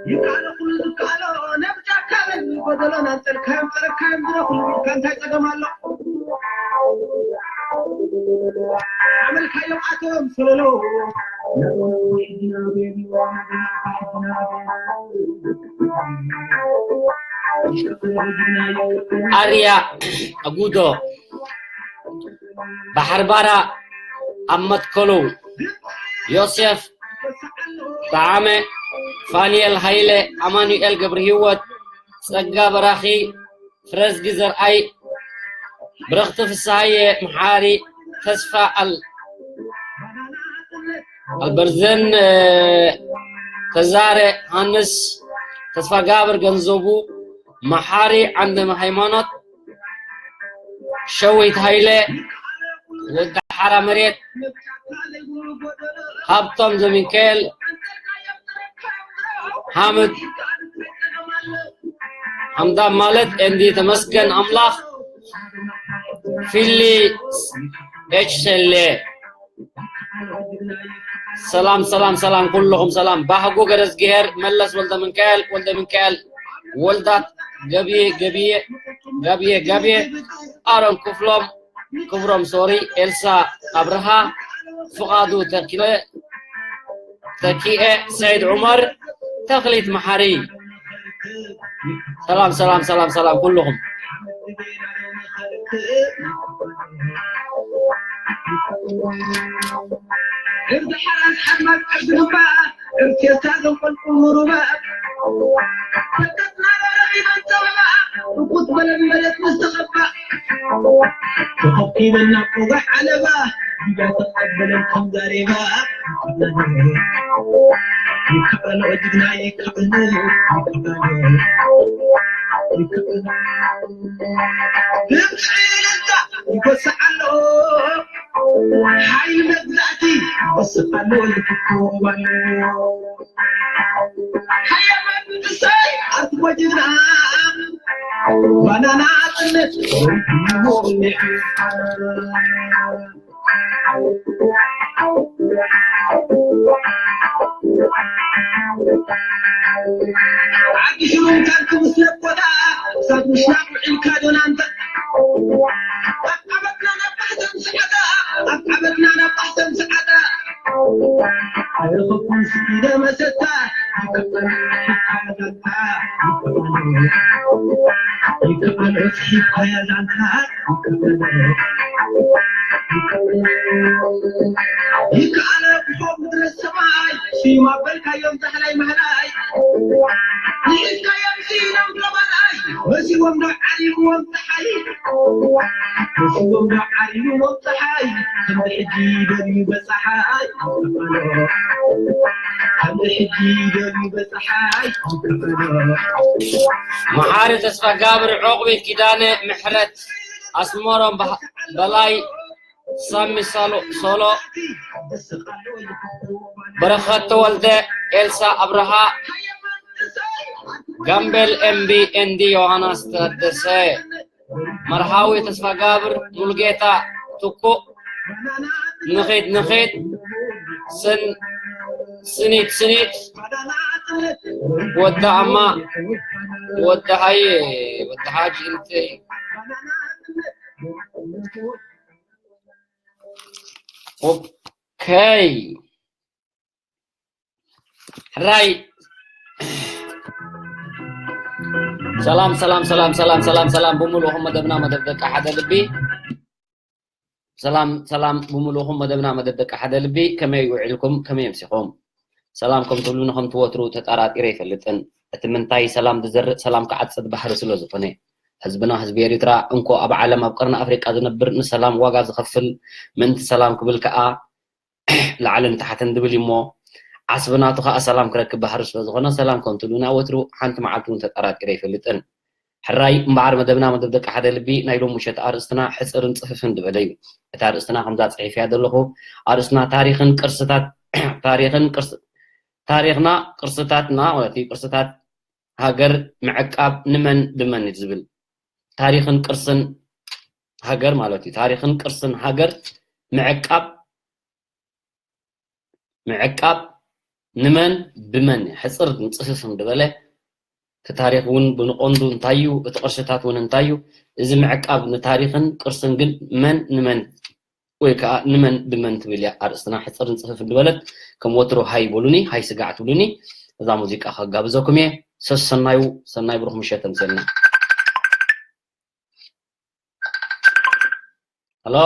ይካሎ ኩሉ ዝካሎ ነብጃ ካለን ጎደሎን ኣንጸልካዮም ጸረካዮም ድረኹሉ ኢልካ እንታይ ጸገም ኣሎ? ኣመልካዮም ኣቶም ሰለሎ ኣርያ ኣጉዶ ባሕርባራ ኣብ መትከሉ ዮሴፍ ጠዓመ ፋንኤል ሃይለ ኣማኑኤል ገብረሂወት ጸጋ በራኺ ፍረዝጊ ዘርኣይ ብረኽቲ ፍስሃየ መሓሪ ተስፋ ኣል ኣልበርዘን ተዛረ ሃንስ ተስፋ ጋብር ገንዘቡ መሓሪ ዓንደመ ሃይማኖት ሸዊት ሃይለ ወዲ ሓራ መሬት ሃብቶም ዘሚካኤል ሓምድ ሓምዳ ማለት እንዲ ተመስገን ኣምላኽ ፊሊ ኤች ሰሌ ሰላም ሰላም ሰላም ኩልኹም ሰላም ባህጉ ገረዝግሄር መለስ ወልደ ምንካኤል ወልደ ምንካኤል ወልዳት ገብየ ገብየ ገብየ ገብየ ኣሮን ክፍሎም ክብሮም ሶሪ ኤልሳ ኣብርሃ ፍቓዱ ተኪለ ተኪኤ ሰይድ ዑመር ተኽሊት መሓሪ ሰላም ሰላም ሰላም ሰላም ኩልኹም እርዚ ሓራስ ሓማስ ዕርዲ ግንባር እርኬሳ ዘንቆልቁ ምሩባ ተቀጥና በረኺበን ጸበባ እቁት በለን በለት ምስ ተቐባ ተኸብኪበን ናብ ቆጋሕ ዓለባ ዲጋ ተቐበለን ከም ዛሬባ ይከኣሎ ጅግና ይከኣሎ ይከኣሎ ይከኣሎ ድምፂ ይነሳ ይጎስዕ ኣሎ ሓይሊ መግዛእቲ ይጎስዕ ኣሎ ይፍክዎም ኣሎ ሓያማን ንሳይ ኣርትሞ ጅግና ባናና ጥነት ዓዲ ሽሩን ካልኩ ምስ ለቦዳ ክሳብ ምሽናቕ ውዒልካ ዶናንታ ኣብ ዓመትና ናብ ባሕተን ስዓዳ ኣብ ዓመትና ናብ ባሕተን ስዓዳ ኣይረኸብኩን ስኢደ መሰታ ይከኣሎ ስሒብካያ ዛንታ ይከኣለ ብፎም ምድረ ሰማይ ስዩም ኣበልካዮም ዛሕላይ ማህላይ ንሒዝካዮም ስኢኖም ረባላይ መሲዎም ዶ ዓሪምዎም ፀሓይ መሲዎም ዶ ዓሪምዎም ፀሓይ ከምዚ ሕጂ ደልዩ በፀሓይ ከምዚ ሕጂ ደልዩ በፀሓይ መሓሪ ተስፋጋብር ዑቕቢት ኪዳነ ምሕረት ኣስመሮም በላይ ሳሚ ሶሎ በረኸት ተወልደ ኤልሳ ኣብርሃ ጋምቤል ኤምቢ ኤንዲ ዮሃናስ ተደሰ መርሃዊ ተስፋጋብር ሙሉጌታ ትኩእ ንኺድ ንኺድ ስን ስኒት ስኒት ወዲ ኣማ ወዲ ሃየ ወዲ ሓጂ እንተ ኦከይ ሕራይ ሰላም ሰላም ሰላም ሰላም ሰላም ሰላም ብምሉእኹም መደብና መደብ ደቂ ሓደ ልቢ ሰላም ሰላም ብምሉእኹም መደብና መደብ ደቂ ሓደ ልቢ ከመይ ውዒልኩም ከመይ ኣምሲኹም ሰላም ከም ትብሉኒ ከም ትወትሩ ተጣራጢረ ኣይፈልጥን እቲ ምንታይ ሰላም ዝዘርእ ሰላም ክዓጽድ ባህሪ ስለ ዝኾነ ህዝብና ህዝቢ ኤሪትራ እንኮ ኣብ ዓለም ኣብ ቀርኒ ኣፍሪቃ ዝነብር ንሰላም ዋጋ ዝኸፍል ምእንቲ ሰላም ክብል ከኣ ላዕልን ታሕትን ዝብል እዩ እሞ ዓስቢ ናቱ ከኣ ሰላም ክረክብ ባህሪ ስለ ዝኾነ ሰላም ከም ትብሉና ወትሩ ሓንቲ መዓልቲ እውን ተጠራጢረ ኣይፈልጥን። ሕራይ እምበኣር መደብና መደብ ደቂ ሓደ ልቢ ናይ ሎም ምሸት ኣርእስትና ሕጽርን ጽፍፍን ዝበለ እዩ። እቲ ኣርእስትና ከምዛ ጽሒፍያ ዘለኹ ኣርእስትና ታሪኽን ቅርስታት ታሪኽን ቅርስ ታሪኽና፣ ቅርስታትና ማለት እዩ፣ ቅርስታት ሃገር ምዕቃብ ንመን ብመን እዩ ዝብል፣ ታሪኽን ቅርስን ሃገር ማለት እዩ። ታሪኽን ቅርስን ሃገር ምዕቃብ ምዕቃብ ንመን ብመን እዩ? ሕፅር ንፅፍፍ እንድበለ፣ እቲ ታሪኽ እውን ብንቐንዱ እንታይ እዩ፣ እቲ ቅርስታት እውን እንታይ እዩ? እዚ ምዕቃብ ንታሪኽን ቅርስን ግን መን ንመን ወይ ከዓ ንመን ብመን ትብል እያ ኣርእስትና። ሕፅር ንፅፍፍ እንድበለት፣ ከም ወትሮ ሃይ በሉኒ፣ ሃይ ስጋዕ ትብሉኒ። እዛ ሙዚቃ ከጋብዘኩም እየ። ሰሰናዩ፣ ሰናይ ብሩኽ ምሸት ተምሰልና። ሃሎ።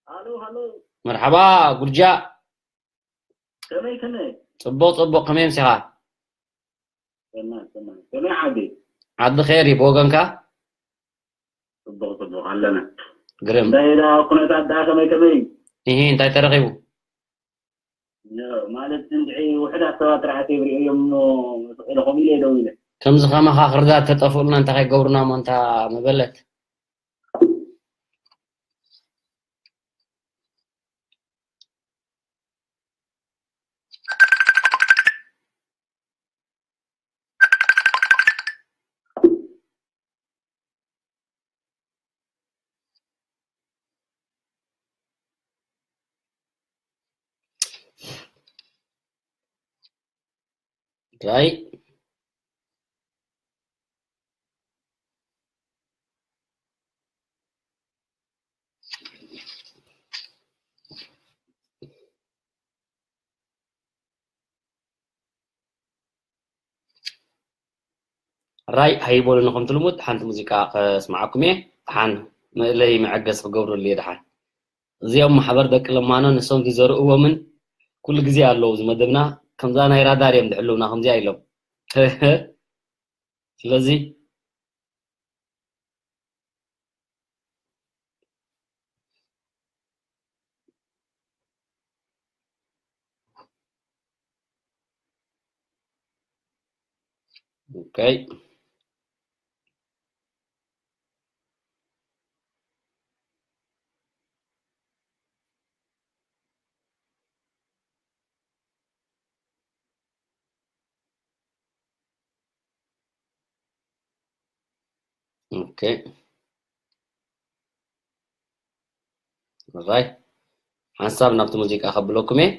ሃሎ፣ ሃሎ። መርሓባ፣ ጉርጃ። ከመይ፣ ከመይ? ጽቡቕ፣ ጽቡቕ። ከመይ ምሲኻ? ሰናይ፣ ሰናይ። ከመይ ዓዲ? ዓዲ ኸይር እዩ፣ ብወገንካ? ጽቡቕ፣ ጽቡቕ ኣለና። ግርም። እንታይ ደኣ ኩነታት ደኣ ከመይ፣ ከመይ እዩ? እሂ፣ እንታይ ተረኺቡ? ያ፣ ማለት እንድዒ ውሑዳት ሰባት ጥራሕ ተይብሪኦ እዮም እሞ ስቕ ኢለ ከምኡ ኢለ ደው ኢለ። ከምዚ ከማኻ ክርዳት ተጠፍኡልና እንታይ ከይገብሩና እሞ እንታ መበለት። ራይ ራይ ሃይቦሉኒ። ከምቲ ልሙድ ሓንቲ ሙዚቃ ከስምዓኩም እየ። ደሓን መእለይ መዐገሲ ክገብረሉ እየ ደሓን። እዚኦም ማሕበር ደቂ ለማኖ ንሶም ዝዘርእዎምን ኩሉ ግዜ ኣለዉ። እዚ መደብና ከምዛ ናይ ራዳር እዮም ዝሕልውና፣ ከምዚኣ ኢሎም። ስለዚ ኦኬ። ኦኬ። ኦራይ። ሓንሳብ ናብቲ ሙዚቃ ከብለኩም እየ።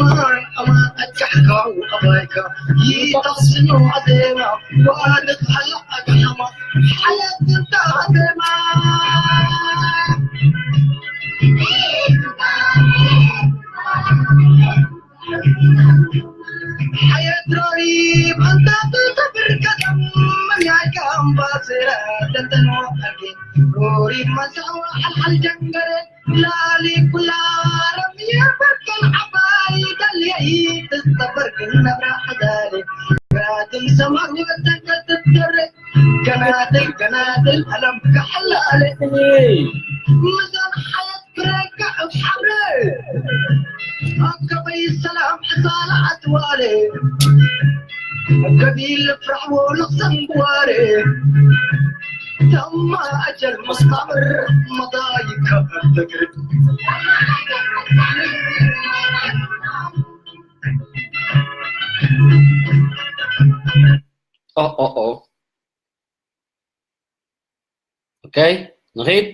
ማይ ኣማን ኣካሕካው ኣባይካ ይጠስኖ ኣዜማ ዋድቕ ሃላ ኣግሓማ ሓያት እንታ ኣዜማ ሓያት ሮሪ ባንታ ተብርከተም መያይካ ኣምባሰራ ደንተኖ ኣርጌ ሮሪ ማሳዋ ሓልሓል ጀንገረ ላሊ ኩላ ረምየ በከል ዓባይ ደልየ ይትጠበር ግን ነብራ ሓዳሪ ጋትን ሰማር ወተንቀትትር ገናትን ገናትን ኣለም ከሐላለ ምዛን ሓያት ክረካ እብሓረ ኣከበይ ሰላም ሕሳላ ኣትዋለ ከቢል ፍራሕ ወልቕ ሰንግዋረ ተማ ኣጀል መስታምር መዳይ ከበርትግር ኦ ኦ ኦ ኦኬ ንኺድ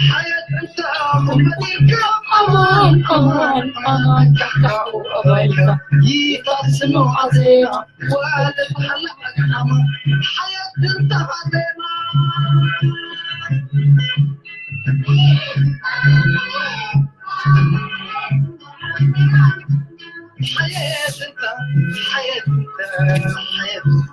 ሓየት እንተ መዲርካ ኣማን ኣማን ኣማን ካሕካኡ ኣባይካ ይታስኖ ኣዜና ወለድ ሓላ ኣግሓማ ሓየት እንተ ኣዜና ሓየት እንተ ሓየት እንተ ሓየት እንተ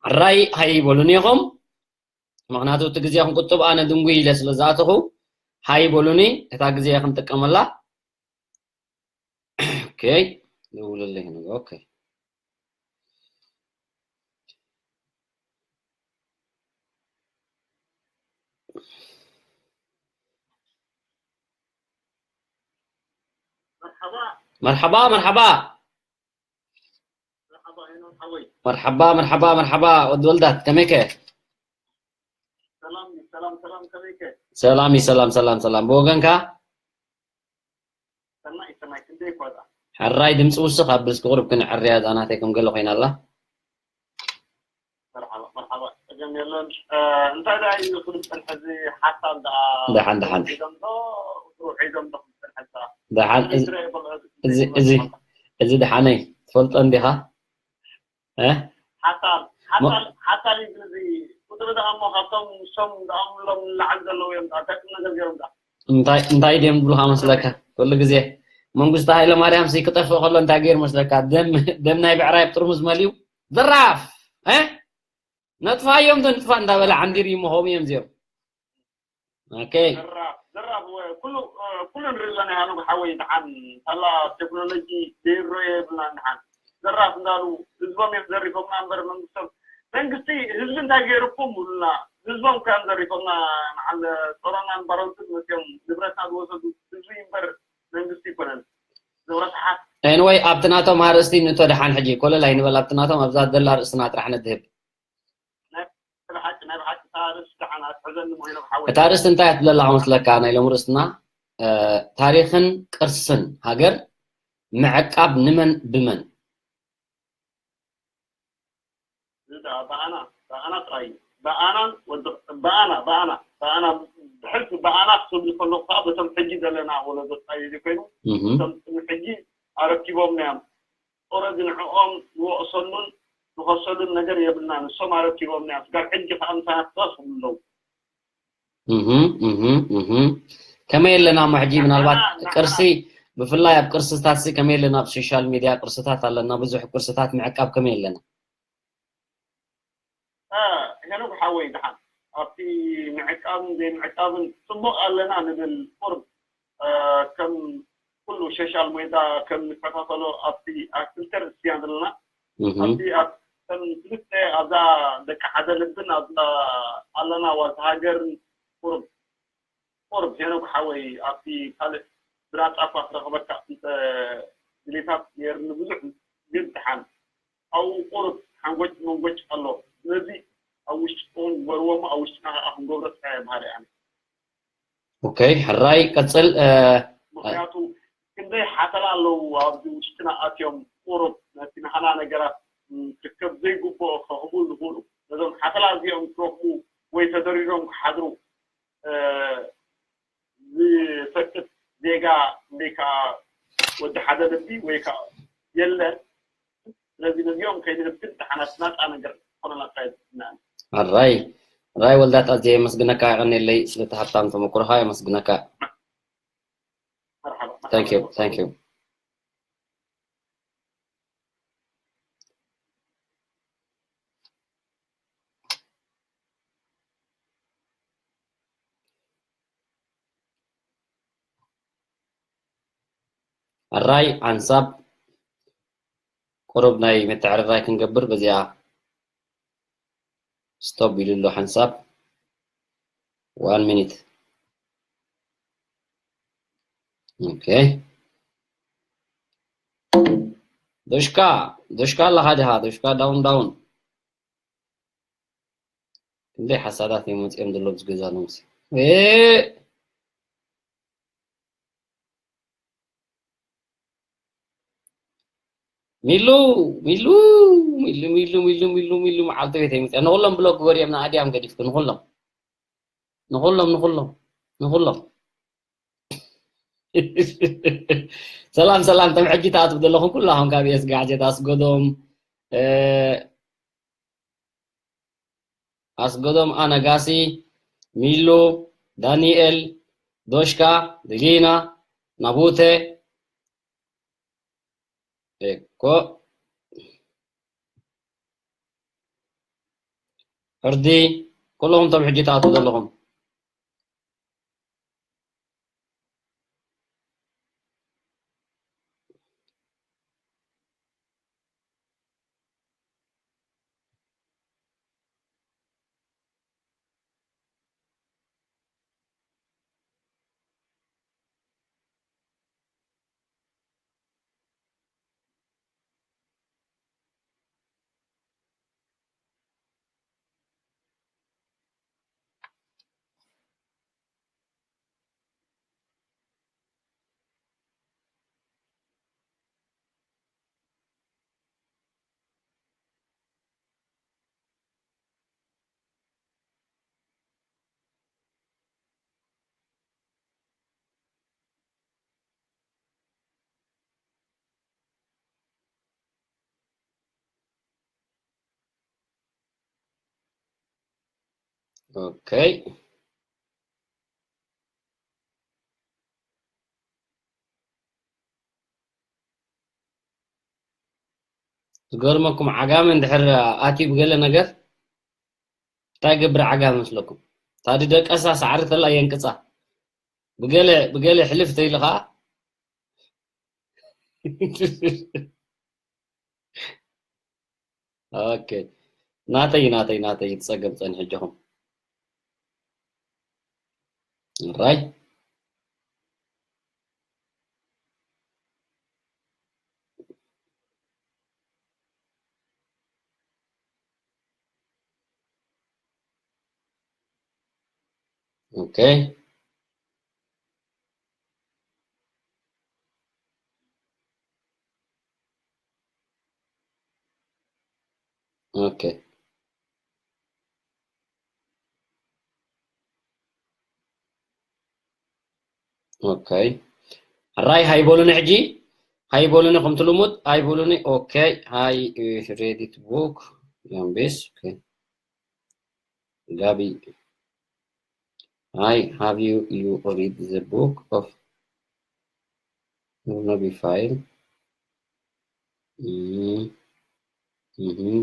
ሕራይ ሃይ በሉኒ ኢኹም። ምኽንያቱ እቲ ግዜ ክንቁጥብ ኣነ ድንጉይ ኢለ ስለ ዝኣተኹ ሃይ በሉኒ። እታ ግዜ ክንጥቀመላ። ኦኬ፣ ደውለለይ። ኦኬ። መርሓባ መርሓባ መርሓባ መርሓባ መርሓባ ወዲ ወልዳት ከመይከ? ሰላም እዩ ሰላም ሰላም ከመይከ? ሰላም እዩ ሰላም ሰላም ሰላም ብወገንካ? ሰናይ ሰናይ ክንደይ ኳዛ? ሕራይ ድምፂ ውስኽ ኣብል እስኪ ቁሩብ ክንዕርያ እዛ ናተይ ከም ገለ ኮይና ኣላ። መርሓባ መርሓባ ጸገም የለን። እንታይ ደኣ እዩ ክብል ጸንሐ እዚ ሓሳብ ደኣ ደሓን ደሓን ሒዞም ዶ ሒዞም ዶ ክብል ጸንሐ ደሓን እዚ እዚ እዚ ደሓነይ ትፈልጦ እንዲኻ ሓሳብ ሓሳብ ሓሳብ እዩ ግን እዚ ቁፅሪ ደኣ እሞ ካብቶም ሶም ደኣ ምሎም ንላዕሊ ዘለዉ እዮም ደኣ እንታይ ቁም ነገር ገይሮም ደኣ እንታይ እንታይ ድዮም ዝብሉኻ መስለካ ኩሉ ግዜ መንግስቲ ሃይለ ማርያም ሲ ክጠፍእ ከሎ እንታይ ገይሩ መስለካ ደም ደም ናይ ብዕራይ ኣብ ጥርሙዝ መሊኡ ዘራፍ እ ነጥፋዮም ዶ ንጥፋ እንዳበለ ዓንዲር ይመሆም እዮም እዚኦም ኦኬ ዘራፍ ዘራፍ ኩሉ ኩሉ ንርኢ ኣለና ያሉ ሓወይ ደሓን ሳላ ቴክኖሎጂ ዘይሮ የብልና ደሓን ዘራፍ እንዳሉ ህዝቦም እዮም ዘሪፎምና እምበር መንግስቶም መንግስቲ ህዝቢ እንታይ ገይርኩም ብሉና ህዝቦም ከም ዘሪፎምና ንዓለ ጾሮናን ባረውትን መፅኦም ንብረትና ዝወሰዱ ህዝቢ እምበር መንግስቲ ይኮነን ዘውረስሓት ኤንወይ ኣብቲ ናቶም ኣርእስቲ ንእቶ ደሓን ሕጂ ኮለል ኣይንበል ኣብቲ ናቶም ኣብዛ ዘላ ኣርእስትና ጥራሕ ነድህብ ናይ ብሓቂ ናይ ብሓቂ እታ ርእሲ ደሓን ኣትሕዘኒ ሞይኖም ሓወይ እታ ርእስቲ እንታይ እያ ትብለላ ክመስለካ ናይ ሎም ርእስትና ታሪኽን ቅርስን ሃገር ምዕቃብ ንመን ብመን ብኣና ብኣና ጥራይ እዩ ብኣናን ወዲ ብኣና ብኣና ብኣና ብሕልፊ ብኣና ክትብሉ ከለኹ ከዓ በቶም ሕጂ ዘለና ወለዶ ጥራይ እዩ ዘይኮይኑ እቶም ቅድሚ ሕጂ ኣረኪቦምና እዮም ኦረዲ ንዕኦም ንወቕሰሉን ንኸሰሉን ነገር የብልናን ንሶም ኣረኪቦምና እዮም ስጋብ ሕጂ ከዓ ምሳና ክተዋስቡ ኣለዉ ከመይ ኣለና እሞ ሕጂ ምናልባት ቅርሲ ብፍላይ ኣብ ቅርስታት ሲ ከመይ ኣለና? ኣብ ሶሻል ሚድያ ቅርስታት ኣለና፣ ብዙሕ ቅርስታት ምዕቃብ ከመይ ኣለና? ሄኖክ ሓወይ፣ ደሓን ኣብቲ ምዕቃብን ዘይምዕቃብን ጽቡቕ ኣለና ንብል። ቁርብ ከም ኩሉ ሶሻል ሜድያ ከም ንከታተሎ ኣብቲ ኣክልተ ርእስቲ ኢና ዘለና። ኣብቲ ከም ክልተ ኣብዛ ደቂ ሓደ ልብን ኣብዛ ኣለና ዋልታ ሃገርን ቁርብ ቁርብ ሄኖክ ሓወይ ኣብቲ ካልእ ብራጻፋ ክረኽበካ እንተ ድሌታት ነይርኒ ብዙሕ ግን ደሓን ኣብኡ ቁርብ ሓንጎጭ መንጎጭ ኣሎ። ስለዚ ኣብ ውሽጥኹም ግበርዎ እሞ ኣብ ውሽጥና ከዓ ክንገብሮ ጥራይ እየ በሃሊ ኣነ። ኦኬ፣ ሕራይ ቀጽል። ምክንያቱ ክንደይ ሓተላ ኣለዉ ኣብዚ ውሽጥና ኣትዮም ቁሩብ ነቲ ናህና ነገራት ክርከብ ዘይግብኦ ክረኽቡ ዝኽእሉ ነዞም ሓተላ እዚኦም ክረኽቡ ወይ ተደሪሮም ክሓድሩ ዝፈቅድ ዜጋ ወይ ከዓ ወዲ ሓደ ልቢ ወይ ከዓ የለን። ስለዚ ነዚኦም ከይንህብን ደሓናት ናፃ ነገር ዝኾነና ጥራይ ዝስምዐኒ። ሕራይ ሕራይ ወልዳት ኣዝየ የመስግነካ፣ የቐንየለይ ስለቲ ሃብታም ተመኩሮኻ የመስግነካ። መርሓባ Thank you, thank you። ሕራይ ሓንሳብ ቁሩብ ናይ ምትዕርራይ ክንገብር በዚኣ stop ኢሉ ኣሎ ሓንሳብ። One minute. ኦኬ። ዶሽካ ዶሽካ ኣለኻ ድኻ? ዶሽካ ዳውን ዳውን። ክንደይ ሓሳዳት እዮም መፂኦም ዘለዉ ኣብዚ ገዛ ነምሲ። ሚሉ ሚሉ ሚሉ ሚሉ ሚሉ ሚሉ ሚሉ መዓልቲ ቤት ኣይምፅእ ንኩሎም ብሎክ ግበርዮም ንኣድያም ገዲፍኩ ንኩሎም ንኩሎም ንኩሎም ንኩሎም ሰላም ሰላም ተም ሕጂ ተኣትቡ ዘለኹም ኩላኹም ካብ ኤስ ጋዜጣ ኣስጎዶም ኣስጎዶም ኣነጋሲ ሚሉ ዳንኤል ዶሽካ ድሊና ናቡተ እኮ ሕርዲ ኩለኹም ቶም ሕጂ ትኣትዉ ዘለኹም ኦኬ ዝገርመኩም ዓጋመ እንድሕር ኣትዩ ብገለ ነገር እንታይ ገብር ዓጋመ መስለኩም? ታዲ ደቀሳ ሳዕሪ ተላ የንቅፃ ብገለ ብገለ ሕልፍ ተይሉ ከዓ ኦኬ ናተይ ናተይ ናተይ ትፀገም ፀንሕ እጆኹም ራይ ኦኬ ኦኬ ኦኬ ራይ ሃይቦሉኒ ሕጂ ሃይቦሉኒ ከምቲ ልሙድ ሃይቦሉኒ ኦኬ ሃይ ሬዲት ቡክ ያምቤስ ኦኬ ጋቢ ሃይ have you you read the book of ነቢ ፋይል። እም፣ እም።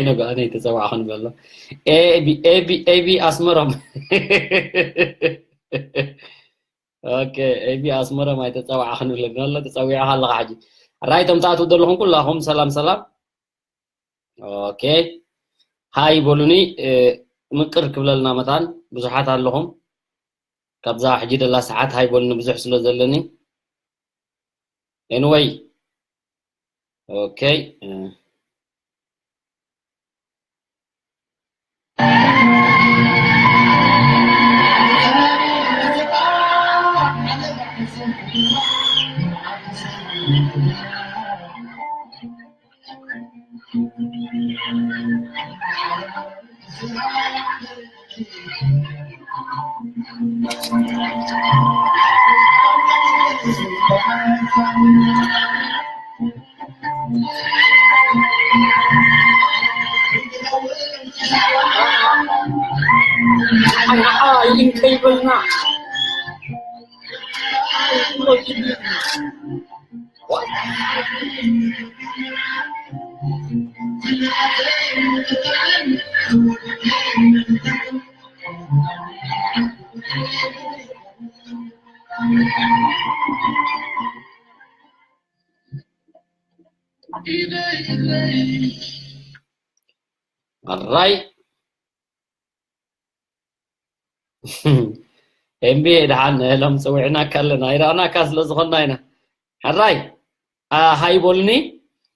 ነጋኒ ተጸዋዕኹን በሎ። ኤቢ፣ ኤቢ፣ ኤቢ ኣስመሮም። ኦኬ፣ ኤቢ ኣስመሮም ኣይተጸዋዕኹን ብለኒ ኣሎ፣ ተጸዊዕኻ ኣለኻ ሕጂ። ራይ፣ እቶም ትኣትዉ ዘለኹም ኩላኹም ሰላም ሰላም። ኦኬ፣ ሃይ በሉኒ። እ፣ ምቅር ክብለልና መታን ብዙሓት ኣለኹም። ካብዛ ሕጂ ደላ ሰዓት ሃይ በሉኒ ብዙሕ ስለ ዘለኒ። ኤኒወይ፣ ኦኬ፣ እ፣ ኣራይ። ኤምቢ ደሓን፣ ሎም ጽዊዕናካ ኣለና፣ ኣይረኣናካ ስለ ዝኾንና ኢና። ሕራይ፣ ኣ፣ ሃይ በሉኒ።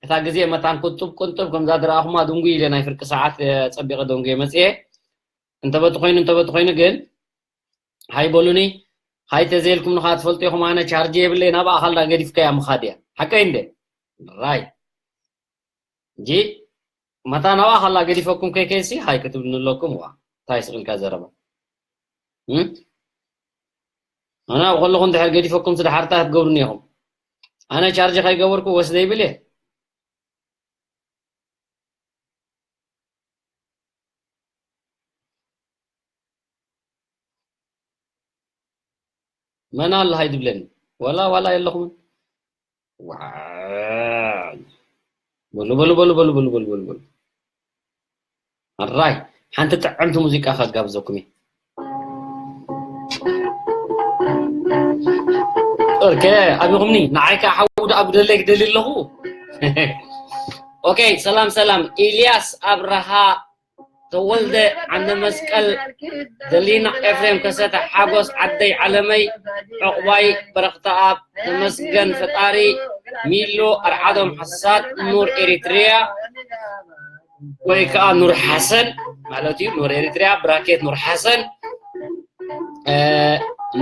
እታ ግዜ መታን ቁጥብ ቁንጥብ ከምዛ ዝረኣኹማ ድንጉይ ኢለ ናይ ፍርቂ ሰዓት፣ እ፣ ጸቢቐ ደንጉየ መጽየ። እንተበቲ ኮይኑ፣ እንተበቲ ኮይኑ ግን ሃይ በሉኒ። ሃይ ተዘይልኩም ንኻ ትፈልጡ ኢኹም፣ ኣነ ቻርጅ የብለይ፣ ናብ ኣኻል ዳ ገዲፍካያ ምኻድ እያ። ሓቀይ እንደ? ራይ። እንጂ መታ ናብኣ ከላ ገዲፈኩም ከይከይሲ ሃይ ክትብልኒ ኣለኩም። ዋ፣ እንታይ ስቕ ኢልካ ዘረባ? እም? ኣነ ኣብ ከለኹ እንድሕር ገዲፈኩም ስደሓር እንታይ ክትገብሩኒ ኢኹም? ኣነ ቻርጅ ከይገበርኩ ወስደ ይብል እየ። መን ኣሎ ሃይ ድብለኒ? ዋላ፣ ዋላ የለኹምን። ዋይ። በሉ፣ በሉ፣ በሉ። ኣራይ፣ ሓንቲ ጥዕምቲ ሙዚቃ ከጋብዘኩም እየ። ኦኬ፣ ኣቢኹምኒ፣ ንዓይ ከኣ ሓዉ ደኣ ብደለይ ክደሊ ኣለኹ። ኦኬ፣ ሰላም፣ ሰላም። ኢልያስ ኣብርሃ፣ ተወልደ ዓንደ መስቀል፣ ደሊና ኤፍሬም ከሰተ፣ ሓጎስ ዓደይ ዓለመይ፣ ዕቑባይ በረኽተኣብ፣ ተመስገን ፈጣሪ፣ ሚሎ ኣርዓዶም ሓሳድ፣ ኑር ኤሪትሪያ፣ ወይ ከዓ ኑር ሓሰን ማለት እዩ። ኑር ኤሪትሪያ፣ ብራኬት ኑር ሓሰን፣ እ፣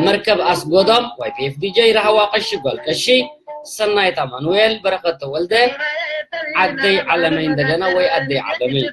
መርከብ ኣስጎዶም፣ ዋይ ፒ ኤፍ ዲ ጀይ፣ ራህዋ ቀሺ፣ ጓል ቀሺ፣ ሰናይት ኣማኑኤል፣ በረኸት ተወልደ፣ ዓደይ ዓለመይ እንደገና ወይ ኣደይ ዓለመይ።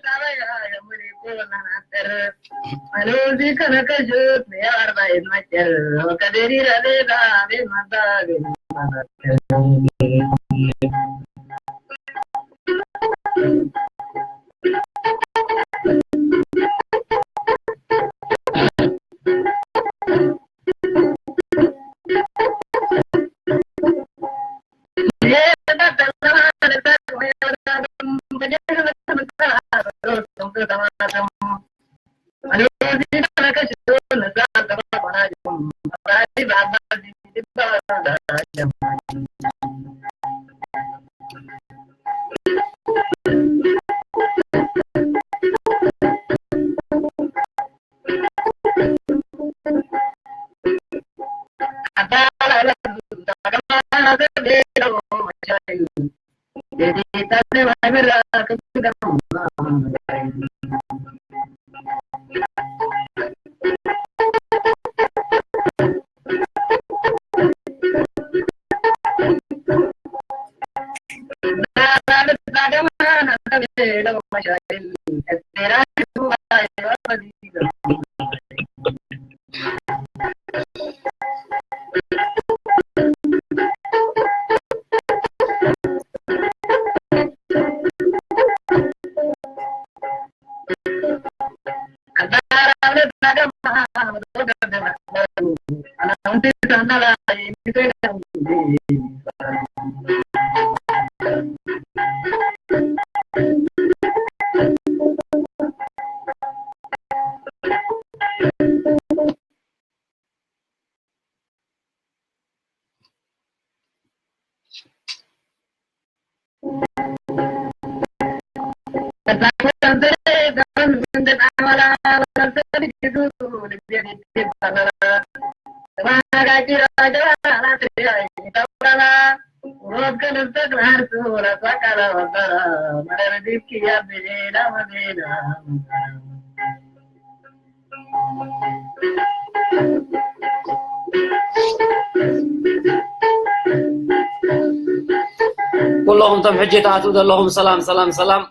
ኩለኹም እቶም ሕጂ ትኣትዉ ዘለኹም ሰላም ሰላም ሰላም።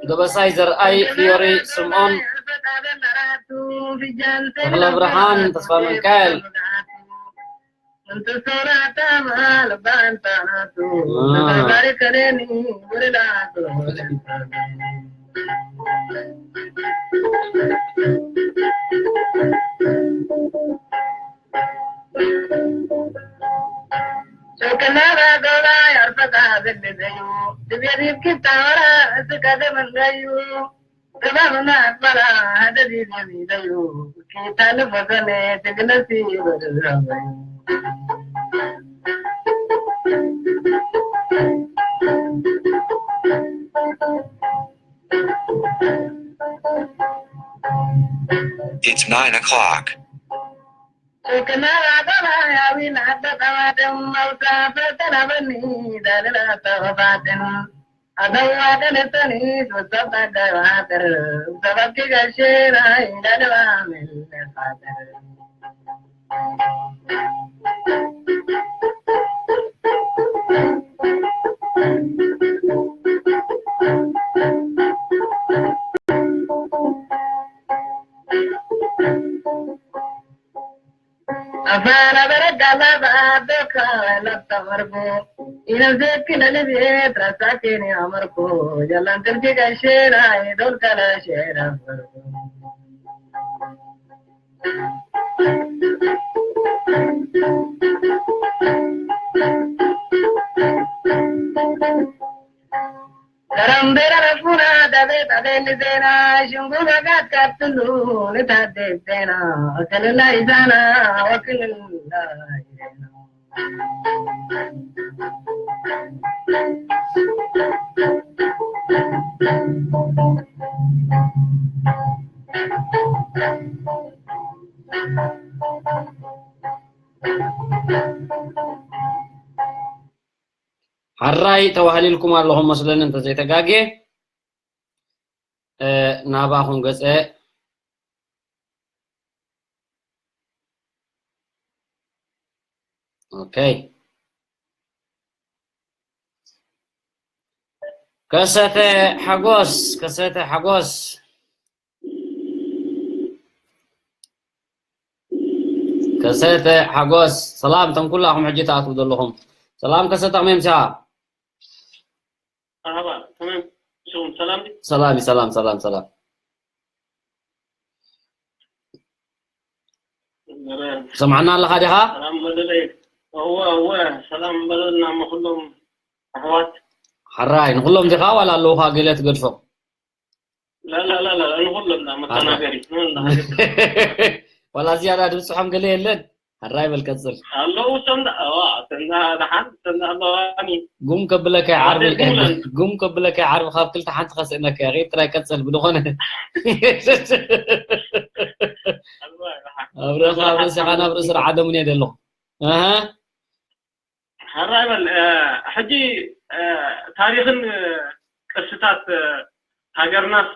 ገበሳይ ዘርኣይ፣ ፍዮሪ ስምኦን፣ ተኽለ ብርሃን፣ ተስፋ ሚካኤል። It's nine o'clock. ሕራይ ተዋህሊልኩም ኣለኹም መስለኒ እንተዘይተጋግየ። ናባኹም ገጸ። ኦኬ። ከሰተ ሓጎስ፣ ከሰተ ሓጎስ። ከሰተ ሓጎስ፣ ሰላም፣ እቶም ኩላኹም ሕጂ ትኣትዉ ዘለኹም። ሰላም ከሰተ፣ ከመይ ምሳኻ? መርሓባ፣ ከመይ ምሳኹም? ሰላም ድዩ? ሰላም፣ ሰላም፣ ሰላም፣ ሰላም። ሰማዕና ኣለኻ ዲኻ? ሰላም በለለይ። እወ፣ እወ፣ ሰላም በለልና እሞ ኩሎም ኣሕዋት። ሕራይ፣ ንኹሎም ዲኻ ዋላ ኣለዉኻ ገለ ትገድፎም? ላ፣ ላ፣ ላ፣ ላ፣ ንኹሎም ዳ መተናገሪ፣ ንኹሎም ዳ። ዋላ ዝያዳ ድብጽሖም ገለ የለን? ሕራይ በል ቀጽል። ኣለዉ፣ እቶም ዳ፣ እዋ፣ እቶም ዳ ደሓን፣ እቶም ዳ ኣለዋኒ። ጉም ከብለካ እየ ዓርቢ፣ ዓሰርተ ሙለን። ጉም ከብለካ እየ ዓርቢ፣ ካብ ክልተ ሓንቲ ከስእነካ እየ። ጥራይ ቀጽል፣ ብድኾነ። ኣለዋ፣ ደሓን። ኣብ ርእኻ፣ ኣብ ርእስኻ፣ ናብ ርእሲ ርዓዶምን እየ ዘለኹ። ኣሃ። ሕራይ በል፣ እ፣ ሕጂ፣ እ፣ ታሪኽን፣ እ፣ ቅርስታት፣ እ፣ ሃገርናስ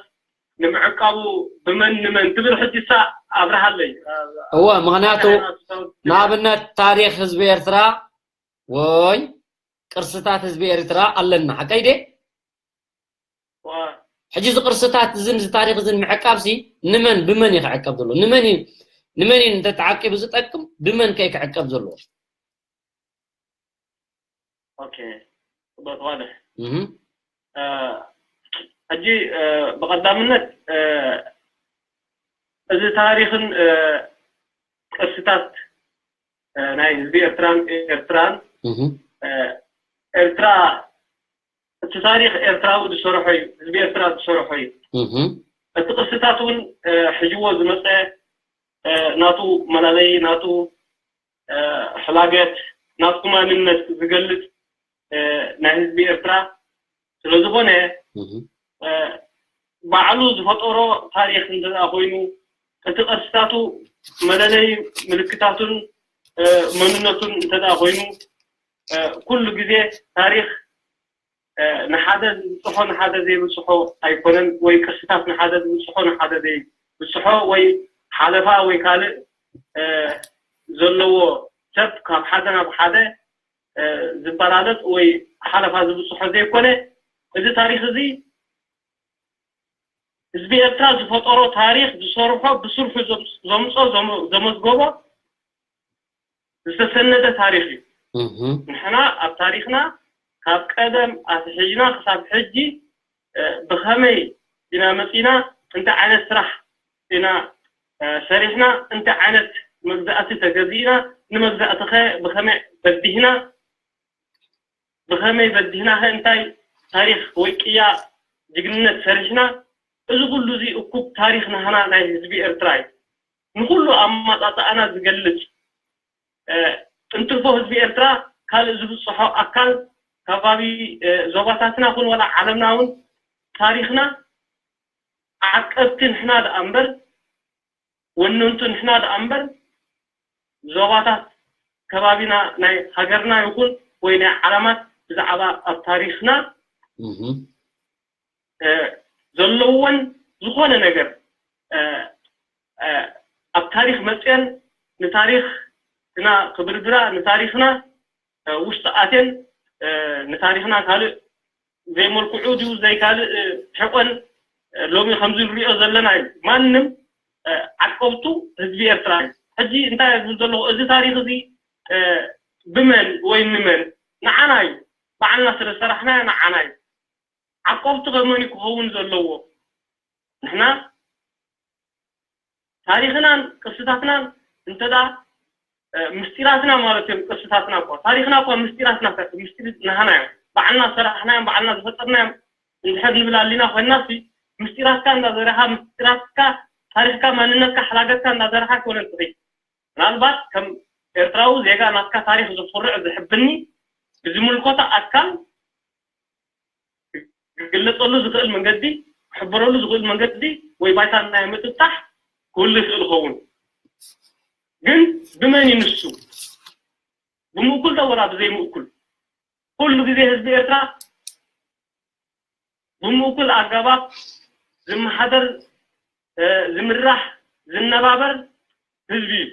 ንምዕቃቡ ብመን ንመን ትብል ሕጂ እሳ ኣብርሃለይ። እወ፣ ምኽንያቱ ንኣብነት ታሪኽ ህዝቢ ኤርትራ ወይ ቅርስታት ህዝቢ ኤርትራ ኣለና፣ ሓቀይ ድየ? እወ። ሕጂ እዚ ቅርስታት እዝን እዚ ታሪኽ እዝን ምዕቃብሲ ንመን ብመን እዩ ክዕቀብ ዘለዎ? ንመን እዩ፣ ንመን እዩ እንተተዓቂቡ ዝጠቅም? ብመን ከ እዩ ክዕቀብ ዘለዎ? ኦኬ፣ ጽቡቅ፣ ዋድሕ። እህ። እ፣ ሕጂ፣ እ፣ ብቐዳምነት፣ እ፣ እዚ ታሪኽን፣ እ፣ ቅርሲ ቅርስታት ናይ ህዝቢ ኤርትራን ኤርትራን ኤርትራ እቲ ታሪኽ ኤርትራዊ ዝሰርሖ እዩ፣ ህዝቢ ኤርትራ ዝሰርሖ እዩ። እቲ ቅርስታት እውን ሕጅዎ ዝመፀ ናቱ መላለይ፣ ናቱ ሕላገት፣ ናቱ ማንነት ዝገልፅ ናይ ህዝቢ ኤርትራ ስለዝኾነ ባዕሉ ዝፈጠሮ ታሪኽ እንተ ኮይኑ እቲ ቅርስታቱ መለለይ ምልክታቱን መንነቱን እንተ ኮይኑ ኩሉ ግዜ ታሪኽ ንሓደ ዝብፅሖ ንሓደ ዘይብፅሖ ኣይኮነን፣ ወይ ቅርስታት ንሓደ ዝብፅሖ ንሓደ ዘይብፅሖ ወይ ሓለፋ ወይ ካልእ ዘለዎ ሰብ ካብ ሓደ ናብ ሓደ ዝበላለጥ ወይ ሓለፋ ዝብፅሖ ዘይኮነ፣ እዚ ታሪኽ እዚ ህዝቢ ኤርትራ ዝፈጠሮ ታሪኽ ዝሰርሖ ብስርሑ ዘምፆ ዘመዝገቦ ዝተሰነደ ታሪኽ እዩ። ንሕና ኣብ ታሪኽና ካብ ቀደም ኣትሒዝና ክሳብ ሕጂ ብኸመይ ኢና መፂና፣ እንታይ ዓይነት ስራሕ ኢና ሰሪሕና፣ እንታይ ዓይነት መግዛእቲ ተገዚእና፣ ንመግዛእቲ ኸ ብኸመይ በዲህና፣ ብኸመይ በዲህና ኸ እንታይ ታሪኽ ወይ ቅያ ጅግንነት ሰሪሕና፣ እዚ ኩሉ እዚ እኩብ ታሪኽ ናህና ናይ ህዝቢ ኤርትራ እዩ። ንኹሉ ኣመጻጽኣና ዝገልጽ እንትርፎ ህዝቢ ኤርትራ ካልእ ዝብጽሖ ኣካል ከባቢ ዞባታትና ኩን ዋላ ዓለምና እውን ታሪኽና ዓቀብቲ ንሕና ደኣ እምበር ወነንቱ ንሕና ደኣ እምበር ዞባታት ከባቢና ናይ ሃገርና ይኹን ወይ ናይ ዓለማት ብዛዕባ ኣብ ታሪኽና ዘለወን ዝኾነ ነገር ኣብ ታሪኽ መፅየን ንታሪኽና ክብርብራ ንታሪኽና ውሽጢ ኣትየን ንታሪኽና ካልእ ዘይመልክዑ ድዩ ዘይካልእ ሕቆን ሎሚ ከምዚ ንሪኦ ዘለና እዩ። ማንም ዓቀብቱ ህዝቢ ኤርትራ እዩ። ሕጂ እንታይ ዝብል ዘለኹ እዚ ታሪኽ እዚ ብመን ወይ ንመን ንዓና እዩ። ባዕልና ስለ ዝሰራሕናዮ ንዓና እዩ። ዓቀብቱ ከመን እዩ ክኸውን ዘለዎ? ንሕና ታሪኽናን ቅርስታትናን እንተ ምስጢራትና ማለት እዮም ቅርስታትና እኳ ታሪኽና እኳ ምስጢራትና ምስጢር ናህና እዮም ባዕልና ዝሰራሕናዮም ባዕልና ዝፈጠርናዮም እንድሕር ንብል ኣሊና ኮይና ምስጢራትካ እንዳዘረኻ ምስጢራትካ ታሪኽካ ማንነትካ ሓላገትካ እንዳዘረኻ ኣይኮነን ጥሪ ምናልባት ከም ኤርትራዊ ዜጋ ናትካ ታሪኽ ዝኩርዕ ዝሕብኒ ብዝምልከቶ ኣካል ክግለጸሉ ዝኽእል መንገዲ ክሕበረሉ ዝኽእል መንገዲ ወይ ባይታ ናይ ምጥጣሕ ክህሉ ይኽእል ይኸውን ግን ብመን እዩ ንሱ ብምእኩል ዶ ወላ ብዘይምእኩል ኩሉ ግዜ ህዝቢ ኤርትራ ብምእኩል ኣገባብ ዝመሓደር ዝምራሕ ዝነባበር ህዝቢ እዩ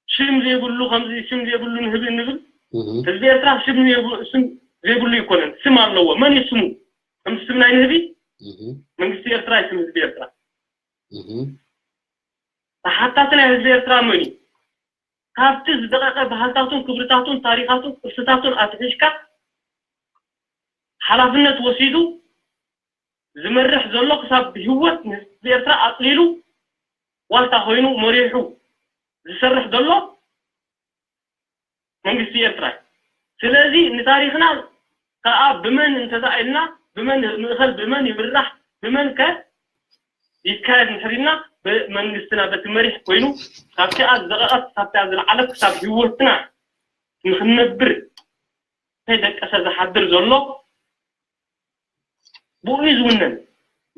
ሽም ዘይብሉ ከምዚ ሽም ዘይብሉ ንህቢ ንብል ህዝቢ ኤርትራ ሽም ዘይብሉ ኣይኮነን ስም ኣለዎ መን እዩ ስሙ ከምዚ ስም ናይ ንህቢ መንግስቲ ኤርትራ እዩ ስም ህዝቢ ኤርትራ ተሓታቲ ናይ ህዝቢ ኤርትራ መን እዩ ካብቲ ዝደቐቐ ባህልታቱን ክብርታቱን ታሪኻቱን ቅርስታቱን ኣትሒዝካ ሓላፍነት ወሲዱ ዝመርሕ ዘሎ ክሳብ ብህወት ንህዝቢ ኤርትራ ኣፅሊሉ ዋልታ ኮይኑ መሪሑ ዝሰርሕ ዘሎ መንግስቲ ኤርትራ እዩ። ስለዚ ንታሪኽና ከዓ ብመን እንተደኣ ኢልና ብመን ምእኸል ብመን ይምራሕ ብመን ከ ይካየድ እንድሕር ኢልና ብመንግስትና በቲ መሪሕ ኮይኑ ካብቲኣ ዝደቐቐት ክሳብቲኣ ዝለዓለት ክሳብ ህይወትና ንክንነብር ከይደቀሰ ዝሓድር ዘሎ ብኡ እዩ ዝውነን፣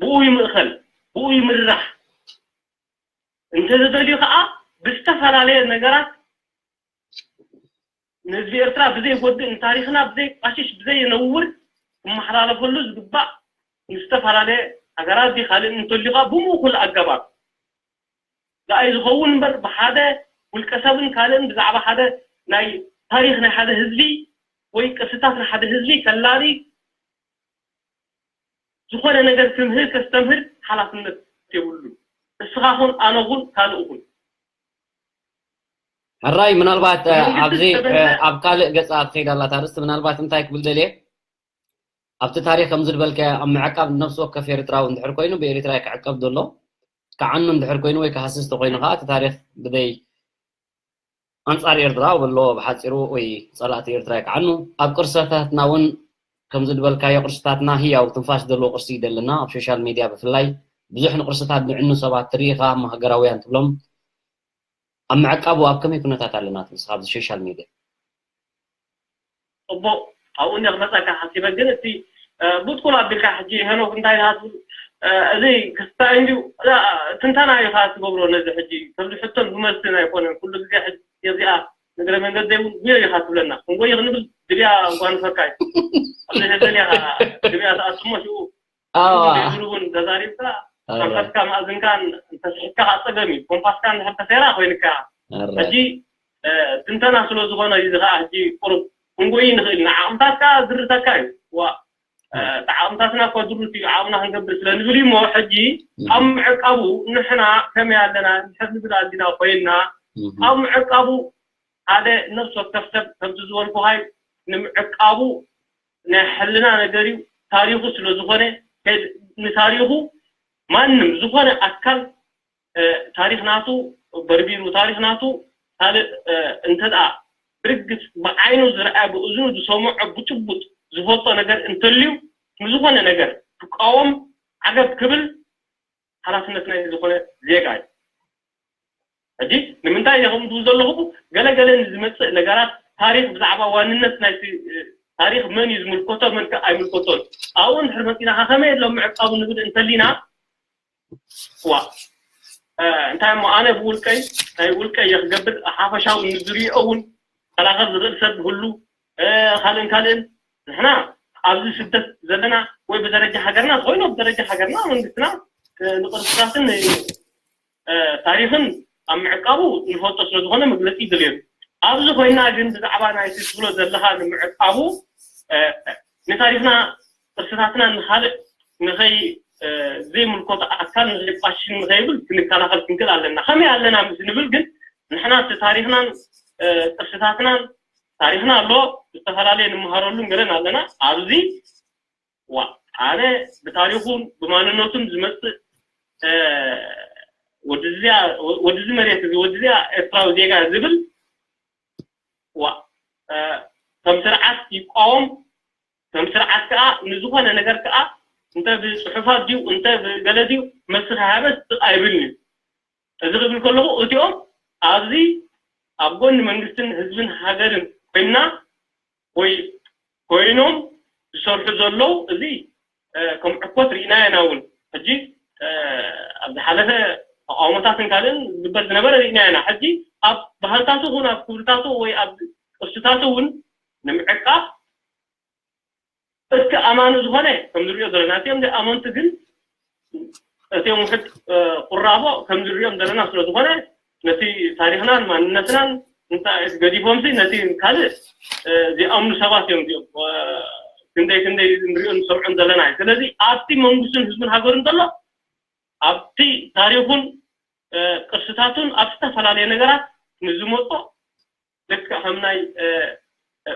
ብኡ ይምእኸል፣ ብኡ ይምራሕ። እንተዝደልዩ ከዓ ብዝተፈላለየ ነገራት ንህዝቢ ኤርትራ ብዘይጎድእ ንታሪኽና ብዘይቋሽሽ ብዘየነውር ክመሓላለፈሉ ዝግባእ ንዝተፈላለየ ሃገራት ዲ ካልእ እንተልዩ ከዓ ብምእኩል ኣገባብ ደኣ እዩ ዝኸውን እምበር ብሓደ ውልቀ ሰብን ካልእን ብዛዕባ ሓደ ናይ ታሪኽ ናይ ሓደ ህዝቢ ወይ ቅርስታት ናይ ሓደ ህዝቢ ከላሊ ዝኾነ ነገር ክምህር ከስተምህር ሓላፍነት የብሉን። እስኻ ኹን ኣነ ኹን ካልእ ኹን። ሕራይ ምናልባት ኣብዚ ኣብ ካልእ ገፃ ትኸይድ ኣላ ታርስቲ ምናልባት እንታይ ክብል ደልየ ኣብቲ ታሪክ ከምዚ ዝበልካዮ ኣብ ምዕቃብ ነብሲ ወከፍ ኤርትራዊ እንድሕር ኮይኑ ብኤሪትራይ ክዕቀብ ዘሎ ክዓኑ እንድሕር ኮይኑ ወይ ክሃስስ ተኮይኑ ከዓ እቲ ታሪክ ብዘይ ኣንጻር ኤርትራ በሎ ብሓጺሩ ወይ ጸላእቲ ኤርትራ ይክዓኑ። ኣብ ቅርሰታትና እውን ከምዚ ዝበልካዮ ቅርስታትና ህያው ትንፋስ ዘለዎ ቅርሲ ይደለና። ኣብ ሶሻል ሚድያ ብፍላይ ብዙሕ ንቅርስታት ዝዕኑ ሰባት ትርኢ ኢኻ፣ እሞ ሃገራውያን ትብሎም ኣብ ምዕቃቡ ኣብ ከመይ ኩነታት ኣለና ትብል ንስኻ ኣብዚ ሶሻል ሚድያ? እቦ ኣብኡ እንደ ክመፀካ ሓሲበ ግን እቲ ቡጥቁል ኣቢልካ ሕጂ ሄኖክ እንታይ ኢኻ ትብል እዚ ክስታይ እንዲዩ ትንተና ኢኻ ትገብሮ ነዚ ሕጂ ከምዚ ሕቶን ዝመስልን ኣይኮነን ኩሉ ግዜ ሕጂ እዚኣ ንግረ መንገደይ እውን ጉዮ ኢኻ ትብለና ክንጎይ ክንብል ድብያ ጓንፈካ እዩ ኣብዚ ሕዘን ኢኻ ድብያ ተኣስሞ ሽኡ ዘይብሉ እውን ተዛሪብካ መንፈስካ መኣዝንካን እንተስሒትካ ከዓ ፀገም እዩ ኮምፓስካ እንድሕር ተሰይራ ኮይንካ ሕጂ ትንተና ስለ ዝኾነ እዚ ከዓ ሕጂ ቁሩብ ክንጎይ ንኽእል ኢና ዓቕምታት ከዓ ዝርተካ እዩ ዋ እቲ ዓቕምታትና እኳ ድሩት እዩ ዓቕምና ክንገብር ስለ ንብል እሞ ሕጂ ኣብ ምዕቃቡ ንሕና ከመይ ኣለና እንድሕር ንብል ኣሊና ኮይንና ኣብ ምዕቃቡ ሓደ ነፍሲ ወከፍ ሰብ ከምቲ ዝበልኩኻይ ንምዕቃቡ ናይ ሕልና ነገር እዩ ታሪኹ ስለ ዝኾነ ንታሪኹ ማንም ዝኾነ ኣካል ታሪኽ ናቱ በርቢሩ ታሪኽ ናቱ ካልእ እንተ ደኣ ብርግጽ ብዓይኑ ዝረኣየ ብእዝኑ ዝሰምዖ ብጭቡጥ ዝፈልጦ ነገር እንተልዩ ንዝኾነ ነገር ክቃወም ዓገብ ክብል ሓላፍነት ናይ ዝኾነ ዜጋ እዩ። ሕጂ ንምንታይ እየ ከምኡ ዝብል ዘለኹ ገለ ገለ ንዝመፅእ ነገራት ታሪክ ብዛዕባ ዋንነት ናይ ታሪክ መን እዩ ዝምልከቶ መን ከ ኣይምልከቶን ኣብኡ እንድሕር መፂና ከ ከመይ ኣሎ ምዕቃቡ ንብል እንተሊና ዋ እንታይ እሞ ኣነ ብውልቀይ ናይ ውልቀይ እየ ክገብር ሓፈሻዊ ንዝሪኦ እውን ከላኸል ዝኽእል ሰብ ይህሉ ካልእን ካልእን ንሕና ኣብዚ ስደት ዘለና ወይ ብደረጃ ሃገርና ዝኾይኖ ብደረጃ ሃገርና መንግስትና ንቅርስታትን ታሪኽን ኣብ ምዕቃቡ ንፈልጦ ስለዝኾነ መግለፂ ይደልየሉ ኣብዚ ኮይና ግን ብዛዕባ ናይቲ ትብሎ ዘለኻ ንምዕቃቡ ንታሪኽና ቅርስታትና ንኻልእ ንኸይ ዘይምልከቶ ኣካል ንኸይቋሽሽን ንኸይብል ክንከላኸል ክንክእል ኣለና ከመይ ኣለና ምስ ንብል ግን ንሕና እቲ ታሪኽናን ቅርስታትናን ታሪኽና ኣሎ ዝተፈላለየ ንምሃረሉን ገለን ኣለና ኣብዚ ዋ ኣነ ብታሪኹን ብማንነቱን ዝመፅእ ወድዚ መሬት እዚ ወድዚኣ ኤርትራዊ ዜጋ ዝብል ዋ ከም ስርዓት ይቃወም ከም ስርዓት ከዓ ንዝኾነ ነገር ከዓ እንተ ብፅሑፋት ድዩ እንተ ብገለ ድዩ መልሲ ከሃበ ስቕ ኣይብልን እዩ እዚ ክብል ከለኹ እቲኦም ኣብዚ ኣብ ጎኒ መንግስትን ህዝብን ሃገርን ኮይና ወይ ኮይኖም ዝሰርሑ ዘለዉ እዚ ከም ዕኮት ርኢናዮ ኢና እውን ሕጂ ኣብ ዝሓለፈ ተቃውሞታትን ካልእን ዝግበር ዝነበረ ርኢና ኢና ሕጂ ኣብ ባህልታቱ እውን ኣብ ክብርታቱ ወይ ኣብ ቅርስታቱ እውን ንምዕቃብ እቲ ኣማኒ ዝኾነ ከም ንሪኦ ዘለና እቲኦም ኣመንቲ ግን እቲኦም ውሕድ ቁራቦ ከም ንሪኦም ዘለና ስለ ዝኾነ ነቲ ታሪኽናን ማንነትናን እንታይ ገዲፎምሲ ነቲ ካልእ ዚኣምኑ ሰባት እዮም እዚኦም ክንደይ ክንደይ ንሪኦ ንሰምዖን ዘለና እዩ ስለዚ ኣብቲ መንግስትን ህዝብን ሃገሩን ዘሎ ኣብቲ ታሪኹን ቅርስታቱን ኣብ ዝተፈላለየ ነገራት ንዝመፆ ልክዕ ከም ናይ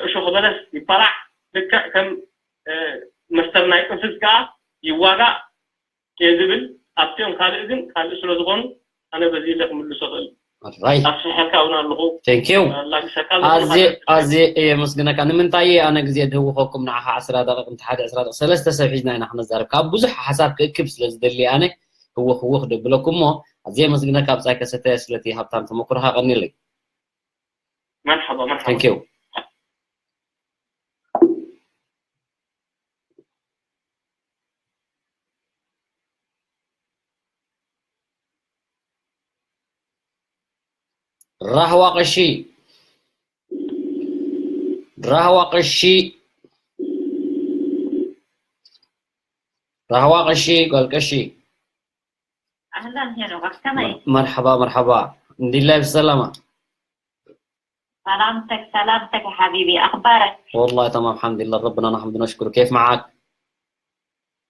እሾኽ በለስ ይባላዕ ልክዕ ከም መስተር ናይ ቅንፍዝ ከዓ ይዋጋእ እየ ዝብል ኣብቲኦም ካልእ ግን ካልእ ስለ ዝኾኑ ኣነ በዚ ኢለ ክምልሶ ክእል ኣስፍሐልካ እውን ኣለኹ ኣዝየ የመስግነካ ንምንታይ ኣነ ግዜ ድህውኸኩም ንዓኻ ዕስራ ደቂቕ እንተ ሓደ ዕስራ ደቂቕ ሰለስተ ሰብ ሒዝና ኢና ክነዛርብ ካብ ብዙሕ ሓሳብ ክእክብ ስለ ዝደሊ ኣነ ህውኽ ህውኽ ደብለኩም እሞ ኣዝየ የመስግነካ ብጻይ ከሰተ ስለቲ ሃብታም ተመክሮኻ ቀኒለይ مرحبا مرحبا Thank you. ራህዋ ቀሺ ራህዋ ቀሺ ራህዋ ቀሺ ጓል ቀሺ ኣህላን ሄኖክ ከመይ መርሓባ መርሓባ እንዲላይ ብሰላማ سلامتك سلامتك يا حبيبي اخبارك؟ والله تمام الحمد لله ربنا نحمد ونشكر كيف معك؟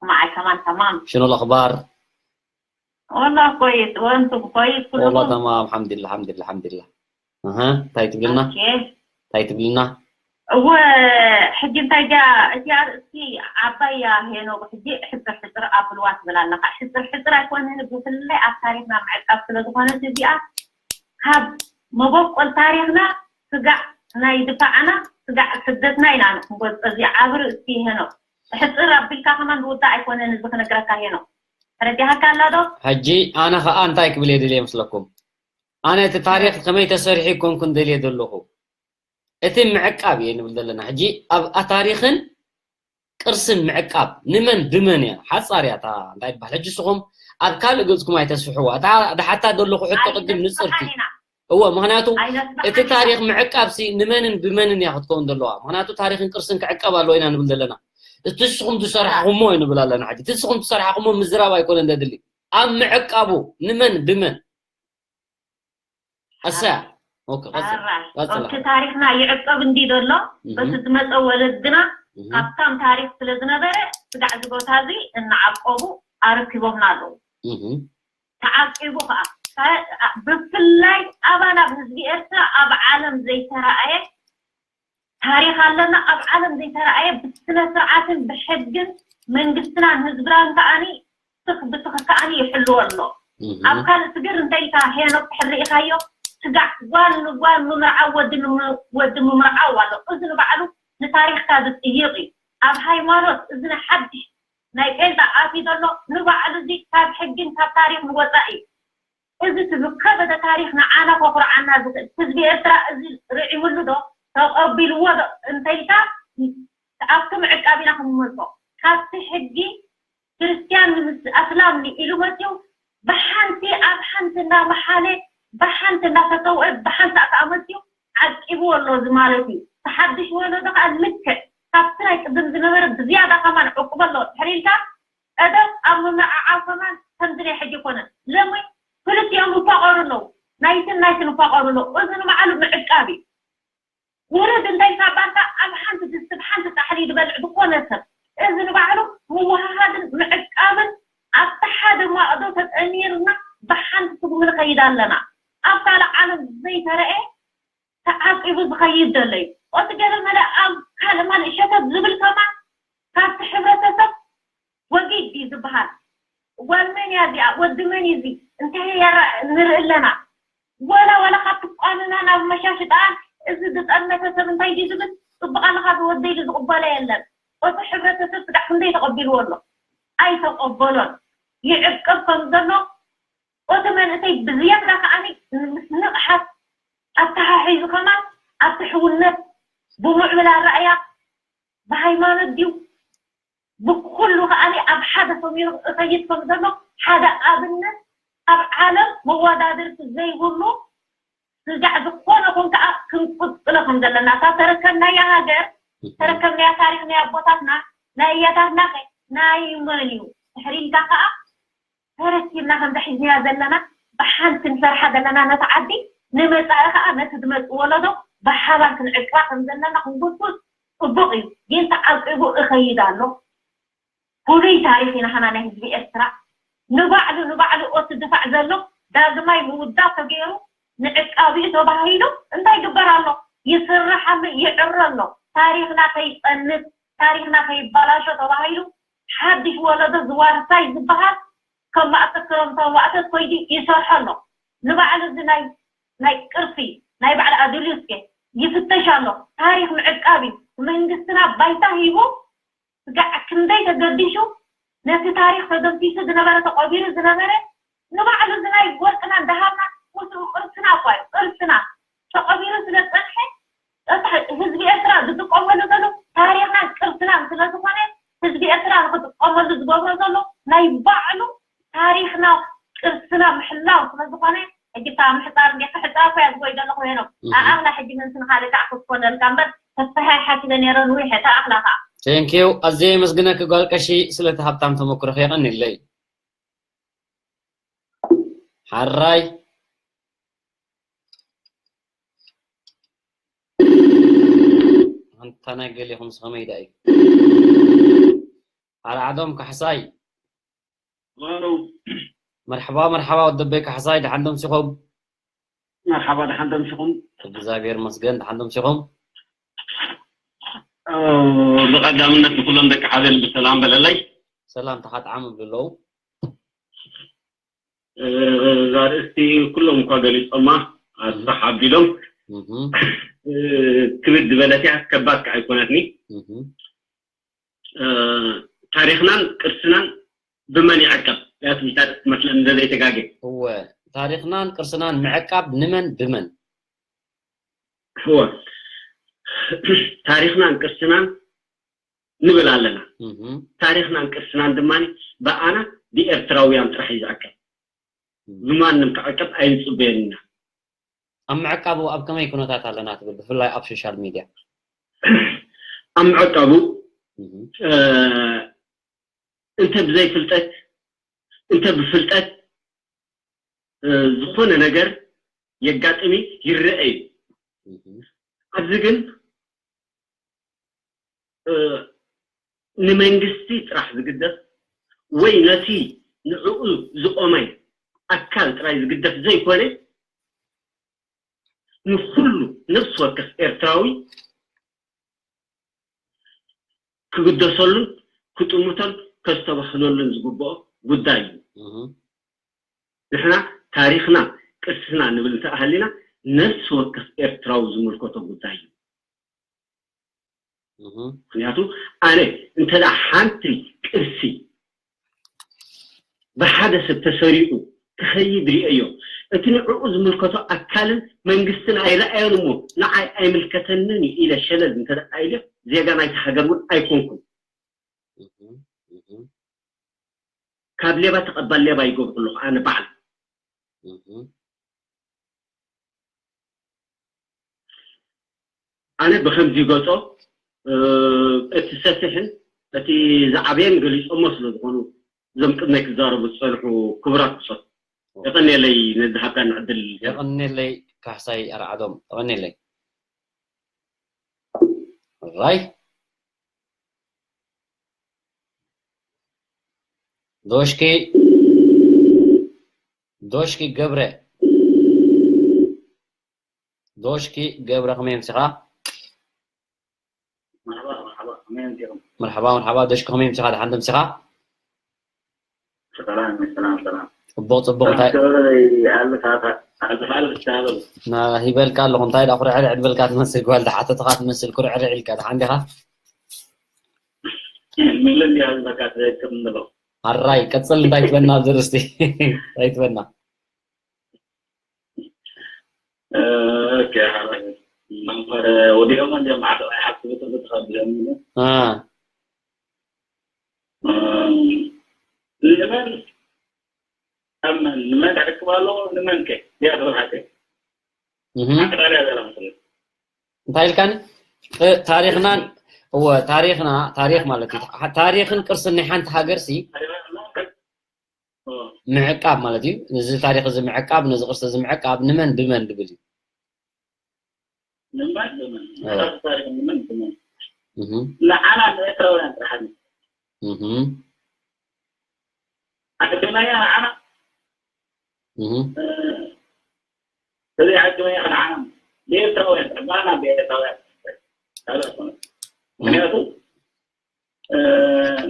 معي كمان تمام شنو الاخبار؟ والله كويس وانتم كويس كلكم؟ والله تمام الحمد لله الحمد لله الحمد لله اها እንታይ ትብልና? ኦኬ እንታይ ትብልና? እወ ሕጂ እንታይ ጃ እቲ ኣርእስቲ ዓባይ እያ ሄኖክ ሕጂ ሕፅር ሕፅር ኣብልዋ ትብል ኣለካ ሕፅር ሕፅር ኣይኮነን ብፍላይ ኣብ ታሪክና ምዕቃብ ስለ ዝኾነት እዚኣ ካብ መበቆል ታሪኽና ስጋዕ ናይ ድፋዕና ስጋዕ ስደትና ኢና ንክንጎፀ እዚ ዓብሪ እስኪ ሄኖ ሕፅር ኣቢልካ ከማን ዝውዳእ ኣይኮነን እዚ ክነግረካ ሄኖ ተረዲሃካ ኣላ ዶ? ሕጂ ኣነ ከዓ እንታይ ክብል እየ ደልየ መስለኩም? ኣነ እቲ ታሪኽ ከመይ ተሰሪሑ ይኮንኩን ደልየ ዘለኹ። እቲ ምዕቃብ እየ ንብል ዘለና። ሕጂ ኣብ ታሪኽን ቅርስን ምዕቃብ ንመን ብመን እያ ሓፃር እያ እታ እንታይ ይበሃል ሕጂ ንስኹም ኣብ ካልእ ገፅኩም ኣይተስፍሕዋ እታ ድሓታ ዘለኹ ሕቶ ቅድም ንፅርቲ እወ ምክንያቱ እቲ ታሪክ ምዕቃብ ሲ ንመንን ብመንን እያ ክትከውን ዘለዋ ምክንያቱ ታሪክን ቅርስን ክዕቀብ ኣለዎ ኢና ንብል ዘለና እቲ ንስኹም ዝሰራሕኹሞ እዩ ንብል ኣለና ሕጂ እቲ ንስኹም ዝሰራሕኹሞ ምዝራብ ኣይኮነን ዘድሊ ኣብ ምዕቃቡ ንመን ብመን ኣሰያ ኦኬ ቀጽል ቀጽል እቲ ታሪክና ይዕቀብ እንዲ ዘሎ በቲ ዝመፀ ወለድና ካብታም ታሪክ ስለ ዝነበረ ስጋዕ እዚ ቦታ እዚ እናዓቀቡ ኣረኪቦምና ኣለዉ ተዓቂቡ ከዓ ብፍላይ ኣባና ብህዝቢ ኤርትራ ኣብ ዓለም ዘይተረኣየ ታሪኽ ኣለና ኣብ ዓለም ዘይተረኣየ ብስነ ስርዓትን ብሕግን መንግስትናን ህዝብናን ከዓኒ ስኽ ብስኽ ከዓኒ ይሕልዎ ኣሎ ኣብ ካልእ ስግር እንታይ ኢልካ ሄኖክ ትሕር ርኢኻዮ ስጋዕ ጓል ንጓል ምምርዓው ወዲ ምም- ወዲ ምምርዓው ኣሎ እዚ ንባዕሉ ንታሪኽካ ዝጥይቕ እዩ ኣብ ሃይማኖት እዚ ናይ ሓድሽ ናይ ጴንጣ ኣትዩ ዘሎ ንባዕሉ እዚ ካብ ሕግን ካብ ታሪኽን ወፃኢ እዩ እዚ እቲ ዝከበደ ታሪኽ ንዓና ከኹርዓና ዝኽእል ህዝቢ ኤርትራ እዚ ርዒምሉ ዶ ተቐቢልዎ ዶ እንተኢልካ ኣብቲ ምዕቃብ ኢና ክንመልሶ ካብቲ ሕጊ ክርስትያን ምስ ኣስላም ኢሉ መፅዩ ብሓንቲ ኣብ ሓንቲ እናመሓለ ብሓንቲ እናተሰውአ ብሓንቲ ኣተኣመፅዩ ዓቂብዎ ኣሎ እዚ ማለት እዩ እቲ ሓድሽ ወለዶ ከዓ ልክዕ ካብቲ ናይ ቅድም ዝነበረ ብዝያዳ ከማን ዕቁበ ኣሎ ድሕሪ ኢልካ ቀደም ኣብ ምምርዓዓው ከማን ከምዚ ናይ ሕጂ ኮነ ሎሚ ክልቲኦም ይፋቐሩ ኣለዉ ናይትን ናይትን ይፋቐሩ ኣለዉ እዚ ንባዕሉ ምዕቃብ እዩ ውርድ እንታይ ካብ ባንካ ኣብ ሓንቲ ድስቲ ብሓንቲ ፃሕሊ ዝበልዕ ዝኾነ ሰብ እዚ ንባዕሉ ምውሃሃድን ምዕቃብን ኣብቲ ሓደ ማእዶ ተጠሚርና ብሓንቲ ስጉሚ ንኸይድ ኣለና ኣብ ካልእ ዓለም ዘይተረኤ ተዓቂቡ ዝኸይድ ዘሎ እዩ። እቲ ገለ መለ ኣብ ካልእ ማል ሸተት ዝብል ከማን ካብቲ ሕብረተሰብ ወጊድ ድዩ ዝበሃል? ጓል መን እያ እዚኣ? ወዲ መን እዩ እዚ? እንታይ እያ ንርኢ ኣለና? ወላ ወላ ካብ ትቋንና ናብ መሻሽጣኣን እዚ ዝጠመተ ሰብ እንታይ ድዩ ዝብል? ፅቡቕ ኣለኻ ዝወደይ ዝቕበሎ የለን። እቲ ሕብረተሰብ ስጋዕ ክንደይ ተቐቢልዎ ኣሎ? ኣይተቐበሎን። ይዕቅብ ከም ዘሎ እቲ መንእሰይ ብዝያዳ ከዓኒ ምስ ንቕሓት ኣተሓሒዙ ከማን ኣብቲ ሕውነት ብምዕብል ኣረኣእያ ብሃይማኖት ድዩ ብኩሉ ከዓኒ ኣብ ሓደ ሰሚሩ እኸይድ ከም ዘሎ ሓደ ኣብነት ኣብ ዓለም መወዳድርቲ ዘይብሉ ስጋዕ ዝኾነ ኹን ከዓ ክንቅፅሎ ከም ዘለና እታ ተረከብናያ ሃገር ተረከብናያ ታሪክ ናይ ኣቦታትና ናይ ኣያታትና ከ ናይ መን እዩ ድሕሪልካ ከዓ ተረኪብና ከምዛ ሒዝናያ ዘለና ብሓንቲ ንሰርሓ ዘለና ነቲ ዓዲ ንመፃኢ ከዓ ነቲ ዝመፅእ ወለዶ ብሓባር ክንዕቅባ ከም ዘለና ክንጉስጉስ ፅቡቅ እዩ ግን ተዓቂቡ እኸይድ ኣሎ ፍሉይ ታሪክ ኢና ሃና ናይ ህዝቢ ኤርትራ ንባዕሉ ንባዕሉ ኦቲ ድፋዕ ዘሎ ዳግማይ ምውዳብ ተገይሩ ንዕቃቢኡ ተባሂሉ እንታይ ይግበር ኣሎ ይስርሓሉ ይዕረ ኣሎ ታሪክና ከይፀንት ታሪክና ከይባላሾ ተባሂሉ ሓድሽ ወለዶ ዝዋርሳይ ዝበሃል ከም ማእከል ክረምታዊ ማእከል ኮይዱ ይሰርሖ ኣሎ። ንባዕሉ እዚ ናይ ናይ ቅርሲ ናይ ባዕሉ ኣዱልዩ እስከ ይፍተሽ ኣሎ። ታሪኽ ምዕቃብ እዩ። መንግስትና ባይታ ሂቡ ስጋዕ ክንደይ ተገዲሹ ነቲ ታሪኽ ተደምሲሱ ዝነበረ ተቐቢሩ ዝነበረ ንባዕሉ እዚ ናይ ወርቅናን ደሃብናን ምስኡ ቅርስና እኳ እዩ። ቅርስና ተቐቢሩ ስለ ዝፀንሐ ህዝቢ ኤርትራ ዝጥቀመሉ ዘሎ ታሪኽናን ቅርስናን ስለ ዝኾነ ህዝቢ ኤርትራ ንክጥቀመሉ ዝገብሮ ዘሎ ናይ ባዕሉ ታሪኽና ቅርስና ምሕላው ስለ ዝኾነ ሕጂ እታ ምሕፃር እንዴ ክሕፃር እኮ እያ ዝጎይ ዘለኹ ሄኖም ኣኣኽላ ሕጂ ምንስ ንካልእ ከዓ ክትኮነልካ እምበር ተስፋ ሓሲበ ነይረ ንዊሕ እታ ኣኽላ ከዓ Thank you ኣዝየ የመስግነኪ ጓል ቀሺ ስለቲ ሃብታም ተመክሮኺ የቐንየለይ ሓራይ ኣንታ ናይ ገሌኹም ከመይ ዳ እዩ ኣርዓዶም ካሕሳይ መርሓባ መርሓባ ወደበይ ካሕሳይ ደሓን ደምሲኹም መርሓባ ደሓን ደምሲኹም እግዚኣብሔር መስገን ደሓን ደምሲኹም ብቐዳምነት ንኩሎም ደቂ ሓበል ብሰላም በለለይ ሰላም ተሓጥዓም እብሉ ኣለዉ እዛ ርእስቲ ኩሎም እኳ ገሊፆማ ኣስፋሕ ኣቢሎም። እህ፣ እ፣ ክብድ ዝበለት እያ፣ ከባድ ከዓ ኣይኮነትኒ። እህ። እ፣ ታሪኽናን ቅርስናን ብመን ይዕቀብ? እያ ትምልታ ትመስለኒ እንደ ዘይተጋጌ። እወ፣ ታሪኽናን ቅርስናን ምዕቃብ ንመን ብመን? እወ፣ ታሪኽናን ቅርስናን ንብል ኣለና። እህ። ታሪኽናን ቅርስናን ድማ ብኣና ብኤርትራውያን ጥራሕ እዩ ዝዕቀብ። እህ። ብማንም ክዕቀብ ኣይንጽበየን ኢና። ኣብ ምዕቃቡ ኣብ ከመይ ኩነታት ኣለና ትብል፣ ብፍላይ ኣብ ሶሻል ሚድያ? ኣብ ምዕቃቡ፣ እህ። እ፣ እንተ ብዘይ ፍልጠት፣ እንተ ብፍልጠት፣ እ፣ ዝኾነ ነገር የጋጥም እዩ፣ ይረአ እዩ። እህ። ኣብዚ ግን፣ እ፣ ንመንግስቲ ጥራሕ ዝግደፍ ወይ ነቲ ንዕኡ ዝቆመ ኣካል ጥራይ ዝግደፍ ዘይኮነ፣ ንኹሉ ነፍሲ ወከፍ ኤርትራዊ ክግደሰሉን ክጥምቶን ከስተባህለሉን ዝግብኦ ጉዳይ እዩ። እህ። ንሕና ታሪኽና ቅርስና ንብል እንተሃሊና፣ ነፍሲ ወከፍ ኤርትራዊ ዝምልከቶ ጉዳይ እዩ። እህ። ምኽንያቱ ኣነ እንተ ደኣ ሓንቲ ቅርሲ ብሓደ ሰብ ተሰሪቑ ክኸይድ ርእየዮ፣ እቲ ንዕኡ ዝምልከቶ ኣካልን መንግስትን ኣይረኣዮን እሞ ንዓይ ኣይምልከተንን እዩ ኢለ ሸለል እንተ ደኣ ኢለ፣ ዜጋ ናይቲ ሃገር እውን ኣይኮንኩን። እህ፣ እህ። ካብ ሌባ ተቐባል ሌባ ይገብሩ ኣለኹ ኣነ ባዕል። እህ። ኣነ ብኸምዚ ይገልጾ፣ እ፣ እቲ ሰፊሕን እቲ ዝዓበየን ገሊጾሞ ስለ ዝኾኑ፣ እዞም ቅድመይ ክዛረቡ ዝጸንሑ ክቡራት ብጾት፣ የቐንየለይ ነዚ ሃብካኒ ዕድል። የቐንየለይ ካሕሳይ ኣርዓዶም፣ የቐንየለይ። ራይ። ዶሽኪ፣ ዶሽኪ ገብረ፣ ዶሽኪ ገብረ ከመይ ኣምሲኻ? መርሓባ፣ መርሓባ፣ ከመይ ኣምሲኹም? መርሓባ፣ መርሓባ፣ ዶሽኪ ከመይ ኣምሲኻ? ደሓን ዶ ኣምሲኻ? ሰላም፣ ሰላም፣ ሰላም። ጽቡቕ፣ ጽቡቕ፣ እንታይ? ሰላም፣ ሰላም፣ ኣልፍ፣ ኣልፍ፣ ኣልፍ፣ ኣልፍ፣ ኣልፍ። ና፣ ሂበልካ ኣለኹ፣ እንታይ ደኣ ኩርዕርዕ ድበልካ ትመስል፣ ጓል ደሓተትኻ ትመስል፣ ኩርዕርዕ ኢልካ፣ ደሓን ዲኻ? ምልም እያ ዝበካ ትዘክር እንብሎ። ኣራይ፣ ቀጽል፣ እንታይ ትበና ኣብዚ ርእስቲ? እንታይ ትበና? እ፣ ኦኬ፣ ሓራይ። መምህር ወዲኦም እንዲኦም ዓዶም ኣይሓስቡ ትብሉ ትኸብዶም ኢሉ። እ። እ፣ ንመን፣ ኣብ መን፣ ንመን ክዕቅብ ኣለዎ? ንመን ከ? እያ ትብል ሓቂ። እህ። ሓቂ ጣልያ ዘላ መስለኒ። እንታይ ኢልካኒ? እ፣ ታሪኽናን፣ እወ፣ ታሪኽና፣ ታሪኽ ማለት እዩ። ሓ-፣ ታሪኽን ቅርስን ናይ ሓንቲ ሃገር ሲ ኦ። ምዕቃብ ማለት እዩ። ነዚ ታሪኽ እዚ ምዕቃብ፣ ነዚ ቅርሲ እዚ ምዕቃብ ንመን ብመን ዝብል እዩ? ንመን ብመን? ኦ። ነዚ ታሪኽ ንመን ብመን? እህ። ንዓና ንኤርትራውያን ጥራሕ እዩ። እህ። ዓድናያ ንዓና። እህ። እ፣ እዚ ዓድናያ ንዓና። ብኤርትራውያን ጥራሕ፣ ባና ብኤርትራውያን። ካልእ ኣይኮነን። እህ። ምክንያቱ እ፣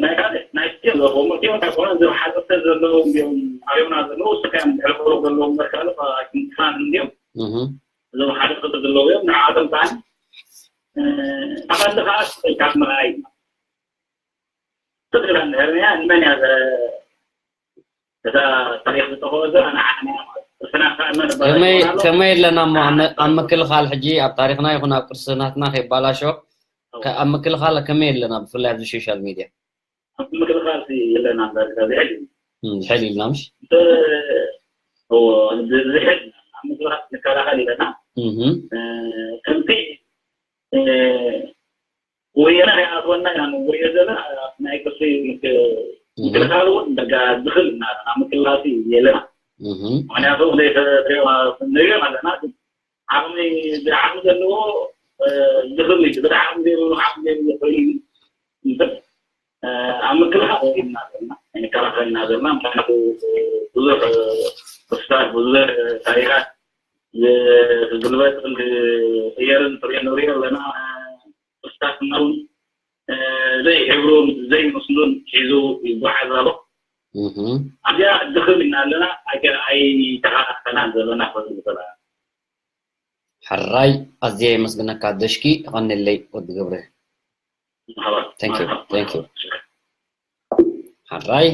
ናይ ካልእ፣ ናይ ስቴም ዘለዎም፣ ስቴም እንታይ ኮነ፣ ዝሓዘተ ዘለዎም እዮም፣ ኣብና ዘለዉ፣ ስካም ዝሕልፈሉ ዘለዎም እምበር ካልእ፣ ፋ-፣ ፋን እንዲዮም። እህ። እዞም ሓደ ቁጽሪ ዘለዉ እዮም፣ ንዓቶም ከኣ፣ እ፣ ተቐሊ ከኣ ስቕ ኢልካ ምርኣይ። ስቕ ኢላ እንድሕር ነያ፣ ንመን እያ ዘ-፣ እዛ ታሪኽ ዝጠፍኦ ዘላ ንዓና እያ ማለት እዩ። ስና ከኣ መን እባ ከመይ፣ ይኾን ኣሎ? ከመይ ኣለና እሞ ኣብ መ-፣ ኣብ ምክልኻል ሕጂ ኣብ ታሪኽና ይኹን ኣብ ቅርስናትና ከይባላሾ፣ ከ-፣ ኣብ ምክልኻል ከመይ ኣለና ብፍላይ ኣብዚ ሶሻል ሚድያ? ኣብ ምክልኻል ሲ የለና እምበር፣ እዚ ሕጂ። እም፣ ዝሕል ኢልና ምሽ? ብ-፣ እዎ፣ ብ-፣ ዝሕል ኣብ ምክልኻል ንከላኸል ኢለና። እህ። እ፣ ከምቲ፣ እ፣ ወያነ ከይኣትወና ኢና ንጎዮ ዘለና፣ ናይ ቅርሲ ምክ-፣ እህ። ምክልኻል እውን በቃ ዝኽእል ኢና፣ ኣብ ምክልኻል ሲ የለና። እህ። ምክንያቱ ዘይተ-፣ ንሪኦም ኣለና፣ ግን ዓቕሚ፣ ብዓቕሚ ዘለዎ፣ እ፣ ዝኽእል እዩ። ብዓቕሚ ዘይብሉ፣ ዓቕሚ ዘይብሉ ኮይኑ እዩ። እምበር፣ እ፣ ኣብ ምክልኻል ኢና ዘለና፣ ኣይንከላኸልና ዘለና። ምኽንያቱ፣ እ፣ ብዙሕ፣ እ፣ ክስታት፣ ብዙሕ ታሪኻት ዝ-፣ ክግልበጥን ክቕየርን ንሪኦ፣ ንሪኦ ኣለና። እ፣ ክስታትና እውን፣ እ፣ ዘይሕብሩን ዘይመስሉን ሒዙ ይጓዓዝ ኣሎ። እህ። ኣብዚኣ ድኽም ኢና ኣለና፣ ኣይከ-፣ ኣይተኸላኸልናን ዘለና ክብል ዝኽእል። ሕራይ ኣዝየ የመስግነካ ደሽኪ። ይቐንየለይ ወዲ ገብረ። Thank you, thank you. ሕራይ።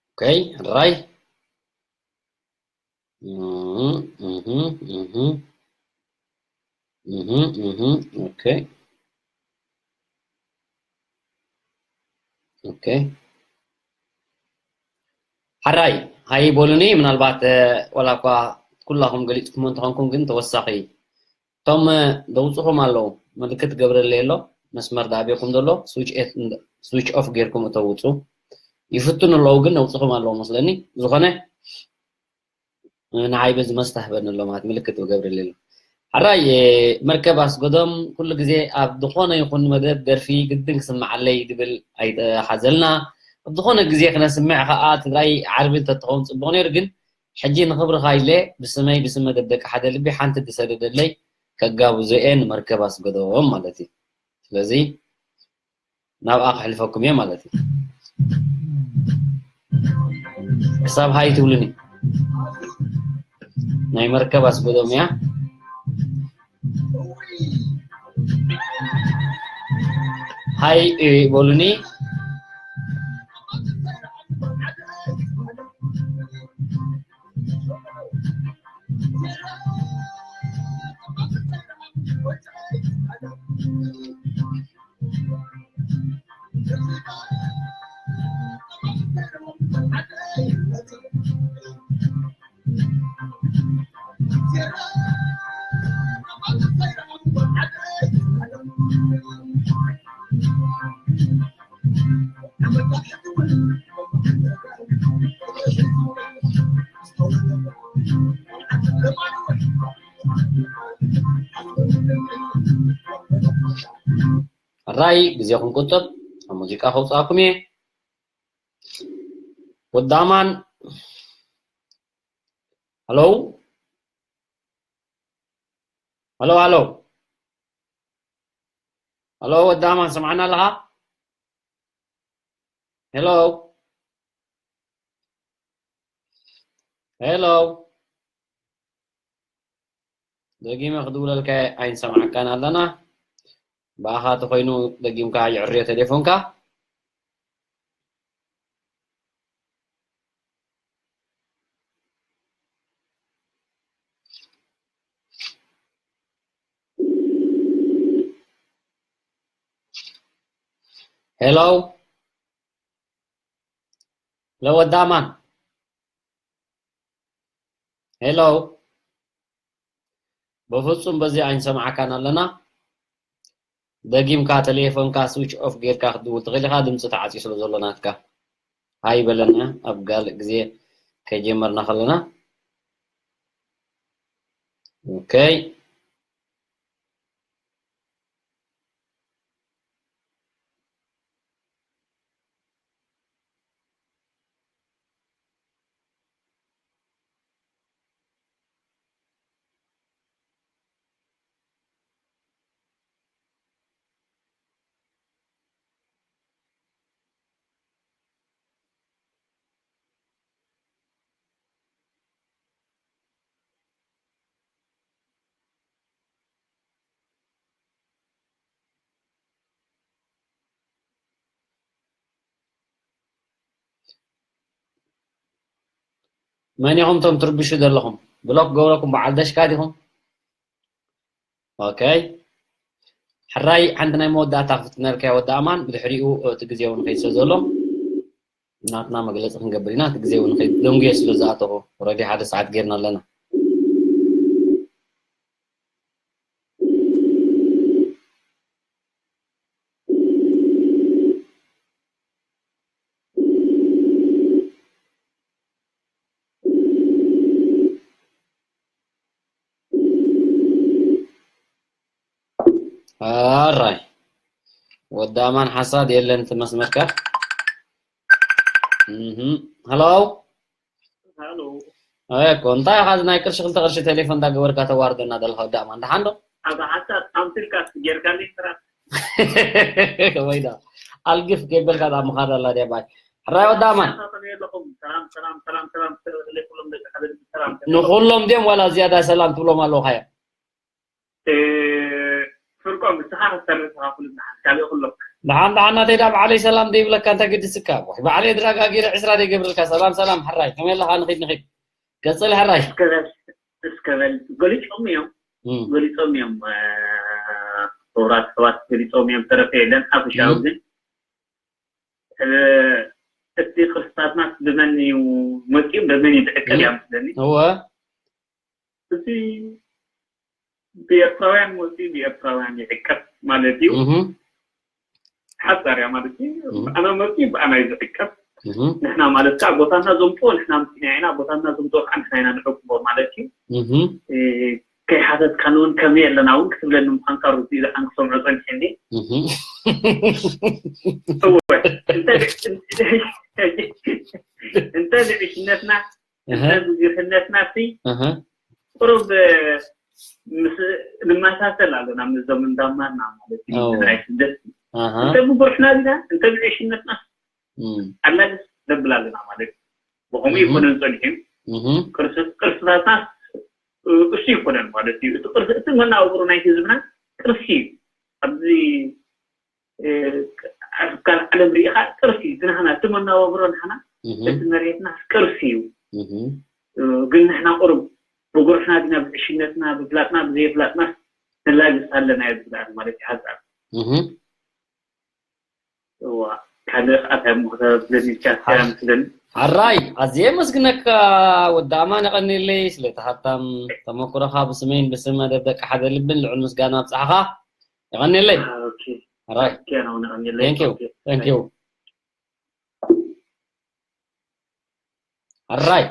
Okay, ሕራይ። እህ፣ እህ፣ እህ። እህ፣ እህ፣ ኦኬ። ኦኬ። ሕራይ፣ ሃይ በሉኒ። ምናልባት፣ እ፣ ዋላ እኳ ኩላኹም ገሊጽኩሞ እንተኾንኩም፣ ግን ተወሳኺ እቶም፣ እ፣ ደውጽኹም ኣለዉ። ምልክት ገብረለይ ኣሎ። መስመር ዳኣ ኣበይኩም ዘሎ? ስዊች ኤት-፣ ስዊች ኦፍ ጌርኩም እተውጹ። ይፍትኑ ኣለዉ፣ ግን ደውጽኹም ኣለዉ መስለኒ። ዝኾነ፣ ንዓይ በዚ መስታህበኒ ኣሎ ማለት ምልክት ብገብረለይ ኣሎ። ሕራይ፣ መርከብ ኣስገዶም ኩሉ ግዜ ኣብ ዝኾነ ይኹን መደብ ደርፊ ግድን ክስምዓለይ ድብል ኣይተሓዘልና። ኣብ ዝኾነ ግዜ ክነስምዕ ከኣ ትግራይ ዓርቢ እንተትኸውን ጽቡቕ ነይሩ፣ ግን ሕጂ ንኽብርኻ ኢለ ብስመይ ብስም መደብ ደቂ ሓደ ልቢ ሓንቲ ዝሰደደለይ ከጋብዞ እየ ንመርከብ ኣስገዶም ማለት እዩ። ስለዚ ናብኣ ከሕልፈኩም እየ ማለት እዩ። ክሳብ ሃይ ትብሉኒ። ናይ መርከብ ኣስገዶም እያ። ሃይ በሉኒ። ሕራይ ግዜ ክንቁጥብ፣ ኣብ ሙዚቃ ከውፅኣኩም እየ። ወዲ ኣማን፣ ሃሎ? ሃሎ፣ ሃሎ? ሃሎ፣ ወዲ ኣማን፣ ሰምዓና ኣለኻ? ሄሎ? ሄሎ? ደጊመ ክድውለልካ ኣይንሰምዓካን ኣለና። ብኣኻ ተኾይኑ ደጊምካ የዕርዮ ቴሌፎንካ። ሄሎ? ሄሎ፣ ወዲ ኣማን? ሄሎ? በፍጹም በዚ ኣይንሰምዓካን ኣለና። ደጊምካ ቴሌፎንካ ስዊች ኦፍ ጌርካ ክትድውል ትኽእል ኢኻ፣ ድምፂ ተዓፅዩ ስለ ዘሎ ናትካ። ሃይ በለና ኣብ ጋልእ ግዜ ከይጀመርና ከለና። ኦኬ። መን ኢኹም እቶም ትርብሹ ዘለኹም? ብሎክ ገብረኩም በዓል ደሽካ ዲኹም? ኦኬ። ሕራይ ሓንቲ ናይ መወዳእታ ክፍትነልካ ወዲ ኣማን፣ ብድሕሪኡ እቲ ግዜ እውን ከይድ ስለ ዘሎ ናትና መግለፂ ክንገብር ኢና። እቲ ግዜ እውን ከይድ ደንጉየ ስለ ዝኣተኹ፣ ኦልሬዲ ሓደ ሰዓት ጌርና ኣለና። ኣራይ ወዲ ኣማን ሓሳድ የለን እቲ መስመርካ። እህ፣ ሃሎ። ሃሎ። ኣይ፣ እኮ እንታይ ኢኻ እዚ ናይ ቅርሺ ክልተ ቅርሺ ቴሌፎን እንዳገበርካ ተዋርደና ዘለኻ ወዲ ኣማን? ደሓን ዶ? ኣብ ሓሳብ ኣምሲልካ ጌርካለይ ስራሕ። ወይዳ ኣልግፍ ከይበልካ ዳ ምኻድ ኣላ ዲያ ባይ። ሕራይ ወዳማን ሰላም ሰላም ሰላም ሰላም ሰላም ሰላም ሰላም ንኹሎም ድዮም ዋላ ዝያዳ ሰላም ትብሎም ኣለዉ ካያ? ፍርቆም ንስኻ ክሰርሕ ኢኻ ኩሉ ደሓን ካልእ ኩሎም ደሓን ደሓን ናተይ ዳ ባዕለይ ሰላም ደይብለካ እንታይ ግድስካ? ወይ ባዕለይ ድራጋ ገይረ ዕስራ ደይገብርልካ። ሰላም ሰላም ሕራይ ከመይ ኣለኻ? ንኺድ ንኺድ ቀጽል ሕራይ። እስከበል እስከበል ገሊጾም እዮም እም፣ ገሊጾም እዮም እ፣ ክቡራት ሰባት ገሊጾም እዮም ተረፈ የለን ሓፈሻዊ እም። ግን እ፣ እቲ ቅርስታትና ብመን እዩ መፂኡ ብመን እዩ ዝዕቀብ እም። እያ መስለኒ እወ እዚ ብኤርትራውያን መፂኡ ብኤርትራውያን ይዕቀብ ማለት እዩ እህ ሓፃር እያ ማለት እዩ እም። ኣና መፂኡ ብኣና እዩ ዝዕቀብ እህ ንሕና ማለት ከዓ ቦታና ዘምፅኦ ንሕና ምፅና ኢና ቦታና ዘምፅኦ ከዓ ንሕና ኢና ንዕቅቦ ማለት እዩ እህ እ፣ ከይሓተትካን እውን ከመይ ኣለና እውን ክትብለኒ ምዃንካ ርዱእ ኢሉ ኣን ክሰምዖ ፀኒሐኒ እህ እወ እንተ እንተ ብዕሽነትና እህ እንተ ብግርህነትና ሲ እህ ቁሩብ ምስ ንመሳሰል ኣለና ምስዞም እንዳማና ማለት እዩ እወ። ናይ ስደት ኣሃ እንተ ብጉርሕና ዲና እንተ ብዕሽነትና እም፣ ኣላግስ ነብል ኣለና ማለት እዩ ብኸምኡ እህ ይኮነን ፀኒሑ እህ ቅርስ- ቅርስታትና እሱ ይኮነን ማለት እዩ እቲ ቅርስ እቲ መናባብሮ ናይ ህዝብና ቅርሲ እዩ ኣብዚ እ፣ ኣብ ካልእ ዓለም ርኢኻ ቅርሲ እዩ እቲ ናህና እቲ መናባብሮ ናህና እህ እቲ መሬትና ቅርሲ እዩ እህ እ፣ ግን ንሕና ቁሩብ ብጉርሕና ዲና ብዕሽነትና ብፍላጥና ብዘይፍላጥና ንላግስ ኣለና እዩ ዝብላል ማለት እዩ ሓፃር እህ እዋ ካልእ ኣታ ምክተብለኒ ቻስያ ምስለኒ ሕራይ ኣዝየ መስግነካ ወዲ ኣማን የቐኒለይ ስለቲ ሃብታም ተመክሮኻ ብስመይን ብስም መደብ ደቂ ሓደ ልብን ልዑል ምስጋና ኣብፅሓኻ የቐኒለይ ኦኬ ሕራይ ኦኬ ነው ነው Thank you. Thank you. ሕራይ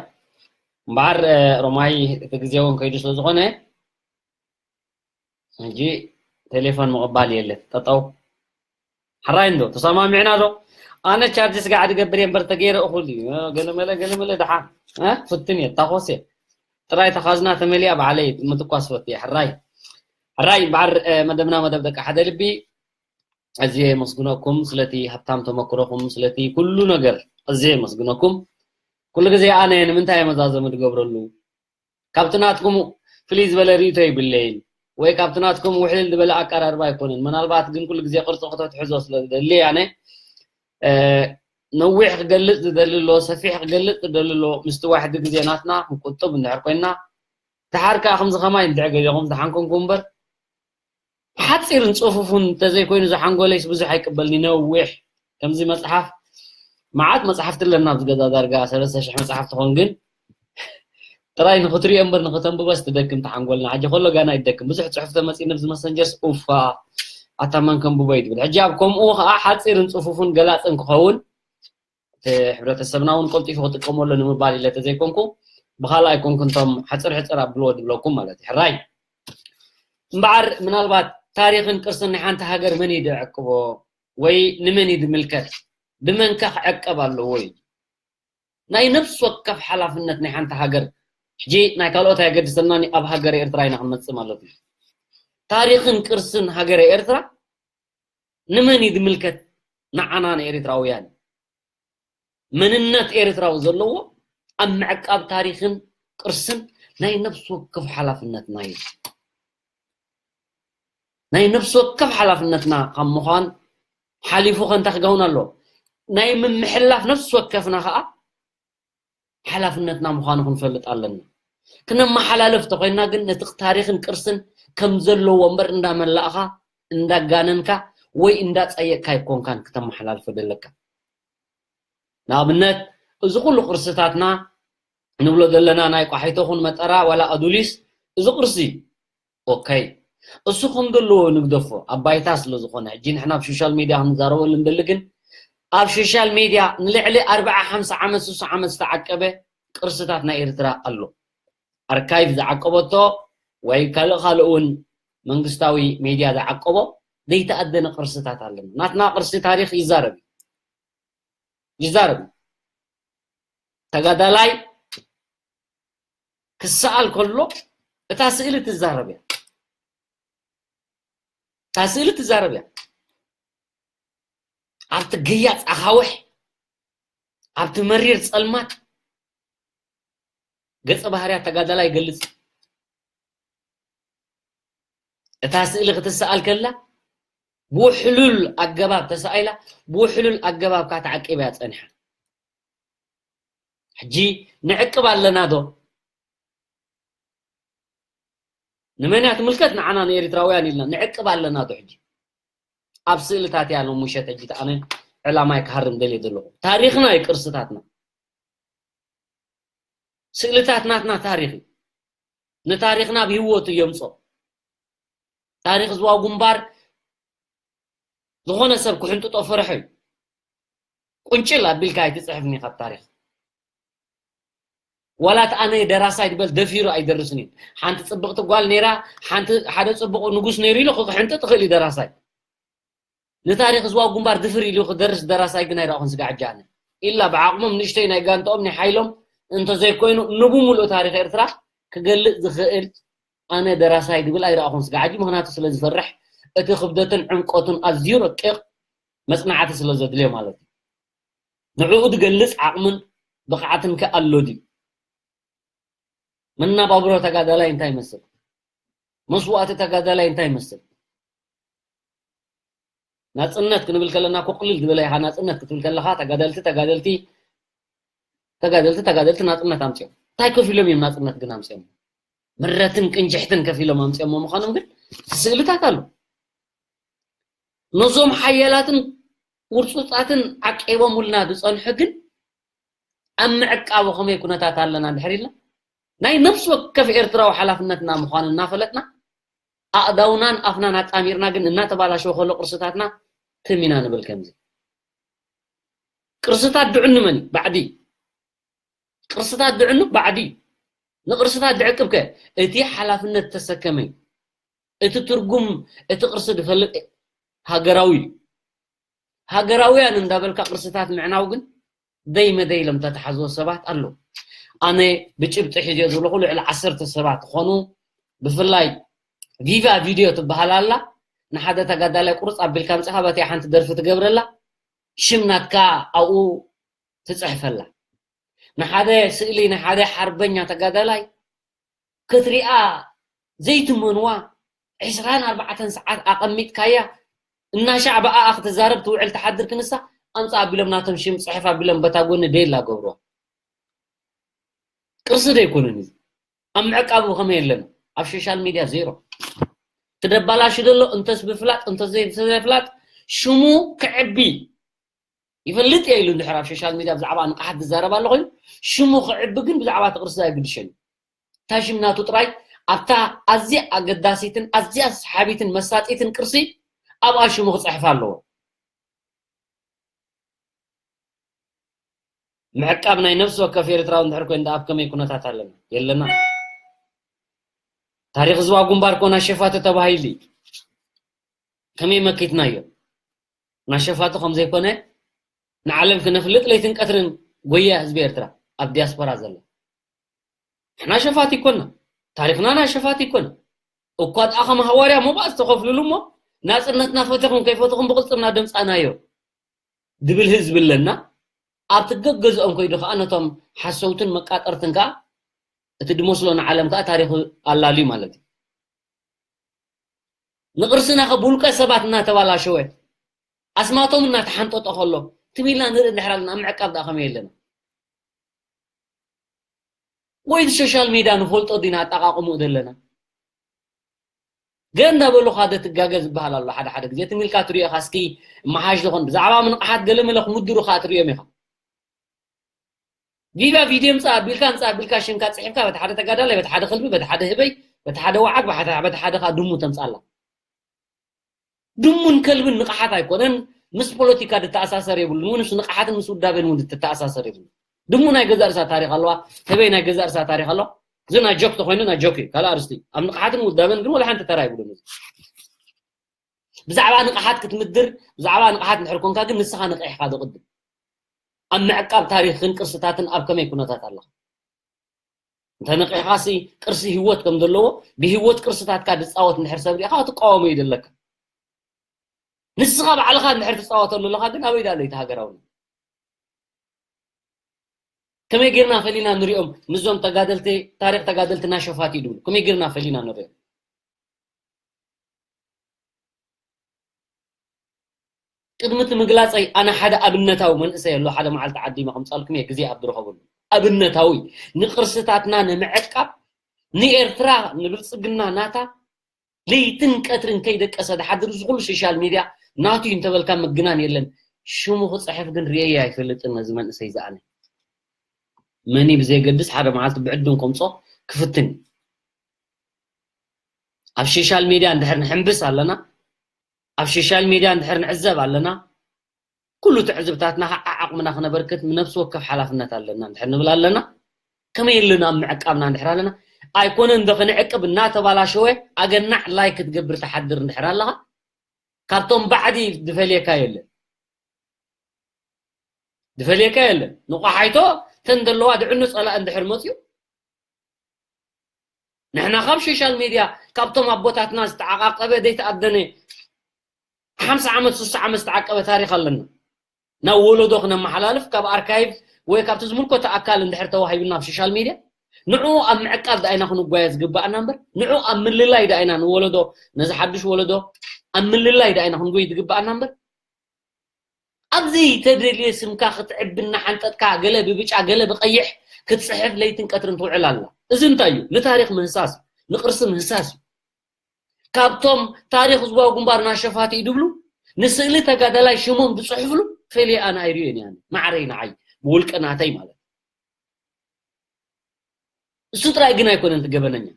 እምበኣር እ፣ ሮማይ እቲ ግዜ እውን ከይዱ ስለ ዝኾነ ሕጂ ቴሌፎን ምቕባል የለን ጠጠው ሕራይ እንዶ ተሰማሚዕና ዶ ኣነ ቻርጅ ስጋዕ ድገብር እየ እምበር ተገይረ እኹል እዩ እ፣ ገለመለ ገለመለ ደሓን እ፣ ፍትን እየ ታኾስ እየ ጥራይ ተኻዝና ተመሊኣ ባዕለይ ምትኳስ ፈት እየ ሕራይ ሕራይ እምበኣር እ፣ መደብና መደብ ደቂ ሓደ ልቢ ኣዝየ የመስግነኩም ስለቲ ሃብታም ተመክሮኹም ስለቲ ኩሉ ነገር ኣዝየ የመስግነኩም ኩሉ ግዜ ኣነ ንምንታይ እየ መዛዘሚ ድገብረሉ ካብቲ ናትኩም ፍልይ ዝበለ ርእቶ ይብለይን ወይ ካብቲ ናትኩም ውሕልል ዝበለ ኣቀራርባ ኣይኮነን ምናልባት ግን ኩሉ ግዜ ቅርፂ ክተትሕዞ ስለ ዝደሊ ኣነ እ፣ ነዊሕ ክገልፅ ዝደሊ ኣሎ ሰፊሕ ክገልፅ ዝደሊ ኣሎ ምስቲ ዋሕዲ ግዜ ናትና ክንቁጥብ እንድሕር ኮይና ድሓር ከዓ ከምዚ ከማይ እንድሕር ገሊኹም ዝሓንኮንኩም እምበር ብሓፂርን ፅፉፉን እንተዘይኮይኑ ዝሓንጎለይስ ብዙሕ ኣይቅበልኒ ነዊሕ ከምዚ መፅሓፍ መዓት መፅሓፍቲ ኣለና ኣብዚ ገዛ ዳርጋ ሰለስተ ሽሕ መፅሓፍ ትኾን ግን ጥራይ ንክትሪኦ እምበር ንክተንብቦስ ትደክም ተሓንጎልና ሕጂ ከሎ ጋና ይደክም ብዙሕ ፅሑፍ ተመፂ ነብዚ መሰንጀርስ ኡፋ ኣታ መን ከንብቦ እዩ ትብል ሕጂ ኣብ ከምኡ ከዓ ሓፂርን ፅፉፉን ገላፅን ክኸውን እቲ ሕብረተሰብና እውን ቀልጢፉ ክጥቀመሉ ንምባል ኢለ ተዘይኮንኩ ብካልኣይ ኮንኩ እንቶም ሕፅር ሕፅር ኣብልዎ ድብለኩም ማለት እዩ ሕራይ እምበዓር ምናልባት ታሪክን ቅርስን ናይ ሓንቲ ሃገር መን እዩ ድዕቅቦ ወይ ንመን እዩ ድምልከት ብመንካ ክዕቀብ ኣለዎ እዩ ናይ ነፍሲ ወከፍ ሓላፍነት ናይ ሓንቲ ሃገር ሕጂ ናይ ካልኦት ኣየገድሰናን ኣብ ሃገር ኤርትራ ኢና ክንመፅእ ማለት እዩ ታሪክን ቅርስን ሃገር ኤርትራ ንመን እዩ ዝምልከት ንዓና ንኤርትራውያን መንነት ኤርትራዊ ዘለዎ ኣብ ምዕቃብ ታሪክን ቅርስን ናይ ነፍሲ ወከፍ ሓላፍነትና እዩ ናይ ነፍሲ ወከፍ ሓላፍነትና ካብ ምዃን ሓሊፉ ከንታ ክጋውን ኣሎ ናይ ምምሕላፍ ነፍሲ ወከፍና ከዓ ሓላፍነትና ምዃኑ ክንፈልጥ ኣለና ክነመሓላለፍ ተኮይና ግን ነቲ ታሪክን ቅርስን ከም ዘለዎ እምበር እንዳመላእኻ እንዳጋነንካ ወይ እንዳፀየቅካ ኣይኮንካን ክተመሓላልፎ ዘለካ ንኣብነት እዚ ኩሉ ቅርስታትና ንብሎ ዘለና ናይ ቋሒቶ ኹን መጠራ ዋላ ኣዱሊስ እዚ ቅርሲ ኦከይ እሱ ከም ዘለዎ ንግደፎ ኣብ ባይታ ስለ ዝኾነ ሕጂ ንሕና ኣብ ሶሻል ሚድያ ክንዛረበሉ እንደሊ ግን ኣብ ሶሻል ሚድያ ንልዕሊ ኣርብዓ ሓምሳ ዓመት ስሳ ዓመት ዝተዓቀበ ቅርስታት ናይ ኤርትራ ኣሎ ኣርካይቭ ዝዓቀበቶ ወይ ካልእ ካልእ እውን መንግስታዊ ሚድያ ዝዓቀቦ ዘይተኣደነ ቅርስታት ኣለና ናትና ቅርሲ ታሪክ ይዛረብ እዩ ይዛረብ እዩ ተጋዳላይ ክሰኣል ከሎ እታ ስእሊ ትዛረብ እያ እታ ስእሊ ትዛረብ እያ። ኣብቲ ገያፅ ኣኻውሕ፣ ኣብቲ መሪር ፀልማት፣ ገፀ ባህርያት ተጋዳላይ ይገልፅ። እታ ስእሊ ክትሰኣል ከላ ብውሕሉል ኣገባብ ተሳኢላ፣ ብውሕሉል ኣገባብ ከዓ ተዓቂባ እያ ፀኒሓ። ሕጂ ንዕቅብ ኣለና ዶ? ንመን እያ ትምልከት? ንዓና ንኤሪትራውያን ኢልና ንዕቅብ ኣለና ዶ? ሕጂ ኣብ ስእልታት እያ ሎም ምሸት። ሕጂ ኣነ ዕላማይ ክሃርም ደልየ ዘለኹ፣ ታሪኽና እዩ ቅርስታትና። ስእልታት ናትና ታሪኽ እዩ። ንታሪኽና ብህይወቱ የምጾ። ታሪኽ ዝዋ ግንባር ዝኾነ ሰብ ክሕንጥጦ ፈርሐ እዩ። ቁንጭል ኣቢልካ ኣይትጽሕፍኒ ካብ ታሪኽ። ዋላ እቲ ኣነ ደራሳይ ድበል ደፊሩ ኣይደርስን እዩ። ሓንቲ ጽብቕቲ ጓል ነይራ፣ ሓንቲ፣ ሓደ ጽቡቕ ንጉስ ነይሩ ኢሉ ክሕንጥጥ ይኽእል እዩ ደራሳይ። ንታሪኽ ዝዋ ግንባር ድፍር ኢሉ ክደርስ ደራሳይ ግን ኣይረኣኹን ስጋዕ ሕጂ ኣነ። ኢላ ብዓቕሞም ንእሽተይ ናይ ጋንትኦም ናይ ሓይሎም እንተዘይኮይኑ ንብሙሉእ ታሪኽ ኤርትራ ክገልጽ ዝኽእል ኣነ ደራሳይ ድብል ኣይረኣኹን ስጋዕ ሕጂ። ምኽንያቱ ስለ ዝፈርሕ እቲ ክብደትን ዕምቆቱን ኣዝዩ ረቂቕ መጽናዕቲ ስለ ዘድልዮ ማለት እዩ። ንዕኡ ድገልጽ ዓቕምን ብቕዓትን ከ ኣሎ ድዩ? መናባብሮ ተጋዳላይ እንታይ ይመስል? መስዋእቲ ተጋዳላይ እንታይ ይመስል? ናጽነት ክንብል ከለና እኮ ቅልል ዝበለ ኢኻ። ናጽነት ክትብል ከለኻ ተጋደልቲ ተጋደልቲ ተጋደልቲ ተጋደልቲ ናጽነት ኣምጽኦም። እንታይ ከፊሎም እዮም ናጽነት ግን ኣምጽኦም? ምረትን ቅንጅሕትን ከፊሎም ኣምጽኦሞ ምዃኖም ግን እቲ ስእልታት ኣሎ። ነዞም ሓያላትን ውርጹጻትን ዓቂቦምልና ዝጸንሑ ግን ኣብ ምዕቃቡ ከመይ ኩነታት ኣለና እንድሕር ኢልና ናይ ነፍሲ ወከፍ ኤርትራዊ ሓላፍነትና ምዃኑ እናፈለጥና ኣእዳውናን ኣፍናን ኣጣሚርና ግን እናተባላሸወ ከሎ ቅርስታትና ትም ኢና ንብል። ከምዚ ቅርስታት ድዕኑ መን እዩ? ባዕዲ። ቅርስታት ድዕኑ ባዕዲ። ንቅርስታት ድዕቅብ ከ እቲ ሓላፍነት ተሰከመ እዩ። እቲ ትርጉም እቲ ቅርሲ ድፈልጥ ሃገራዊ እዩ። ሃገራውያን እንዳበልካ ቅርስታት ምዕናው ግን ደይ መደይ ኢሎም ተተሓዝዎ ሰባት ኣለዉ። ኣነ ብጭብጢ ሒዘ ዘለኹ ልዕሊ ዓሰርተ ሰባት ዝኾኑ ብፍላይ ቪቫ ቪድዮ ትበሃል ኣላ። ንሓደ ተጋዳላይ ቁርፅ ኣቢልካ ኣምፅኻ በቲ ሓንቲ ደርፊ ትገብረላ ሽም ናትካ ኣብኡ ትፅሕፈላ። ንሓደ ስእሊ ንሓደ ሓርበኛ ተጋዳላይ ክትሪኣ ዘይትመንዋ ዕስራን ኣርባዕተን ሰዓት ኣቐሚጥካያ እናሻዕ ብኣኣ ክትዛረብ ትውዕል ትሓድር ክንሳ ኣምፃ ኣቢሎም ናቶም ሽም ፅሕፍ ኣቢሎም በታ ጎኒ ደይላ ገብርዋ። ቅርሲ ደይኮነን እዚ ኣብ ምዕቃቡ ከመይ የለና ኣብ ሶሻል ሚድያ ዜሮ ትደባላሹ ዘሎ እንተስ ብፍላጥ እንተዘይፍላጥ ሽሙ ክዕቢ ይፈልጥ እየ ኢሉ እንድሕር ኣብ ሶሻል ሚድያ ብዛዕባ ንቕሓት ዝዛረብ ኣሎ ኮይኑ ሽሙ ክዕቢ ግን ብዛዕባ እቲ ቅርሲ ኣይግድሸን እዩ። እታ ሽም ናቱ ጥራይ ኣብታ ኣዝያ ኣገዳሲትን ኣዝያ ሰሓቢትን መሳጢትን ቅርሲ ኣብኣ ሽሙ ክፅሕፍ ኣለዎ። ምዕቃብ ናይ ነፍሲ ወከፍ ኤርትራዊ እንድሕር ኮይኑ ኣብ ከመይ ኩነታት ኣለና የለና። ታሪኽ ዝዋ ግንባር ኮና ሸፋቲ ተባሂሉ ከመይ መኪትናዮ? ናሸፋቱ ከም ዘይኮነ ንዓለም ክነፍልጥ ለይትን ቀትርን ጎያ ህዝቢ ኤርትራ ኣብ ዲያስፖራ ዘሎ ንሕና ሸፋት ይኮና። ታሪኽና ናይ ሸፋት ይኮነ። እኳ ደኣ ከም ሃዋርያ መባእ ዝተኸፍልሉ እሞ ናጽነትና ፈተኹም ከይፈተኹም ብቕልጽምና ደምጻናዮ ድብል ህዝቢ ኣለና። ኣብቲ ገገዝኦም ከይዱ ከዓ ነቶም ሓሰውትን መቃጠርትን ከዓ እቲ ድመስሎ ንዓለም ከዓ ታሪኹ ኣላልዩ ማለት እዩ። ንቕርስና ከ ብውልቀ ሰባት እናተባላሸወ ኣስማቶም እናተሓንጠጠ ከሎ ትም ኢልና ንርኢ እንድሕር ኣለና ኣብ ምዕቃብ ደኣ ከመይ ኣለና? ወይ እቲ ሶሻል ሜድያ ንፈልጦ ዲና ኣጠቓቕምኡ ዘለና? ገ እንዳበሉኻ ደ ትጋገ ዝበሃል ኣሎ ሓደ ሓደ ግዜ ትም ኢልካ ትሪኦ ኢኻ እስኪ መሓሽ ዝኾን ብዛዕባ ምንቕሓት ገለ መለ ክምድሩ ከዓ ትሪኦም ኢኻ። ቪቫ ቪድዮ ምፃ ኣቢልካ ምፃ ኣቢልካ ሽምካ ፅሒፍካ በቲ ሓደ ተጋዳላይ በቲ ሓደ ከልቢ በቲ ሓደ ህበይ በቲ ሓደ ወዓግ በቲ ሓደ ከዓ ድሙ ተምፃላ። ድሙን ከልብን ንቕሓት ኣይኮነን። ምስ ፖለቲካ ዝተኣሳሰር የብሉን እውን ምስ ንቕሓትን ምስ ውዳቤን እውን ዝተኣሳሰር የብሉን። ድሙ ናይ ገዛእ ርሳ ታሪክ ኣለዋ። ህበይ ናይ ገዛእ ርሳ ታሪክ ኣለዋ። እዚ ናይ ጆክ ተኮይኑ ናይ ጆክ እዩ ካልእ ኣርስቲ ኣብ ንቕሓትን ውዳቤን ግን ወላ ሓንቲ ተራ የብሉን። እዚ ብዛዕባ ንቕሓት ክትምድር ብዛዕባ ንቕሓት እንድሕር ኮንካ ግን ንስኻ ንቕሕኻ ዶ ቅድም ኣብ ምዕቃብ ታሪክን ቅርስታትን ኣብ ከመይ ኩነታት ኣለኻ? እንተ ነቒሕኻሲ ቅርሲ ህይወት ከም ዘለዎ ብህይወት ቅርስታትካ ዝፃወት እንድሕር ሰብ ሪኢኻ ክትቃወሞ እዩ ዘለካ። ንስኻ ባዕልኻ እንድሕር ትፃወተሉ ኣለኻ ግን ኣበይ ዳሎ እቲ ሃገራውነት? ከመይ ጌርና ፈሊና ንሪኦም ምስዞም ተጋደልቲ ታሪክ ተጋደልትና ሸፋት ይድብሉ ከመይ ጌርና ፈሊና ንሪኦም? ቅድሚ እቲ ምግላፀይ ኣነ ሓደ ኣብነታዊ መንእሰይ ኣሎ ሓደ መዓልቲ ዓዲመ ከምፃልኩም እየ ግዜ ኣብ ዝረኸበሉ። ኣብነታዊ ንቅርስታትና ንምዕቃብ ንኤርትራ ንብልፅግና ናታ ለይትን ቀትርን ከይደቀሰ ዝሓድር እዚ ኩሉ ሶሻል ሚድያ ናቱ እዩ እንተበልካ ምግናን የለን። ሽሙ ክፅሕፍ ግን ርእየ ኣይፈልጥን ነዚ መንእሰይ ዝኣነ መኒ ብዘየገድስ ሓደ መዓልቲ ብዕድን ከምፆ ክፍትን እዩ። ኣብ ሶሻል ሚድያ እንድሕር ንሕንብስ ኣለና ኣብ ሶሻል ሚድያ እንድሕር ንዕዘብ ኣለና ኩሉ ትዕዝብታትና ከዓ ዓቕምና ክነበርክት ንነብሲ ወከፍ ሓላፍነት ኣለና እንድሕር ንብል ኣለና ከመይ ኣለና ኣብ ምዕቃብና እንድሕር ኣለና ኣይኮነን ዶ ክንዕቅብ እናተባላሸወ ኣገናዕ ላይክ ክትገብር ትሓድር እንድሕር ኣለኻ ካብቶም ባዕዲ ዝፈልየካ የለን ዝፈልየካ የለን ንቋሓይቶ ተን ዘለዋ ድዕኑ ፀላእ እንድሕር መፅዩ ንሕና ካብ ሶሻል ሚድያ ካብቶም ኣቦታትና ዝተዓቃቀበ ዘይተኣደነ ሓምሳ ዓመት ስሳ ዓመት ዝተዓቀበ ታሪክ ኣለና ናብ ወለዶ ክነመሓላልፍ ካብ ኣርካይቭ ወይ ካብቲ ዝምልከቶ ኣካል እንድሕር ተዋሂብና ኣብ ሶሻል ሚድያ ንዕኡ ኣብ ምዕቃብ ዳኣይና ክንጓየ ዝግባኣና እምበር ንዕኡ ኣብ ምልላይ ዳኣይና ንወለዶ ነዚ ሓዱሽ ወለዶ ኣብ ምልላይ ዳኣይና ክንጎይ ዝግባኣና እምበር ኣብዚ ተደልየ ስምካ ክትዕብና ሓንጠጥካ ገለ ብብጫ ገለ ብቀይሕ ክትፅሕፍ ለይትን ቀትርን ትውዕል ኣላ እዚ እንታይ እዩ ንታሪክ ምህሳስ ንቅርሲ ምህሳስ እዩ ካብቶም ታሪክ ህዝባዊ ግንባር ናሸፋት እዩ ድብሉ ንስእሊ ተጋዳላይ ሽሞም ዝፅሕፍሉ ፈልየ ኣነ ኣይርእዮን እያ ማዕረይ ንዓይ ብውልቀ ናተይ ማለት እሱ ጥራይ ግን ኣይኮነን ትገበነኛ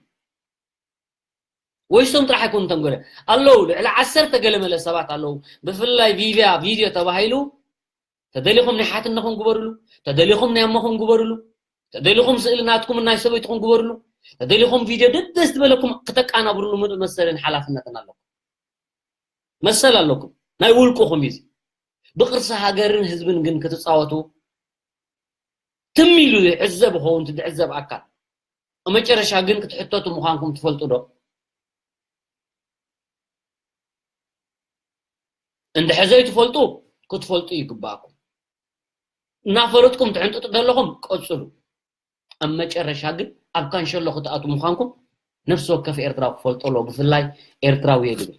ወይ እሶም ጥራሕ ኣይኮኑ ተንጎለ ኣለዉ ልዕሊ ዓሰርተ ገለ መለ ሰባት ኣለዉ ብፍላይ ቪቪያ ቪድዮ ተባሂሉ ተደሊኹም ናይ ሓትነኹም ግበርሉ ተደሊኹም ናይ ኣሞኹም ግበርሉ ተደሊኹም ስእሊ ናትኩም ናይ ሰበይትኹም ግበርሉ ተደሊኹም ቪድዮ ደደስ ዝበለኩም ክተቃናብርሉ ምሉእ መሰልን ሓላፍነትን ኣለኩም መሰል ኣለኩም ናይ ውልቅኹም እዩ ብቅርሲ ሃገርን ህዝብን ግን ክትፃወቱ ትም ኢሉ ይዕዘብ ኸውን ትድዕዘብ ኣካል ኣብ መጨረሻ ግን ክትሕተቱ ምዃንኩም ትፈልጡ ዶ እንድሕር ዘይትፈልጡ ክትፈልጡ ይግባኣኩም እናፈለጥኩም ትሕንጥጡ ዘለኹም ቀፅሉ ኣብ መጨረሻ ግን ኣብ ካንሸሎ ክትኣቱ ምዃንኩም ነፍሲ ወከፍ ኤርትራዊ ክፈልጦ ኣለዎ ብፍላይ ኤርትራዊ እየ ድብል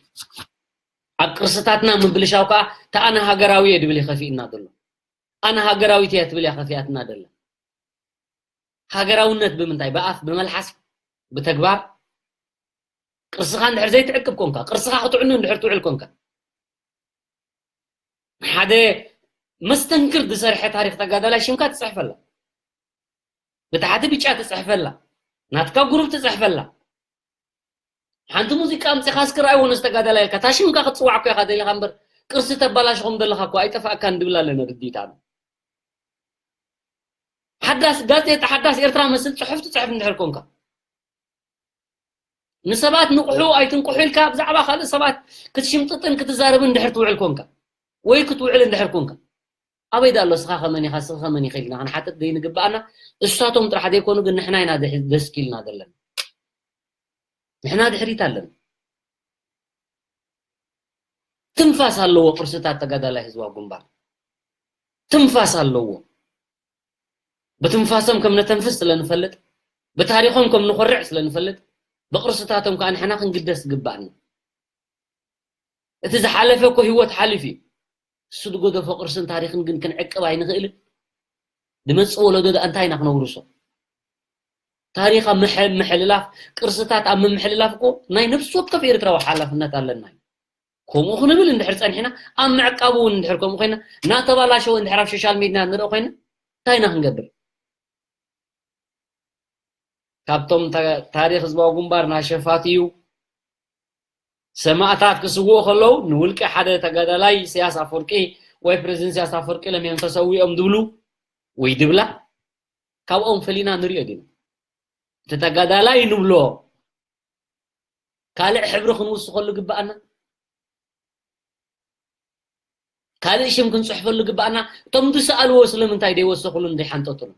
ኣብ ቅርስታትና ምብልሻው ከዓ ተኣነ ሃገራዊ እየ ድብል ይኸፊእና ዘሎ ኣነ ሃገራዊት እያ ትብል እያ ከፊኣትና ደላ ሃገራውነት ብምንታይ ብኣፍ ብመልሓስ ብተግባር ቅርስኻ እንድሕር ዘይትዕቅብ ኮንካ ቅርስኻ ክትዕኑ እንድሕር ትውዕል ኮንካ ሓደ መስተንክር ዝሰርሐ ታሪክ ተጋዳላይ ሽምካ ትፅሕፈላ ብታሕቲ ብጫ ትፅሕፈላ ናትካ ጉሩብ ትፅሕፈላ ሓንቲ ሙዚቃ ኣምፂኻ እስክርኣይዎ ነዚ ተጋዳላይ ኢልካ እታ ሽምካ ክትፅዋዕ እኮ ኢኻ ደሊኻ እምበር ቅርሲ ተባላሽኹም ዘለኻ እኮ ኣይጠፋእካን ድብል ኣለና ርዲኢት ኣነ ሓዳስ ጋዜጣ ሓዳስ ኤርትራ መስል ፅሑፍ ትፅሕፍ እንድሕር ኮንካ ንሰባት ንቑሑ ኣይትንቁሑ ኢልካ ብዛዕባ ካልእ ሰባት ክትሽምጥጥን ክትዛረብን እንድሕር ትውዕል ኮንካ ወይ ክትውዕል እንድሕር ኮንካ ኣበይ ዳሎ ስኻ ከመን ኢኻ ስኺ ከመን ኢኺ ኢልና ክንሓትት ዘይንግብኣና እሳቶም ጥራሕ ዘይኮኑ ግን ንሕና ኢና ደስኪልና ዘለና ንሕና ድሕሪት ኣለና ትንፋስ ኣለዎ ቅርስታት ተጋዳላይ ህዝባዊ ግንባር ትንፋስ ኣለዎ ብትንፋሶም ከም ነተንፍስ ስለ ንፈልጥ ብታሪኾም ከም ንኾርዕ ስለ ንፈልጥ ብቅርስታቶም ከዓ ንሕና ክንግደስ ዝግባእና እቲ ዝሓለፈ እኮ ህይወት ሓሊፍ እዩ እሱ ዝጎደፎ ቅርስን ታሪክን ግን ክንዕቅብ ኣይንኽእልን ድመፅእ ወለዶ ደኣ እንታይ ኢና ክነውርሶ ታሪክ ኣብ ምሕልላፍ ቅርስታት ኣብ ምምሕልላፍ እኮ ናይ ነብሲ ወከፍ ኤርትራዊ ሓላፍነት ኣለና እዩ ከምኡ ክንብል እንድሕር ፀኒሕና ኣብ ምዕቃቡ እውን እንድሕር ከምኡ ኮይና እናተባላሸወ እንድሕር ኣብ ሶሻል ሚድያ ንርኢ ኮይና እንታይ ኢና ክንገብር ካብቶም ታሪክ ህዝባዊ ግንባር ናሸፋት እዩ ሰማእታት ክስውኡ ከለዉ ንውልቂ ሓደ ተጋዳላይ ኢሳያስ ኣፈወርቂ ወይ ፕሬዚደንት ኢሳያስ ኣፈወርቂ ለሚዮም ተሰዊኦም ድብሉ ወይ ድብላ ካብኦም ፈሊና ንሪኦ ዲና እቲ ተጋዳላይ ንብሎ ካልእ ሕብሪ ክንውስኸሉ ግባኣና ካልእ ሽም ክንፅሕፈሉ ግባኣና እቶም ዝሰኣልዎ ስለምንታይ ዘይወሰኽሉ ዘይሓንጠጥሉ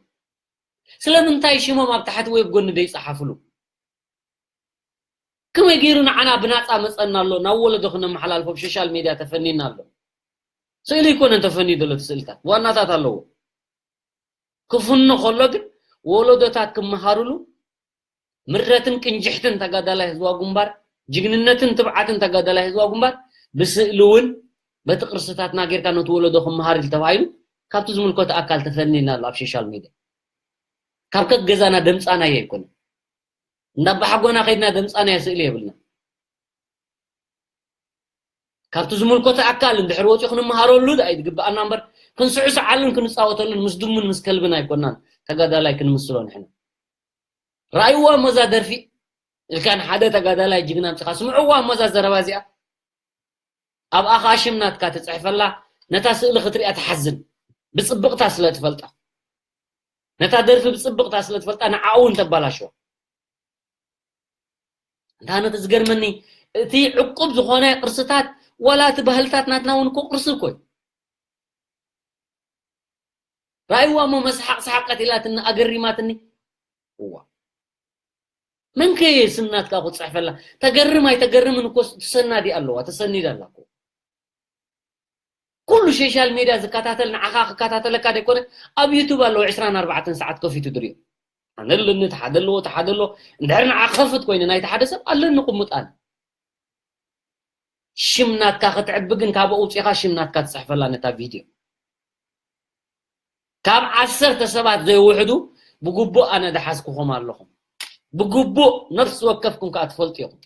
ስለምንታይ ሽሞም ኣብ ታሕቲ ወይ ብጎኒ ዘይፀሓፍሉ ከመይ ገይሩ ንዓና ብናጻ መጸና ኣሎ ናብ ወለዶ ክነመሓላልፎ ብሶሻል ሜድያ ተፈኒና ኣሎ። ስእሊ ኣይኮነን ተፈንዩ ዘሎ፣ እቲ ስእልታት ዋናታት ኣለዎ። ክፍኖ ከሎ ግን ወለዶታት ክመሃሩሉ ምረትን ቅንጅሕትን ተጋዳላይ ህዝባዊ ግንባር፣ ጅግንነትን ትብዓትን ተጋዳላይ ህዝባዊ ግንባር ብስእሊ እውን በቲ ቅርስታትና ጌርካ ነቲ ወለዶ ክመሃር ኢሉ ተባሂሉ ካብቲ ዝምልከቶ ኣካል ተፈኒና ኣሎ ኣብ ሶሻል ሜድያ። ካብ ከገዛና ደምፃናዮ ኣይኮነን። እንዳባሓጎና ከይድና ደምፃናዮ ስእሊ የብልና። ካብቲ ዝምልከቶ ኣካል እንድሕር ወፂኡ ክንመሃረሉ ደኣ እዩ ዝግብኣና እምበር ክንስዕስዓሉን ክንፃወተሉን ምስ ድሙን ምስ ከልብን ኣይኮናን ተጋዳላይ ክንምስሎ ንሕና። ረኣይዋ እሞ እዛ ደርፊ ኢልካ ንሓደ ተጋዳላይ ጅግና ኣምፂኻ ስምዕዋ እሞ እዛ ዘረባ እዚኣ። ኣብኣ ኸዓ ሽም ናትካ ትፅሕፈላ፣ ነታ ስእሊ ክትሪኣ ትሓዝን። ብፅብቕታ ስለ ትፈልጣ፣ ነታ ደርፊ ብፅብቕታ ስለ ትፈልጣ ንዓኣ እውን ተባላሽዋ። እንታ ነቲ ዝገርመኒ እቲ ዕቁብ ዝኾነ ቅርስታት ዋላ እቲ ባህልታት ናትና እውን እኮ ቅርሲ እኮ እዩ። ራእይዋ እሞ መስሓቕ ሰሓቀት ኢላትኒ ኣገሪማትኒ። እዋ መን ከ ስም ናትካ ክፅሕፈላ? ተገርም ኣይተገርምን እኮ ትሰናዲ ኣለዋ፣ ተሰኒዳ ኣላ እኮ። ኩሉ ሶሻል ሜድያ ዝከታተል ንዓኻ ክከታተለካ ደይኮነ ኣብ ዩቱብ ኣለዎ ዕስራን ኣርባዕተን ሰዓት ከፊቱ ድሪኦ። ኣነ ኣለኒ፣ እቲ ሓደ ኣለዎ፣ እቲ ሓደ ኣለዎ። እንድሕር ንዓ ክኸፍት ኮይነ ናይቲ ሓደ ሰብ ኣለኒ ቅሙጥ ኣነ። ሽም ናትካ ክትዕቢ ግን ካብ ኣውፂኻ ሽም ናትካ ትፅሕፈላ ነታ ቪድዮ። ካብ ዓሰርተ ሰባት ዘይውሕዱ ብግቡእ ኣነ ዝሓዝኩኹም ኣለኹም። ብግቡእ ነፍሲ ወከፍኩም ከዓ ትፈልጡ ኢኹም።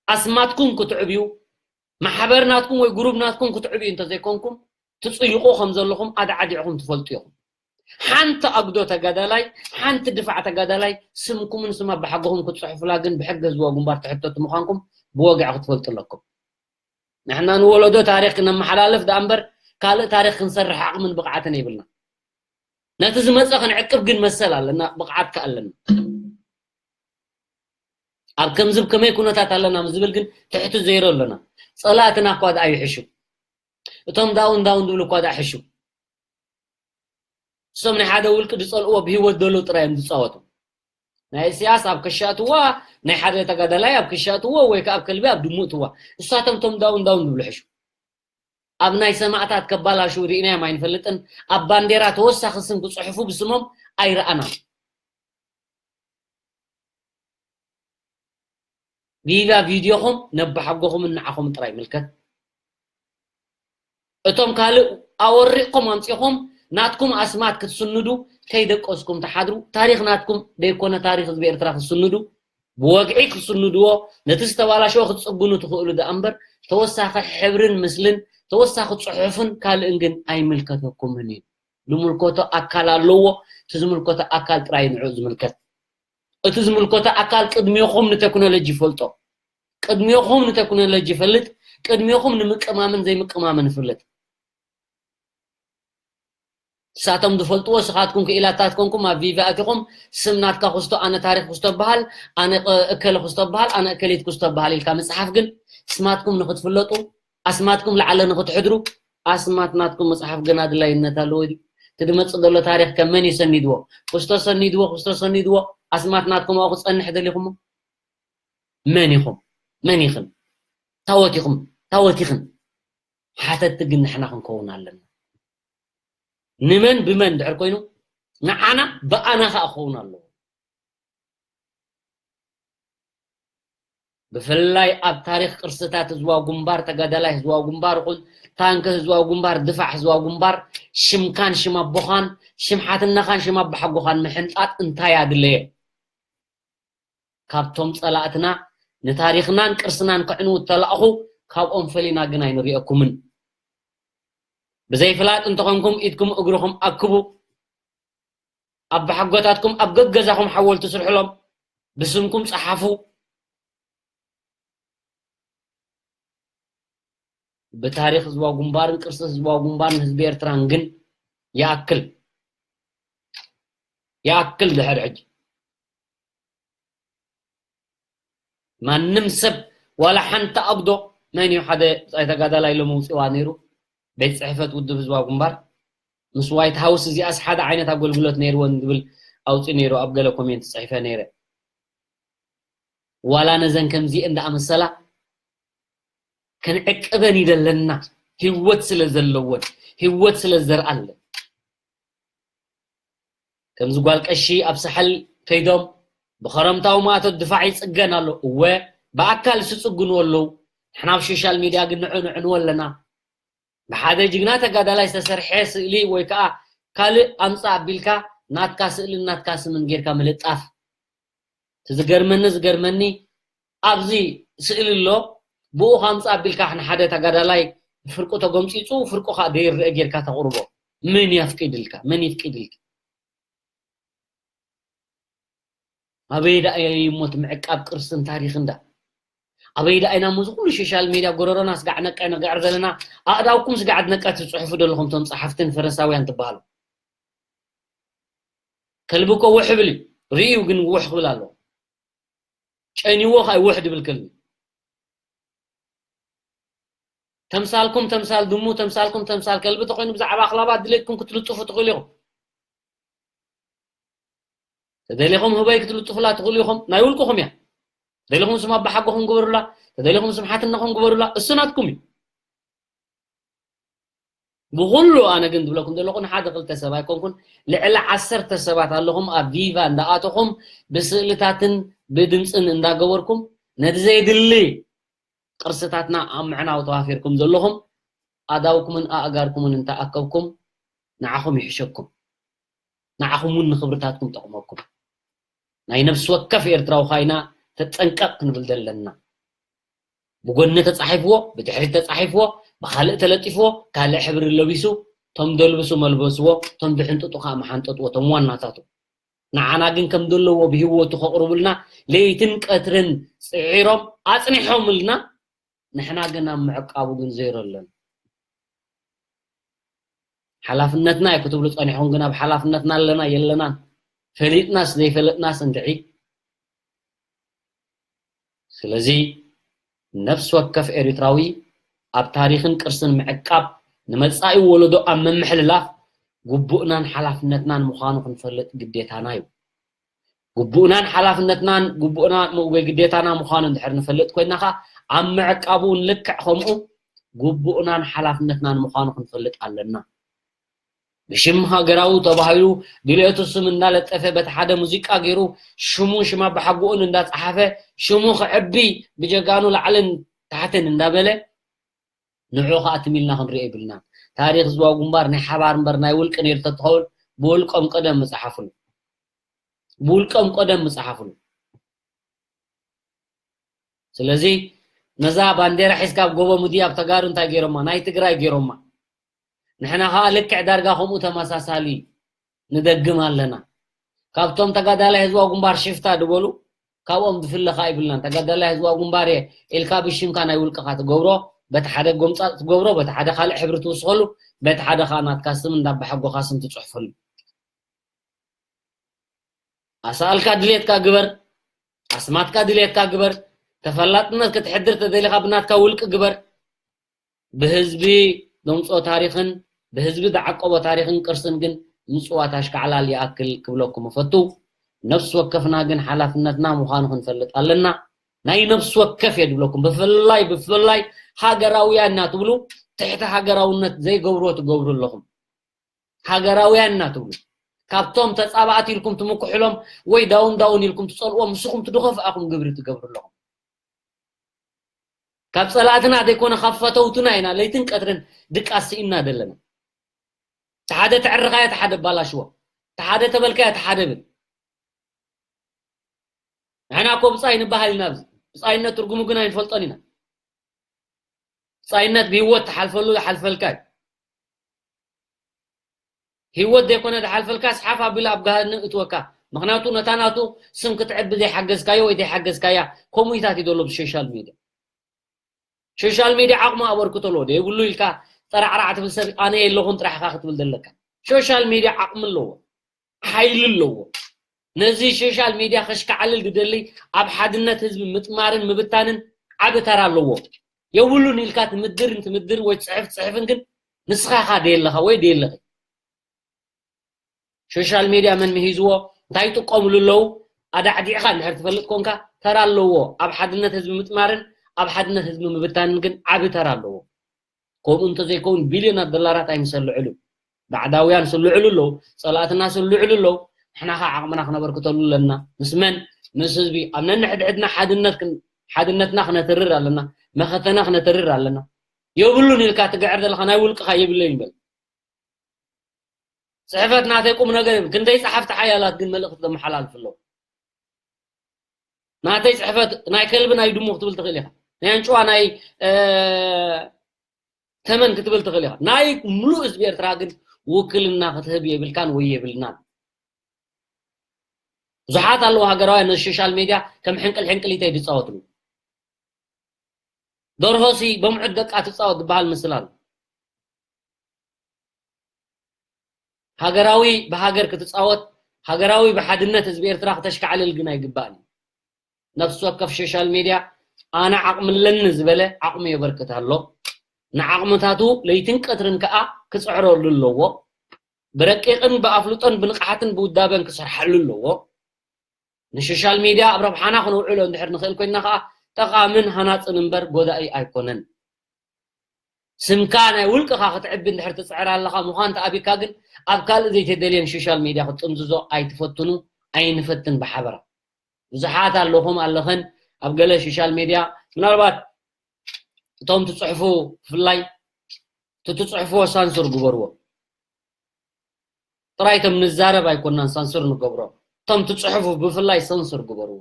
ኣስማትኩም ክትዕብዩ፣ ማሕበር ናትኩም ወይ ግሩብ ናትኩም ክትዕብዩ እንተዘይኮንኩም ትፅይቑ ከም ዘለኹም ኣድዓዲዕኹም ትፈልጡ ኢኹም። ሓንቲ ኣግዶ ተጋዳላይ፣ ሓንቲ ድፋዕ ተጋዳላይ ስምኩምን ስም ኣባሓጎኹም ክትፅሕፉላ ግን ብሕገ ህዝባዊ ግንባር ትሕተቱ ምዃንኩም ብወግዒ ክትፈልጡ ኣለኩም። ንሕና ንወለዶ ታሪኽ ክነመሓላልፍ ደኣ እምበር ካልእ ታሪኽ ክንሰርሕ ዓቕምን ብቕዓትን የብልና። ነቲ ዝመፀ ክንዕቅብ ግን መሰል ኣለና፣ ብቕዓት ከ ኣለና። ኣብ ከምዚ ከመይ ኩነታት ኣለና ምስ ዝብል ግን ትሕቲ ዜሮ ኣለና። ፀላእትና እኳ ደኣ ይሕሹ፣ እቶም ዳውን ዳውን ዝብሉ እኳ ደኣ ሕሹ። እሶም ናይ ሓደ ውልቂ ዝፀልእዎ ብህይወት ዘሎ ጥራይ እዮም ዝፃወቱ። ናይ ኢሳያስ ኣብ ከሻእትዋ፣ ናይ ሓደ ተጋዳላይ ኣብ ከሻእትዎ ወይ ከዓ ኣብ ከልቢ ኣብ ድሙ እትዋ። እሳቶም እቶም ዳውን ዳውን ዝብሉ ሕሹ። ኣብ ናይ ሰማእታት ከባላሹ ርኢናዮም ኣይንፈልጥን። ኣብ ባንዴራ ተወሳኺ ስም ክፅሕፉ ብስሞም ኣይረኣናን። ቪቫ ቪድዮኹም ነባሓጎኹምን ንዓኹም ጥራይ ምልከት። እቶም ካልእ ኣወሪቕኩም ኣምፂኹም ናትኩም ኣስማት ክትስንዱ ከይደቀስኩም ትሓድሩ። ታሪኽ ናትኩም ደይኮነ ታሪኽ ህዝቢ ኤርትራ ክትስንዱ ብወግዒ ክትስንድዎ፣ ነቲ ዝተባላሸወ ክትፅግኑ ትኽእሉ ደኣ እምበር ተወሳኺ ሕብርን ምስልን ተወሳኺ ፅሑፍን ካልእን ግን ኣይምልከተኩምን እዩ። ዝምልከቶ ኣካል ኣለዎ። እቲ ዝምልከቶ ኣካል ጥራይ ንዕኡ ዝምልከት። እቲ ዝምልከቶ ኣካል ቅድሜኹም ንቴክኖሎጂ ይፈልጦ። ቅድሜኹም ንቴክኖሎጂ ይፈልጥ። ቅድሜኹም ንምቅማምን ዘይምቅማምን ይፍልጥ። ንሳቶም ዝፈልጥዎ ስኻትኩም ክኢላታት ኮንኩም ኣብ ቪቫ ኣቲኹም ስም ናትካ ክስቶ ኣነ ታሪኽ ክስቶ በሃል ኣነ ቅ- እከለ ክስቶ በሃል ኣነ እከሊት ክስቶ በሃል ኢልካ ምፅሓፍ ግን ስማትኩም ንክትፍለጡ ኣስማትኩም ላዕለ ንክትሕድሩ ኣስማት ናትኩም ምፅሓፍ ግን ኣድላይነት ኣለዎ ድዩ? እቲ ዝመፅእ ዘሎ ታሪኽ ከ መን እዩ ሰኒድዎ? ክስቶ ሰኒድዎ ክስቶ ሰኒድዎ ኣስማት ናትኩም ኣብኡ ክፀንሕ ደሊኹሞ? መን ኢኹም? መን ኢኽን? ታወት ኢኹም? ታወት ኢኽን? ሓተቲ ግን ንሕና ክንከውን ኣለና። ንመን ብመን ድሕር ኮይኑ ንዓና ብኣና ከዓ ክኸውን ኣለዎ። ብፍላይ ኣብ ታሪኽ ቅርስታት ህዝባዊ ግንባር ተጋዳላይ ህዝባዊ ግንባር ይኹን ታንኪ ህዝባዊ ግንባር ድፋዕ ህዝባዊ ግንባር ሽምካን ሽም ኣቦኻን ሽም ሓትነኻን ሽም ኣባሓጎኻን ምሕንጣጥ እንታይ ኣድለየ? ካብቶም ጸላእትና ንታሪኽናን ቅርስናን ከዕንዉ እተላእኹ ካብኦም ፈሊና ግን ኣይንሪኦኩምን። ብዘይፍላጥ እንተኾንኩም ኢድኩም እግርኹም ኣክቡ። ኣባሓጎታትኩም ኣብ ገገዛኹም ሓወልቲ ስርሕሎም፣ ብስምኩም ጸሓፉ። ብታሪኽ ህዝባዊ ግንባርን ቅርሲ ህዝባዊ ግንባርን ህዝቢ ኤርትራን ግን ይኣክል ይኣክል ድሕር ሕጂ ማንም ሰብ ዋላ ሓንቲ ኣጉዶ መን እዩ ሓደ ብጻይ ተጋዳላይ ሎሚ ውፅዋ ነይሩ ቤት ፅሕፈት ውድብ ህዝባዊ ግንባር ምስ ዋይት ሃውስ እዚኣስ ሓደ ዓይነት ኣገልግሎት ነይርወን ዝብል ኣውፂ ነይሩ ኣብ ገለ ኮሜንት ፅሒፈ ነይረ ዋላ ነዘን ከምዚኤን ደኣ መሰላ ክንዕቅበን ይደለና፣ ህይወት ስለ ዘለወን፣ ህይወት ስለ ዘርኣለን። ከምዚ ጓል ቀሺ ኣብ ሳሕል ከይዶም ብኸረምታዊ ማእቶት ድፋዕ ይጽገን ኣሎ። እወ፣ ብኣካል ዝጽግኑ ኣለዉ። ንሕና ኣብ ሶሻል ሚድያ ግን ንዑ ንዕንዎ ኣለና። ብሓደ ጅግና ተጋዳላይ ዝተሰርሐ ስእሊ ወይ ከዓ ካልእ ኣምጻእ ኣቢልካ ናትካ ስእልን ናትካ ስምን ጌርካ ምልጣፍ። እቲ ዝገርመኒ፣ ዝገርመኒ ኣብዚ ስእሊ ኣሎ፣ ብኡ ከምጻእ ኣቢልካ ንሓደ ተጋዳላይ ፍርቁ ተጎምጺጹ፣ ፍርቁ ከዓ ደይረአ ጌርካ ተቕርቦ። መን የፍቂድልካ? መን ይፍቂድልካ? ኣበይ ደኣ እሞ እቲ ምዕቃብ ቅርስን ታሪኽን ደኣ? ኣበይ ደኣ ኢና እሞ እዚ ኩሉ ሶሻል ሜድያ ጎረሮና ስጋዕ ነቀ ንግዕር ዘለና? ኣእዳውኩም ስጋዕ ነቀ ትጽሕፉ ዘለኹም፣ እቶም ጸሓፍትን ፈረሳውያን ትበሃሉ። ከልቢ እኮ ውሕ ብል እዩ፣ ርእዩ ግን ውሕ ክብል ኣለዎ። ጨንይዎ ከዓ ውሕ ድብል ከልቢ። ተምሳልኩም ተምሳል ድሙ፣ ተምሳልኩም ተምሳል ከልቢ ተኾይኑ ብዛዕባ ኣኽላባት ድሌትኩም ክትልጥፉ ትኽእሉ ኢኹም። ተደሊኹም ህበይ ክትልጥፉላ ትኽእሉ ኢኹም፣ ናይ ውልቅኹም እያ። ተደሊኹም ስም ኣባሓጎኹም ግበሩላ፣ ተደሊኹም ስም ሓትነኹም ግበሩላ፣ እሱ ናትኩም እዩ። ብኹሉ ኣነ ግን ዝብለኩም ዘለኹ ንሓደ ክልተ ሰብ ኣይኮንኩን፣ ልዕሊ ዓሰርተ ሰባት ኣለኹም ኣብ ቪቫ እንዳኣተኹም ብስእልታትን ብድምፅን እንዳገበርኩም ነቲ ዘየድሊ ቅርስታትና ኣብ ምዕናው ተዋፊርኩም ዘለኹም ኣእዳውኩምን ኣእጋርኩምን እንተኣከብኩም ንዓኹም ይሕሸኩም። ንዓኹም እውን ንኽብርታትኩም ጠቕመኩም። ናይ ነፍሲ ወከፍ ኤርትራዊ ኻይና ተጠንቀቕ ክንብል ዘለና። ብጎኒ ተጻሒፍዎ፣ ብድሕሪት ተጻሒፍዎ፣ ብኻልእ ተለጢፍዎ፣ ካልእ ሕብሪ ለቢሱ፣ ቶም ደልብሱ መልበስዎ፣ ቶም ድሕንጥጡ ኸኣ መሓንጠጥዎ፣ ቶም ዋናታቱ። ንዓና ግን ከም ዘለዎ ብህይወቱ ከቕርቡልና ለይትን ቀትርን ጽዒሮም ኣጽኒሖምልና፣ ንሕና ግን ኣብ ምዕቃቡ ግን ዜሮ ኣለና። ሓላፍነትና እዩ ክትብሉ ጸኒሕኩም፣ ግን ኣብ ሓላፍነትና ኣለና የለናን። ፈሊጥናስ ዘይፈለጥናስ እንድዒ። ስለዚ ነፍሲ ወከፍ ኤሪትራዊ ኣብ ታሪኽን ቅርስን ምዕቃብ፣ ንመጻኢ ወለዶ ኣብ ምምሕልላፍ ግቡእናን ሓላፍነትናን ምዃኑ ክንፈልጥ ግዴታና እዩ። ግቡእናን ሓላፍነትናን፣ ግቡእና ወይ ግዴታና ምዃኑ እንድሕር ንፈልጥ ኮይንና ኸኣ፣ ኣብ ምዕቃቡ እውን ልክዕ ከምኡ ግቡእናን ሓላፍነትናን ምዃኑ ክንፈልጥ ኣለና። ብሽም ሃገራዊ ተባሂሉ ድልየቱ ስም እንዳለጠፈ በቲ ሓደ ሙዚቃ ገይሩ ሽሙን ሽም ኣባሓጎኡን እንዳጸሓፈ ሽሙ ክዕቢ ብጀጋኑ ላዕልን ታሕትን እንዳበለ ንዑ ኸኣ ትም ኢልና ክንሪኦ የብልናን። ታሪኽ ህዝባዊ ግንባር ናይ ሓባር እምበር ናይ ውልቂ ነይሩ ተትኸውን ብውልቆም ቀደም ምጸሓፍሉ። ብውልቆም ቀደም ምጸሓፍሉ። ስለዚ ነዛ ባንዴራ ሒዝካ ኣብ ጎቦ ምድያብ ተጋሩ እንታይ ገይሮማ? ናይ ትግራይ ገይሮማ። ንሕና ኸኣ ልክዕ ዳርጋ ከምኡ ተመሳሳሊ ንደግም ኣለና። ካብቶም ተጋዳላይ ህዝባዊ ግንባር ሽፍታ ድበሉ፣ ካብኦም ዝፍለ ኸኣ ይብልናን። ተጋዳላይ ህዝባዊ ግንባር እየ ኢልካ ብሽምካ ናይ ውልቅኻ ትገብሮ፣ በቲ ሓደ ጎምጻ ትገብሮ፣ በቲ ሓደ ካልእ ሕብሪ ትውስኸሉ፣ በቲ ሓደ ኸኣ ናትካ ስም እንዳባሓጎኻ ስም ትጽሕፈሉ። ኣሳእልካ ድሌትካ ግበር፣ ኣስማትካ ድሌትካ ግበር፣ ተፈላጥነት ክትሕድር ተደሊኻ ብናትካ ውልቂ ግበር። ብህዝቢ ዘምጽኦ ታሪኽን ብህዝቢ ዝዓቀቦ ታሪኽን ቅርስን ግን ምጽዋት ኣሽካዕላል ይኣክል ክብለኩም እፈቱ። ነፍሲ ወከፍና ግን ሓላፍነትና ምዃኑ ክንፈልጥ ኣለና። ናይ ነፍሲ ወከፍ እየ ዝብለኩም። ብፍላይ፣ ብፍላይ ሃገራውያን ኢና ትብሉ፣ ትሕቲ ሃገራውነት ዘይገብርዎ ትገብሩ ኣለኹም። ሃገራውያን ኢና ትብሉ። ካብቶም ተጻባእቲ ኢልኩም ትምክሕሎም ወይ ዳውን ዳውን ኢልኩም ትጸልእዎም፣ ንስኹም ትድኸፍ ኣኹም ግብሪ ትገብሩ ኣለኹም። ካብ ጸላእትና ዘይኮነ ካብ ፈተውትና ኢና ለይትን ቀትርን ድቃስ ስኢንና ዘለና። እቲ ሓደ ተዕርኻዮ፣ እቲ ሓደ ባላሽዎ፣ እቲ ሓደ ተበልካዮ፣ እቲ ሓደ ብል። ንሕና እኮ ብጻይ ንበሃል ኢና ኣብዚ። ብጻይነት ትርጉሙ ግን ኣይንፈልጦን ኢና። ብጻይነት ብህይወት ትሓልፈሉ ዝሓልፈልካ እዩ። ህይወት ዘይኮነ ዝሓልፈልካ ስሓፍ ኣቢሉ ኣብ ገሃነም እትወካ። ምኽንያቱ ነታ ናቱ ስም ክትዕቢ ዘይሓገዝካዮ ወይ ዘይሓገዝካያ ኮሚታት እዩ ዘሎ ብሶሻል ሚድያ። ሶሻል ሚድያ ዓቕሙ ኣበርክቶ ኣለዎ። ዘይብሉ ኢልካ ጠራዕራዕ ትብል ሰብ ኣነ የለኹን ጥራሕ ኢኻ ክትብል ዘለካ። ሶሻል ሚድያ ዓቕሚ ኣለዎ፣ ሓይሊ ኣለዎ። ነዚ ሶሻል ሚድያ ከሽካዕልል ዝደሊ ኣብ ሓድነት ህዝቢ ምጥማርን ምብታንን ዓቢ ተራ ኣለዎ። የብሉን ኢልካ ትምድር እንትምድር ወይ ትጽሕፍ ትጽሕፍን ግን ንስኻ ኢኻ ደየለኻ ወይ ደየለኺ። ሶሻል ሚድያ መን ምሂዝዎ፣ እንታይ ይጥቀምሉ ኣለዉ፣ ኣዳዕዲዕኻ እንድሕር ትፈልጥ ኮንካ፣ ተራ ኣለዎ። ኣብ ሓድነት ህዝቢ ምጥማርን ኣብ ሓድነት ህዝቢ ምብታንን ግን ዓቢ ተራ ኣለዎ። ከምኡ እንተዘይከውን ቢልዮናት ዶላራት ኣይምሰልዕሉ። ባዕዳውያን ስልዕሉ ኣለዉ፣ ጸላእትና ስልዕሉ ኣለዉ። ንሕና ኸዓ ዓቕምና ክነበርክተሉ ኣለና። ምስ መን? ምስ ህዝቢ። ኣብ ነንሕድሕድና ሓድነት ክን-፣ ሓድነትና ክነትርር ኣለና። መኸተና ክነትርር ኣለና። የብሉን ኢልካ ትግዕር ዘለኻ ናይ ውልቅኻ የብለይን በል። ጽሕፈት ናተይ ቁም ነገር እዩ። ክንደይ ጸሓፍቲ ሓያላት ግን መልእኽቲ ዘመሓላልፉ ኣለዉ። ናተይ ጽሕፈት ናይ ከልቢ ናይ ድሙ ክትብል ትኽእል ኢኻ። ናይ ኣንጭዋ ናይ፣ እ፣ ተመን ክትብል ትኽእል ኢኻ። ናይ ምሉእ ህዝቢ ኤርትራ ግን ውክልና ክትህብ የብልካን ወይ የብልናን። ብዙሓት ኣለዉ ሃገራውያን ነዚ ሶሻል ሜድያ ከም ሕንቅል ሕንቅሊተይ ዝጻወትሉ። ደርሆሲ በምዑት ደቃ ትጻወት ዝበሃል ምስላ ኣሎ። ሃገራዊ ብሃገር ክትጻወት፣ ሃገራዊ ብሓድነት ህዝቢ ኤርትራ ክተሽካዕልል ግን ኣይግባእን እዩ። ነፍሲ ወከፍ ሶሻል ሜድያ ኣነ ዓቕሚ ኣለኒ ዝበለ ዓቕሚ የበርክት ኣሎ። ንዓቕምታቱ ለይትን ቀትርን ከኣ ክጽዕረሉ ኣለዎ። ብረቂቕን ብኣፍልጦን ብንቕሓትን ብውዳበን ክሰርሓሉ ኣለዎ። ንሶሻል ሜድያ ኣብ ረብሓና ክነውዕሎ እንድሕር ንኽእል ኮይንና ከኣ ጠቓምን ሃናጽን እምበር ጎዳኢ ኣይኮነን። ስምካ ናይ ውልቅኻ ክትዕቢ እንድሕር ትጽዕር ኣለኻ ምዃን ተኣቢካ ግን ኣብ ካልእ ዘይተደልየን ሶሻል ሜድያ ክትጥምዝዞ ኣይትፈትኑ፣ ኣይንፈትን ብሓበራ። ብዙሓት ኣለኹም ኣለኸን ኣብ ገለ ሶሻል ሜድያ ምናልባት እቶም ትጽሕፉ ብፍላይ እቲ ትጽሕፍዎ ሳንሱር ግበርዎ። ጥራይ እቶም ንዛረብ ኣይኮናን ሳንሱር ንገብሮ። እቶም ትጽሕፉ ብፍላይ ሳንሱር ግበርዎ።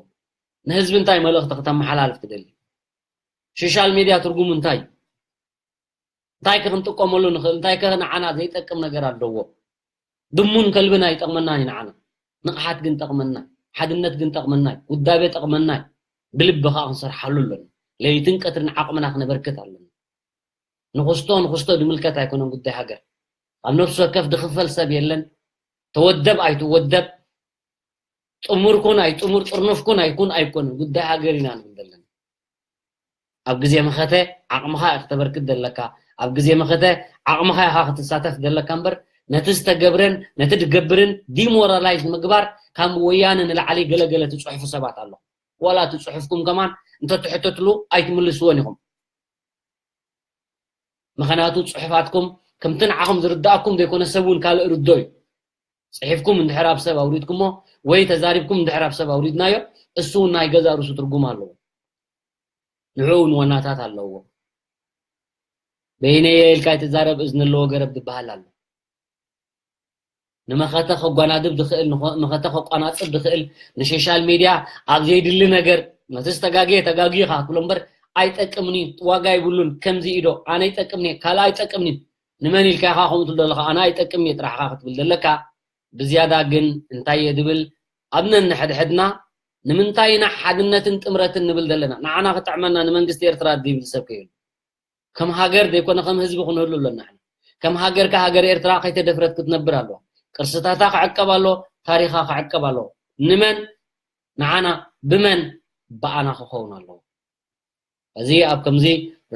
ንህዝቢ እንታይ መልእኽቲ ክተመሓላልፍ ትደሊ? ሶሻል ሜድያ ትርጉሙ እንታይ እዩ? እንታይ ከ ክንጥቀመሉ ንኽእል? እንታይ ከ ንዓና ዘይጠቅም ነገር ኣለዎ? ድሙን ከልብን ኣይጠቕመናን እዩ ንዓና። ንቕሓት ግን ጠቕመና፣ ሓድነት ግን ጠቕመና እዩ፣ ውዳቤ ጠቕመና እዩ። ብልቢ ከኣ ክንሰርሓሉ ኣለና። ለይትን ቀትርን ዓቕምና ክነበርክት ኣለና። ንኽስቶ ንኽስቶ ዝምልከት ኣይኮነን ጉዳይ ሃገር። ኣብ ነፍሲ ወከፍ ዝኽፈል ሰብ የለን። ተወደብ ኣይትወደብ፣ ጥሙር ኩን ኣይጥሙር፣ ጥርኑፍ ኩን ኣይኩን ኣይኮነን። ጉዳይ ሃገር ኢና ንብል ዘለና። ኣብ ግዜ መኸተ ዓቕምኻ ኢኻ ክተበርክት ዘለካ። ኣብ ግዜ መኸተ ዓቕምኻ ኢኻ ክትሳተፍ ዘለካ እምበር፣ ነቲ ዝተገብረን ነቲ ዝገብርን ዲሞራላይዝ ንምግባር ካብ ወያነ ንላዕሊ ገለገለ ትጽሕፉ ሰባት ኣለኹም። ዋላ እቲ ጽሑፍኩም ከማን እንተትሕተትሉ ኣይትምልስዎን ኢኹም። ምኽንያቱ ጽሑፋትኩም ከምቲ ንዓኹም ዝርድኣኩም ዘይኮነ ሰብ እውን ካልእ ርዶ እዩ። ጽሒፍኩም እንድሕር ኣብ ሰብ ኣውሪድኩሞ ወይ ተዛሪብኩም እንድሕር ኣብ ሰብ ኣውሪድናዮ፣ እሱ እውን ናይ ገዛ ርእሱ ትርጉም ኣለዎ። ንዕኡ እውን ዋናታት ኣለዎ። በይነየ ኢልካ ኣይትዛረብ፣ እዝኒ ኣለዎ ገረብ ዝበሃል ኣሎ። ንመኸተ ከጓናድብ ዝኽእል፣ ንኸ-፣ መኸተ ከቋናጽብ ዝኽእል፣ ንሶሻል ሜድያ ኣብ ዘይድሊ ነገር፣ ነቲ ዝተጋግየ ተጋግዩ ኢኻ ክትብሎ እምበር፣ ኣይጠቅምን እዩ፣ ዋጋ ይብሉን፣ ከምዚ ኢዶ፣ ኣነ ይጠቅምኒ፣ ካልእ ኣይጠቅምኒ፣ ንመን ኢልካ ኢኻ ከምኡ ትብል ዘለኻ፣ ኣነ ኣይጠቅምኒ ጥራሕ ኢኻ ክትብል ዘለካ፣ ብዝያዳ ግን እንታይ እየ ዝብል፣ ኣብ ነንሕድሕድና ንምንታይ ኢና ሓድነትን ጥምረትን ንብል ዘለና? ንዓና ክጥዕመና ንመንግስቲ ኤርትራ ድዩ ዝብል ሰብ ከይህሉ? ከም ሃገር ዘይኮነ ከም ህዝቢ ክንህሉ ኣለና። ንሕና ከም ሃገር ከ ሃገር ኤርትራ ከይተደፍረት ክትነብር ኣለዋ። ቅርስታታ ክዕቀብ ኣለዎ፣ ታሪኻ ክዕቀብ ኣለዎ። ንመን? ንዓና። ብመን? ብኣና ክኸውን ኣለዎ። እዚ ኣብ ከምዚ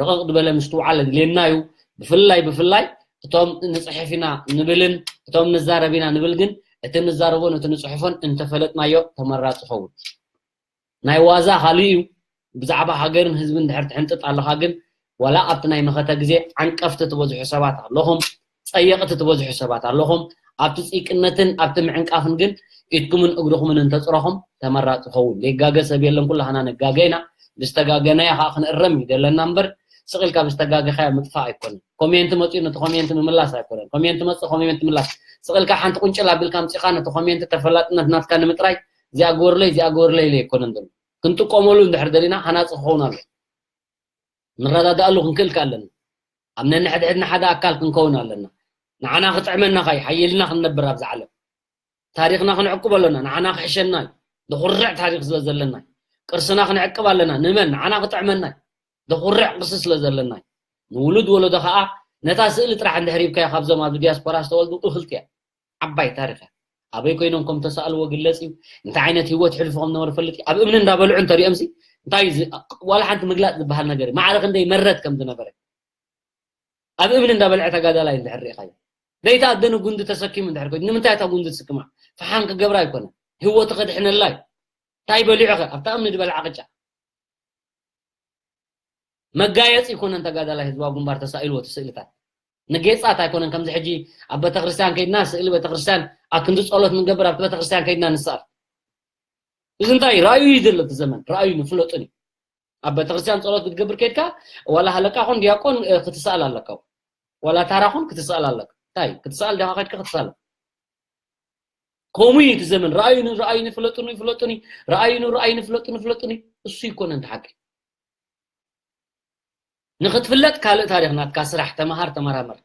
ርቕቕ ዝበለ ምስትውዓል ኣድልየና እዩ። ብፍላይ፣ ብፍላይ እቶም ንጽሕፍ ኢና ንብልን እቶም ንዛረብ ኢና ንብል ግን እቲ ንዛረቦን እቲ ንጽሕፎን እንተፈለጥናዮ ተመራጺ ይኸውን። ናይ ዋዛ ካልእ እዩ። ብዛዕባ ሃገርን ህዝብን እንድሕር ትሕንጥጥ ኣለኻ ግን ዋላ ኣብቲ ናይ መኸተ ግዜ ዓንቀፍቲ ትበዝሑ ሰባት ኣለኹም፣ ጸየቕቲ ትበዝሑ ሰባት ኣለኹም። ኣብቲ ጺቅነትን ኣብቲ ምዕንቃፍን ግን ኢድኩምን እግርኹምን እንተጽረኹም ተመራጺ ይኸውን። ዘይጋገ ሰብ የለን፣ ኩላህና ንጋገ ኢና። ብዝተጋገናዮ ከኣ ክንእረም እዩ ዘለና እምበር ስቕ ኢልካ ብዝተጋገኻዮ ምጥፋእ ኣይኮነን። ኮሜንት መጺኡ ነቲ ኮሜንት ምምላስ ኣይኮነን። ኮሜንት መጺኡ ኮሜንት ምላስ። ስቕ ኢልካ ሓንቲ ቁንጭል ኣቢልካ ኣምጺኻ ነቲ ኮሜንት ተፈላጥነት ናትካ ንምጥራይ እዚኣ ግበሩለይ፣ እዚኣ ግበሩለይ ኢለ ኣይኮነን ዘሎ። ክንጥቀመሉ እንድሕር ደሊና ሃናጺ ክኸውን ኣሎ። ንረዳድኣሉ ክንክእል ከ ኣለና። ኣብ ነንሕድሕድና ሓደ ኣካል ክንከውን ኣለና። ንዓና ክጥዕመና ኸይ ሓይልና ክንነብር ኣብዚ ዓለም። ታሪኽና ክንዕቅቦ ኣለና። ንዓና ክሕሸና እዩ። ዘኹርዕ ታሪኽ ስለ ዘለና እዩ። ቅርስና ክንዕቅብ ኣለና። ንመን? ንዓና ክጥዕመና እዩ። ዘኹርዕ ቅርሲ ስለ ዘለና እዩ። ንውሉድ ወለዶ ኸኣ ነታ ስእሊ ጥራሕ እንድሕር ሂብካዮ ካብዞም ኣብዚ ዲያስፖራ ዝተወልዱ እኽልቲ እያ። ዓባይ ታሪኽ እያ። ኣበይ ኮይኖም ከም ተሳእልዎ ግለጽ እዩ። እንታይ ዓይነት ህይወት ሕልፉ ከም ነበሩ ፈልጥ እዩ። ኣብ እምኒ እንዳበልዑ እንተሪኦምሲ እንታይ ዝ-፣ ዋላ ሓንቲ ምግላጽ ዝበሃል ነገር እዩ። ማዕረ ክንደይ መረት ከም ዝነበረ። ኣብ እምኒ እንዳበልዐ ተጋዳላይ እንድሕር ርኢኻዮ። ዘይተኣደነ ጉንዲ ተሰኪሙ እንድሕር ኮይኑ፣ ንምንታይ እታ ጉንዲ ትስክማ? ፈሓም ክገብራ ኣይኮነ። ህይወቱ ከድሕነላ እዩ። እንታይ በሊዑ ኸ ኣብታ እምኒ ዝበልዓ ቅጫ? መጋየፂ ኣይኮነን ተጋዳላይ ህዝባዊ ግንባር ተሳኢልዎ እቲ ስእልታት። ንጌፃት ኣይኮነን። ከምዚ ሕጂ ኣብ ቤተክርስትያን ከይድና ስእሊ ቤተክርስትያን ኣብ ክንዲ ፀሎት ንገብር ኣብቲ ቤተክርስትያን ከይድና ንስኣል። እዚ እንታይ ራእዩ እዩ ዘሎ እቲ ዘመን ራእዩ ንፍለጡን እዩ። ኣብ ቤተክርስትያን ፀሎት ክትገብር ከይድካ ዋላ ሃለቃ ኮን ዲያቆን ክትስኣል ኣለካ። ዋላ ታራ ኮን ክትስኣል ኣለካ። እንታይ ክትስኣል ዲኻ ከይድካ ክትስኣል? ከምኡ እዩ እቲ ዘመን። ራእዩኒ ራእዩኒ ፍለጡኒ ፍለጡኒ ራእዩኒ ራእዩኒ ፍለጡኒ ፍለጡኒ። እሱ ይኮነ እንተ ሓቂ ንክትፍለጥ ካልእ ታሪኽ ናትካ ስራሕ ተመሃር ተመራመር።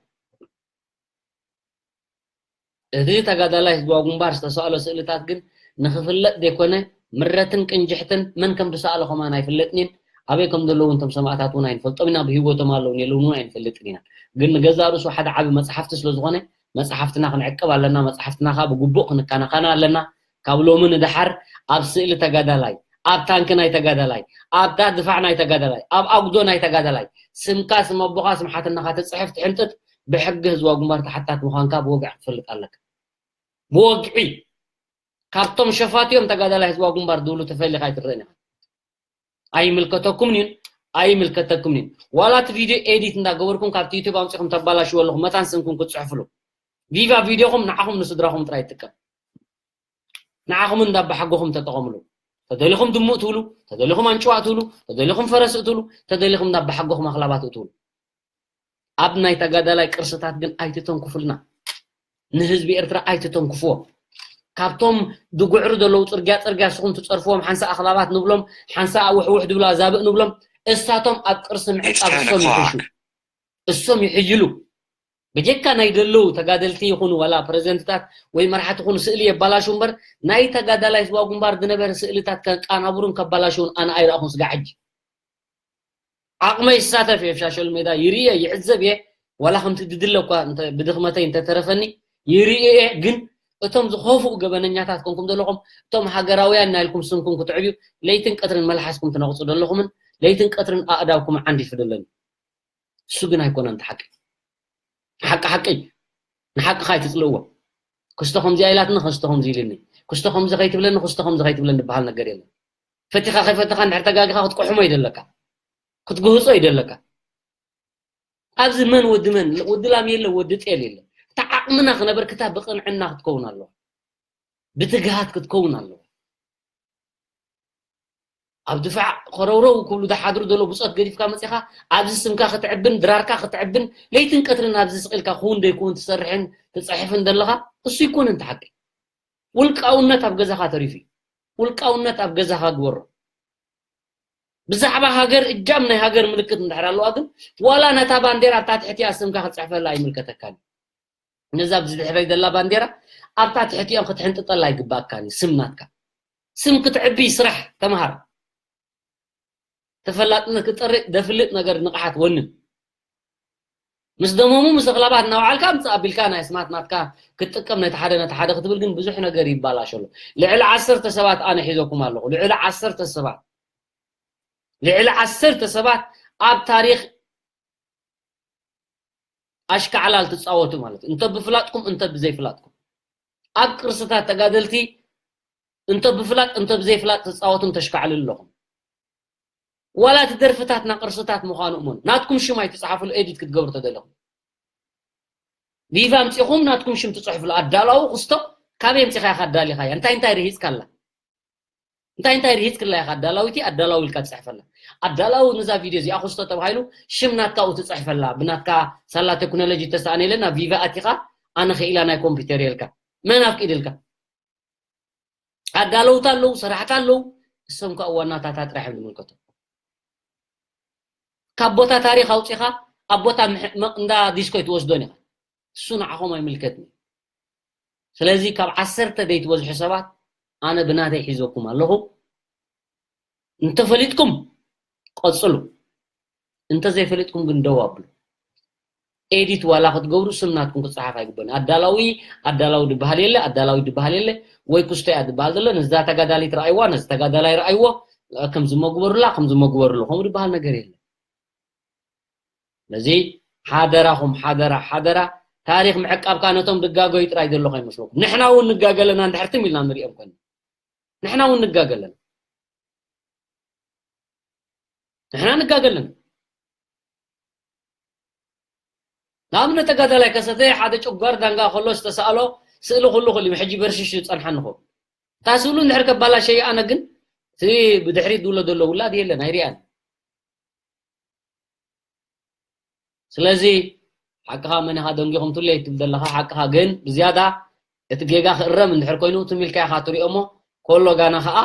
እቲ ተጋዳላይ ህዝባዊ ግንባር ዝተሰኣሎ ስእልታት ግን ንክፍለጥ ዘይኮነ ምረትን ቅንጅሕትን መን ከም ዝሰኣሎ ከማን ኣይፍለጥን። ኣበይ ከም ዘለዉ እንቶም ሰማእታት እውን ኣይንፈልጦም ኢና። ብህይወቶም ኣለውን የለውን እውን ኣይንፈልጥን ኢና። ግን ንገዛእ ርእሱ ሓደ ዓቢ መጽሓፍቲ ስለ ዝኾነ መጽሓፍትና ክንዕቅብ ኣለና። መጽሓፍትና ከዓ ብግቡእ ክንከናኸና ኣለና። ካብ ሎሚ ንደሓር ኣብ ስእሊ ተጋዳላይ፣ ኣብ ታንኪ ናይ ተጋዳላይ፣ ኣብታ ድፋዕ ናይ ተጋዳላይ፣ ኣብ ኣጉዶ ናይ ተጋዳላይ ስምካ ስም ኣቦኻ ስም ሓትነኻ ትፅሕፍ ትሕንጥጥ ብሕጊ ህዝባዊ ግንባር ተሓታት ምዃንካ ብወግዒ ክትፈልጥ ኣለካ። ብወግዒ ካብቶም ሸፋት እዮም ተጋዳላይ ህዝባዊ ግንባር ዝብሉ ተፈሊኻ ኣይትረእን ኢኻ። ኣይምልከተኩምን እዩን ኣይምልከተኩምን እዩን። ዋላ እቲ ቪድዮ ኤዲት እንዳገበርኩም ካብቲ ዩቱብ ኣምፂኹም ተባላሽዎ ኣለኹም መታን ስምኩም ክትፅሕፍሉ። ቪቫ ቪድዮኹም ንዓኹም ንስድራኹም ጥራይ ይጥቀም። ንዓኹም እንዳባሓጎኹም ተጠቐምሉ። ተደሊኹም ድሙ እትብሉ፣ ተደሊኹም ኣንጭዋ እትብሉ፣ ተደሊኹም ፈረስ እትብሉ፣ ተደሊኹም እንዳባሓጎኹም ኣኽላባት እትብሉ። ኣብ ናይ ተጋዳላይ ቅርስታት ግን ኣይትተንኩፍልና። ንህዝቢ ኤርትራ ኣይትተንኩፍዎ። ካብቶም ድጉዕሩ ዘለዉ ጽርግያ ጽርግያ ስኹም ትጸርፍዎም ሓንሳ ኣኽላባት ንብሎም፣ ሓንሳ ውሕውሕ ድብሉ ኣዛብእ ንብሎም፣ እሳቶም ኣብ ቅርሲ ምዕቃብ እሶም ይሕሹ። እሶም ይሕይሉ። ብጀካ ናይ ደለዉ ተጋደልቲ ይኹኑ ዋላ ፕረዚደንትታት ወይ መራሕቲ ይኹኑ ስእሊ የባላሹ እምበር ናይ ተጋዳላይ ህዝባዊ ግንባር ዝነበረ ስእልታት ከቃናብሩን ከባላሽውን ኣነ ኣይረኣኹን ስጋ ሕጂ። ዓቕመይ ይሳተፍ እየ፣ ኣብ ሻሸል ሜዳ ይርእየ፣ ይዕዘብ እየ። ዋላ ከምቲ ድድለ እኳ እንተ-፣ ብድኽመተይ እንተተረፈኒ ይርእየ፣ ግን እቶም ዝኸፍኡ ገበነኛታት ኮንኩም ዘለኹም፣ እቶም ሃገራውያን ናይልኩም ስምኩም ክትዕብዩ፣ ለይትን ቀትርን መልሓስኩም ትነቕጹ ዘለኹምን ለይትን ቀትርን ኣእዳውኩም ዓንዲፉ ደለኒ። እሱ ግን ኣይኮነን እቲ ሓቂ። ሓቂ ሓቂ። ንሓቅኻ ኣይትጽልእዎ። ክስቶ ከምዚኣ ኢላትኒ፣ ክስቶ ከምዚ ኢልኒ። ክስቶ ከምዚ ከይትብለኒ፣ ክስቶ ከምዚ ከይትብለኒ ዝበሃል ነገር የለን። ፈቲኻ ከይፈተኻ እንድሕር ተጋጊኻ ክትቆሕሞ ይደለካ። ክትግህጾ ይደለካ። ኣብዚ መን ወዲ መን፣ ወዲ ላም የለ፣ ወዲ ጤል የለ። እታ ዓቕምና ክነበርክታ ብቕንዕና ክትከውን ኣለዋ። ብትግሃት ክትከውን ኣለዋ። ኣብ ድፋዕ ኮረውረው ክብሉ ዝሓድሩ ዘሎ ብጾት ገዲፍካ መጺኻ ኣብዚ ስምካ ክትዕብን ድራርካ ክትዕብን ለይትን ቀትርን ኣብዚ ስቕ ኢልካ ክውን ደይክውን ትሰርሕን ትጽሕፍን ዘለኻ እሱ ይኮነ እንተ ሓቂ። ውልቃውነት ኣብ ገዛኻ ተሪፉ እዩ። ውልቃውነት ኣብ ገዛኻ ግበሮ። ብዛዕባ ሃገር እጃም ናይ ሃገር ምልክት እንድሕር ኣለዋ ግን ዋላ ነታ ባንዴራ ኣብታ ትሕቲኣ ስምካ ክትጽሕፈላ ኣይምልከተካን እዩ። ነዛ ኣብዚ ድሕረይ ዘላ ባንዴራ ኣብታ ትሕቲኦም ክትሕንጥጠላ ኣይግባእካን እዩ። ስም ናትካ ስም ክትዕቢ ስራሕ ተምሃር። ተፈላጥነት ክጠርእ ደፍልጥ ነገር ንቕሓት ወንን ምስ ደሞሙ ምስ ኣኽላባት እናውዓልካ ምጽእ ኣቢልካ ናይ ስማት ናትካ ክትጥቀም ነቲ ሓደ ነቲ ሓደ ክትብል ግን ብዙሕ ነገር ይባላሸሉ። ልዕሊ ዓሰርተ ሰባት ኣነ ሒዘኩም ኣለኹ። ልዕሊ ዓሰርተ ሰባት ልዕሊ ዓሰርተ ሰባት ኣብ ታሪኽ ኣሽካዕላል ትጻወቱ ማለት እዩ። እንተ ብፍላጥኩም እንተ ብዘይፍላጥኩም ኣብ ቅርስታት ተጋደልቲ እንተ ብፍላጥ እንተ ብዘይፍላጥ ትጻወቱን ተሽካዕልሉ ኣለኹም። ዋላ እቲ ደርፍታትና ቅርስታት ምዃኑ እመኑ። ናትኩም ሽም ኣይትጽሓፍሉ ኤዲት ክትገብሩ ተደለኹም። ቪቫ ኣምጺኹም ናትኩም ሽም ትጽሕፍሉ ኣዳላዊ ክስቶ ካበይ ኣምጺኻ ኢኻ ኣዳሊኻያ? እንታይ እንታይ ርሂጽካላ? እንታይ እንታይ ርሂጽክላ ኢኻ ኣዳላዊቲ ኣዳላዊ ኢልካ ትጽሕፈላ? ኣዳላዊ ንዛ ቪድዮ እዚኣ ክስቶ ተባሂሉ ሽም ናትካ ኡ ትጽሕፈላ ብናትካ ሳላ ቴክኖሎጂ ተሰኣነ ኢለ ናብ ቪቫ ኣቲኻ ኣነ ኸኢላ ናይ ኮምፒውተር የልካ መን ኣፍቂድልካ? ኣዳለውታ ኣለዉ ሰራሕታ ኣለዉ እሶም ከዓ ዋናታታ ጥራሕ እዮም ዝምልከቶም። ካብ ቦታ ታሪኽ ኣውፂኻ ኣብ ቦታ ምሕ- መ- እንዳ ዲስኮ ኣይትወስዶን ኢኻ። እሱ ንዓኹም ኣይምልከትን እዩ። ስለዚ ካብ ዓሰርተ ዘይትበዝሑ ሰባት ኣነ ብናተይ ሒዘኩም ኣለኹ። እንተፈሊጥኩም ቀፅሉ፣ እንተዘይፈሊጥኩም ግን ደው ኣብሉ። ኤዲት ዋላ ክትገብሩ ስም ናትኩም ክፀሓፍ ኣይግበን። ኣዳላዊ ኣዳላዊ ድበሃል የለ፣ ኣዳላዊ ድበሃል የለ። ወይ ክስቶ እያ ድበሃል ዘሎ። ነዛ ተጋዳሊት ረኣይዋ፣ ነዚ ተጋዳላይ ረኣይዎ፣ ከምዚ መግበሩላ፣ ከምዚ መግበሩሉ ከምኡ ድበሃል ነገር የለ። ነዚ ሓደራኹም ሓደራ ሓደራ። ታሪኽ ምዕቃብካ ነቶም ድጋገዩ ጥራይ ዘሎ ከይመስለኩም። ንሕና እውን ንጋገ ኣለና እንድሕር ትም ኢልና ንሪኦም ኮና ንሕና እውን ንጋገ ኣለና። ንሕና ንጋገ ኣለና። ንኣብነት ተጋዳላይ ከሰተ ሓደ ጨጓር ዳንጋ ከሎ ዝተሰኣሎ ስእሊ ኩሉ ኩሉ ሕጂ በርሽሽ ዝጸንሓ ንኹ ታስብሉ እንድሕር ከባላሸይ ኣነ ግን እቲ ብድሕሪት ዝውለዶ ዘሎ ውላድ የለን ኣይሪኣን። ስለዚ ሓቅኻ መን ኢኻ ደንጊኹም ትብለይ ትብል ዘለኻ ሓቅኻ ግን ብዝያዳ እቲ ጌጋ ክእረም እንድሕር ኮይኑ ትም ኢልካ ኢኻ ትሪኦ እሞ ኮሎ ጋና ኸዓ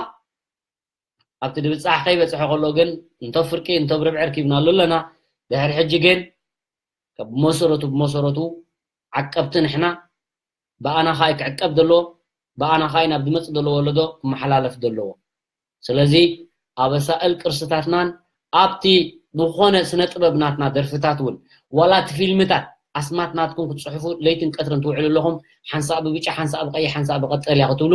ኣብቲ ድብጻሕ ከይበጽሐ ከሎ ግን እንቶ ፍርቂ እንቶ ብርብዒ ርኪብናሉ ኣለና። ድሕሪ ሕጂ ግን ካብ መሰረቱ ብመሰረቱ ዓቀብቲ ንሕና ብኣና ኸኣ ክዕቀብ ዘለዎ ብኣና ኸኣ ናብ ዝመጽእ ዘሎ ወለዶ ክመሓላለፍ ዘለዎ። ስለዚ ኣበሳእል ቅርስታትናን ኣብቲ ዝኾነ ስነ ጥበብ ናትና ደርፍታት እውን ዋላ እቲ ፊልምታት ኣስማት ናትኩም ክትፅሕፉ ለይትን ቀትርን ትውዕሉ ኣለኹም ሓንሳእ ብብጫ ሓንሳእ ብቀይሕ ሓንሳእ ብቀጠልያ ክትብሉ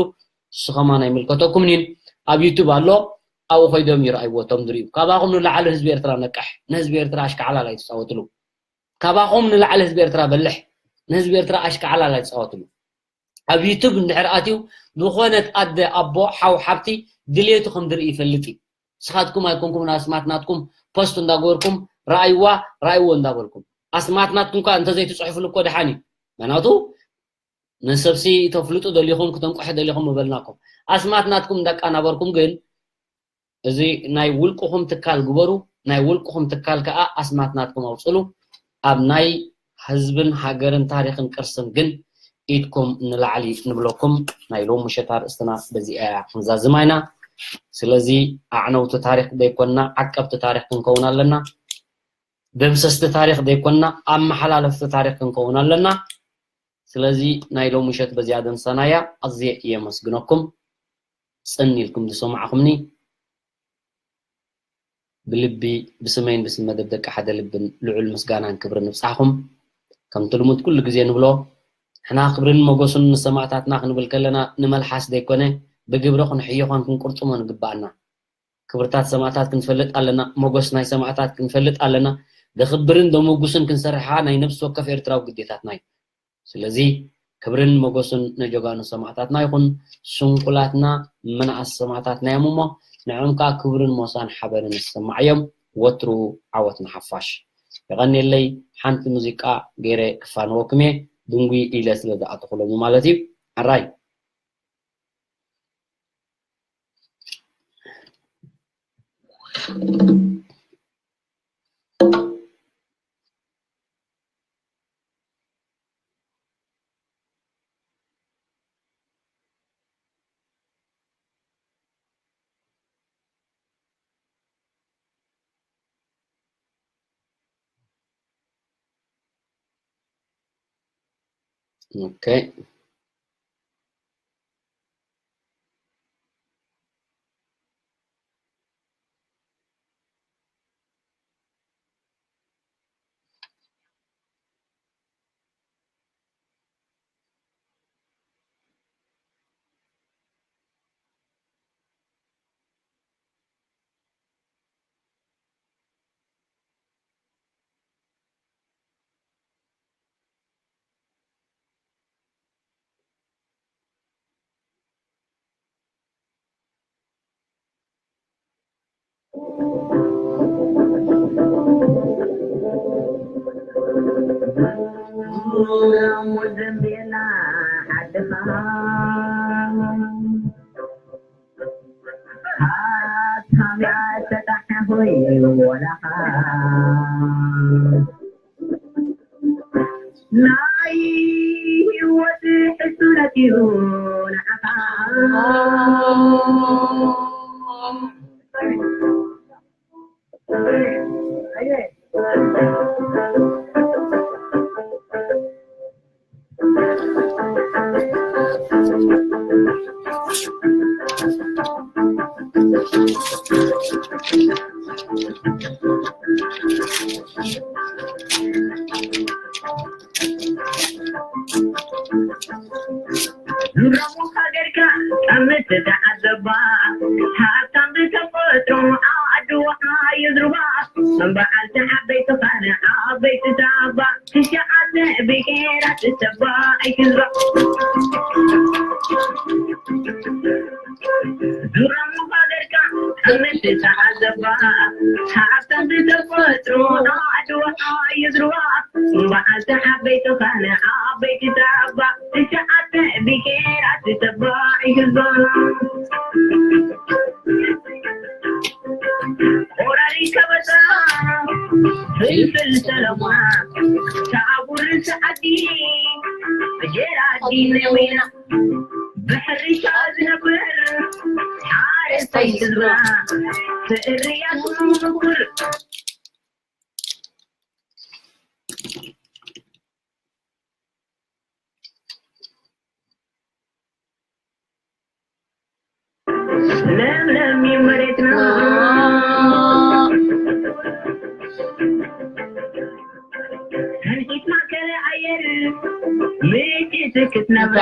ንስኸማ ናይ ምልከተኩምኒን ኣብ ዩቱብ ኣሎ ኣብኡ ኮይዶም ይረኣይዎ ቶም ዝርእዩ ካባኹም ንላዕሊ ህዝቢ ኤርትራ ነቅሕ ንህዝቢ ኤርትራ ኣሽካዕላል ኣይትፃወትሉ ካባኹም ንላዕሊ ህዝቢ ኤርትራ በልሕ ንህዝቢ ኤርትራ ኣሽካዕላል ኣይትፃወትሉ ኣብ ዩቱብ እንድሕር ኣትዩ ዝኾነት ኣደ ኣቦ ሓው ሓብቲ ድሌቱ ከም ዝርኢ ይፈልጥ እዩ ንስኻትኩም ኣይኮንኩም ኣስማት ናትኩም ፖስት እንዳገበርኩም ረኣይዋ ረኣይዎ እንዳበልኩም ኣስማት ናትኩም ከ እንተዘይትፅሕፍሉ እኮ ድሓን እዩ ምክንያቱ ንሰብሲ ተፍልጡ ደሊኹም ክተንቁሐ ደሊኹም ምበልናኩም ኣስማት ናትኩም እንዳቃናበርኩም ግን እዚ ናይ ውልቅኹም ትካል ግበሩ ናይ ውልቅኹም ትካል ከዓ ኣስማት ናትኩም ኣውፅሉ ኣብ ናይ ህዝብን ሃገርን ታሪኽን ቅርስን ግን ኢድኩም ንላዕሊ ንብለኩም ናይ ሎም ምሸት ኣርእስትና በዚኣ እያ ክንዛዝማ ኢና ስለዚ ኣዕነውቲ ታሪኽ ዘይኮንና ዓቀብቲ ታሪኽ ክንከውን ኣለና ደምሰስቲ ታሪኽ ዘይኮንና ኣመሓላለፍቲ ታሪኽ ክንከውን ኣለና ስለዚ ናይ ሎም ምሸት በዚኣ ደምሰናያ ኣዝየ የመስግነኩም ጽን ኢልኩም ዝሰማዕኹምኒ ብልቢ ብስመይን ብስም መደብ ደቂ ሓደ ልብን ልዑል ምስጋናን ክብርን ንብጻሕኹም ከምቲ ልሙድ ኩሉ ግዜ ንብሎ ንሕና ክብርን መጎስን ንሰማእታትና ክንብል ከለና ንመልሓስ ዘይኮነ ብግብሪ ክንሕየኾን ክንቁርጥሞ ንግባኣና ክብርታት ሰማእታት ክንፈልጥ ኣለና መጎስ ናይ ሰማእታት ክንፈልጥ ኣለና ደኽብርን ደመጉስን ክንሰርሓ ናይ ነብሲ ወከፍ ኤርትራዊ ግዴታትና እዩ ስለዚ ክብርን መጎስን ነጀጋኑ ሰማእታትና ይኹን ስንኩላትና መናእስ ሰማእታትና እዮም እሞ ንዕም ከዓ ክብርን ሞሳን ሓበንን ይሰማዓዮም ወትሩ ዓወት ንሓፋሽ የቐንየለይ ሓንቲ ሙዚቃ ገይረ ክፋንወኩም እየ ድንጉይ ኢለ ስለ ዝኣተኹሎም ማለት እዩ ኣራይ Okay. ምትተዓዘባ፣ ሃብታም ብተፈጥሮ ዓድዋ ይዝርዋ። በዓልቲ ዓበይቲ ኻነ ዓበይቲ ታባ፣ ትሽዓተ ብሄራት ተባዒ ህዝባ። ቆራሪ ከበሳ ፍልፍል ሰለማ፣ ሰዓቡ ርእሲ ዓዲ ጀራዲን ነዊና። ብሕርሻ ዝነብር ሓረስታይ ህዝብና፣ ፍርያቱ ምኩር። ለምለም እዩ መሬትና። ሰንሒት ማእከል ኣየር ምጭት ክትነብራ፣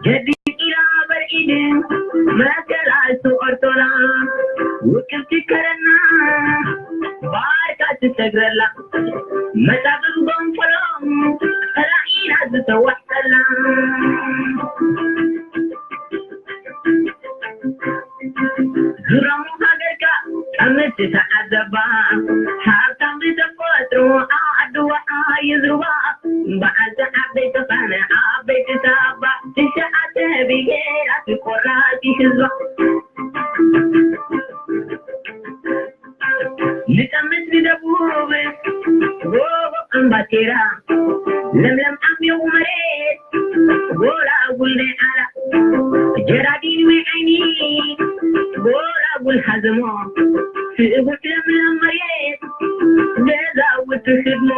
ጀዲድ ኢላ በርኢድ መከላሱ ኦርቶላ፣ ውቅብቲ ከረና ባርካ ትሰግረላ፣ መጻብብ ጎንፈሎም ጸላኢና ዝተዋሕጠላ። ዙረሙ ሃገርካ ጠምት ተዓዘባ፣ ሃብታም ብተፈጥሮ ዓድዋ ይዝርባ። በዓልቲ ዓበይቲ ኻነ ዓበይቲ ታባ፣ ትሽዓተ ብሄራት ቆራሲ ህዝባ። ንጠምት ንደቡብ ጎቦ እምባቴራ፣ ለምለም ዓሚቑ መሬት ጎላጉል ናይ ዓላ፣ ጀራዲን ማይ ዓይኒ ጎላጉል ሃዘሞ፣ ስእጉት ለምለም መሬት ገዛውቲ ህድሞ።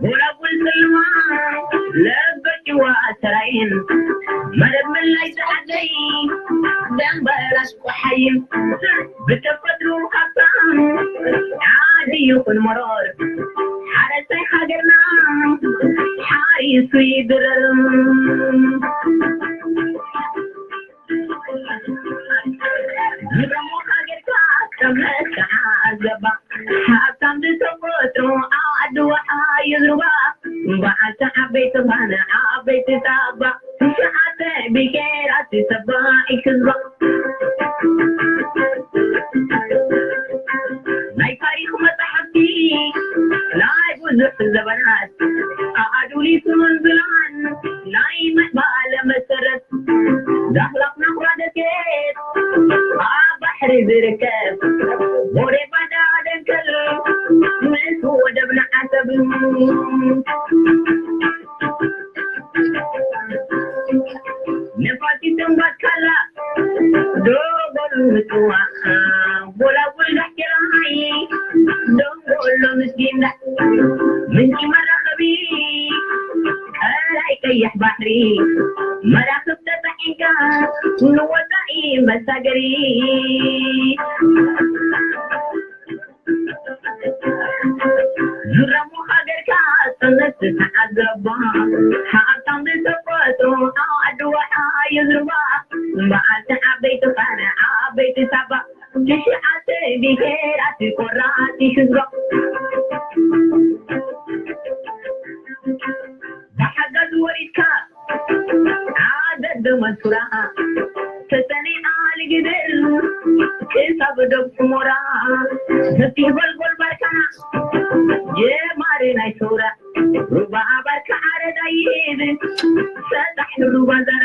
ጎላጉል ጽልማ ለበጭዋ ሰራይን፣ መረብ መላይ ጸዓደይ ደንበላሽ ቆሓይን። ብተፈጥሮ ሃብታም ዓዲ ይኹን መሮር፣ ሓረስታይ ሃገርና ሓሪሱ ይድረር። ዝረሞ ሃገርካ ከም መርትዓ ዘባ፣ ሃብታም ብተፈጥሮ ዓድዋ ይዝርባ። በዓልቲ ዓበይቲ ኻነ ዓበይቲ ታባ፣ ትሽዓተ ብሄራት ተባዒ ህዝባ። ናይ ታሪኽ መጻሕፍቲ ናይ ብዙሕ ዘበናት ኣዱሊስ መንዝላን ናይ ምዕባለ መሰረት ዳህላክ ናኹራ ደሴት ኣብ ባሕሪ ዝርከብ ቦሬ ባዳ ደንከል ምስ ወደብና ዓሰብ። ነፋሲት እምባትካላ ዶጎል ምጽዋ፣ ጎላጉል ጋሕቴላይ ደንጎሎ ምስጊንዳ፣ ምንጪ መራኸቢ ቀላይ ቀይሕ ባሕሪ፣ መራኽብ ተጻዒንካ ንወጻኢ መሳገሪ። ዝረሙ ሃገርካ ጽነት ተዓዘባ፣ ሃብታም ብተፈጥሮ ዓድዋ ይዝርባ። በዓልቲ ዓበይቲ ኻነ ዓበይቲ ታባ፣ ትሽዓተ ብሄራት ቆራሲ ህዝባ። ብሓጋዝ ወሪድካ ዓደደ መንሱራ፣ ተሰኒዓ ልግድር ክሳብ ዶብ ሑሞራ፣ ሰፊሕ ጎልጎል ባርካ ጀማሪ ናይ ሰውራ፣ ሩባ ባርካ ዓረዳ ይብል ሰጣሕ ሩባ ዘራ።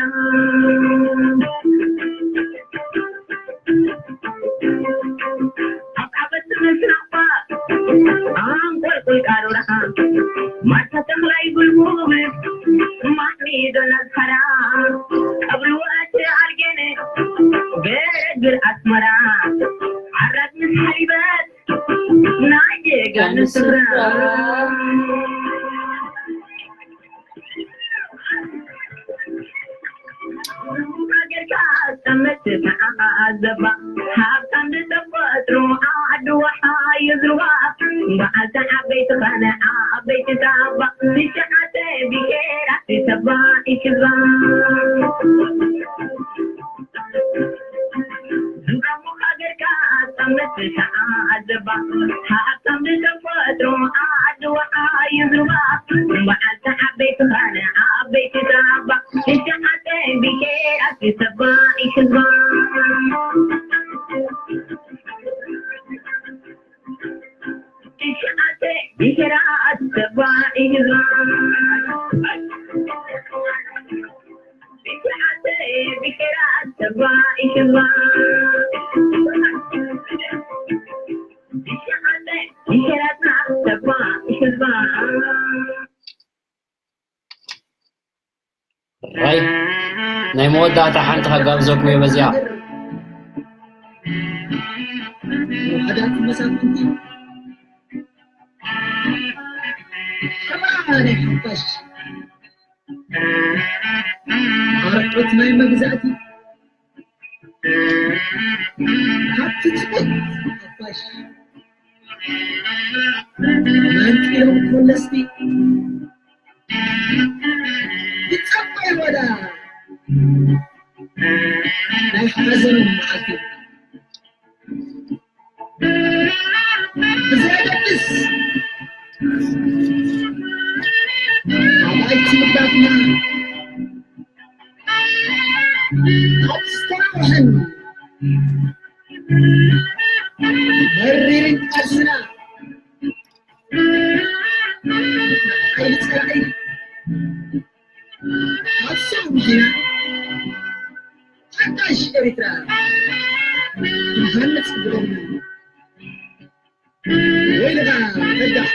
ኣብ ዓበቲ ምስራቕባ ኣንቆልቁል ቃሮራ፣ ማርታ ተኽላይ ጉልቡብ ማዕሚዶ ነዝኸራ፣ ቀብሪ ወእቲ ኣልጌነ ገረግር ኣስመራ፣ ዓራት ምስ ሓሊበት ናይ ጀጋኑ ስፍራ። ሃገርካ ጠመት ተዓዘባ፣ ሃብታም ብተፈጥሮ ዓድዋ ይዝርዋ። በዓልቲ ዓበይቲ ኻነ ዓበይቲ ታባ፣ ትሽዓተ ብሄራት ተባዒ ህዝባ። ዝረሙ ሃገርካ ጠመት ተዓዘባ፣ ሃብታም ብተፈጥሮ ዓድዋ ይዝርዋ። በዓልቲ ዓበይቲ ኻነ ዓበይቲ ታባ፣ ትሽዓተ ብሄራት ተባኢስባ። ትሽዓተ ብሄራት ተባኢስባ። ትሽዓተ ብሄራት ተባኢስባ። ትሽዓተ ብሄራትና ተባኢስባ። ራይ ናይ መወዳእታ ሓንቲ ከጋብዘኩም እየ በዚኣ። ውሑዳት መሳፍንቲ ከማና ናይ ሓፋሽ ኣርዑት ናይ መግዛእቲ ካብቲ ጽቡቕ ሓፋሽ መንጢሮም ኮለስቲ ይጸበይ ወዳ ናይ ሓዘኖም መዓልቲ ብዘየገድስ ኣባይቲ ምዳትና ኣብ ዝተራውሐን መሪርን ቃልስና ሓይሊ ጸላኢ ሓሳብ ምሒና ሓዳሽ ኤርትራ ክንሃንጽ ግበርና። ወይልኻ ከዳዕ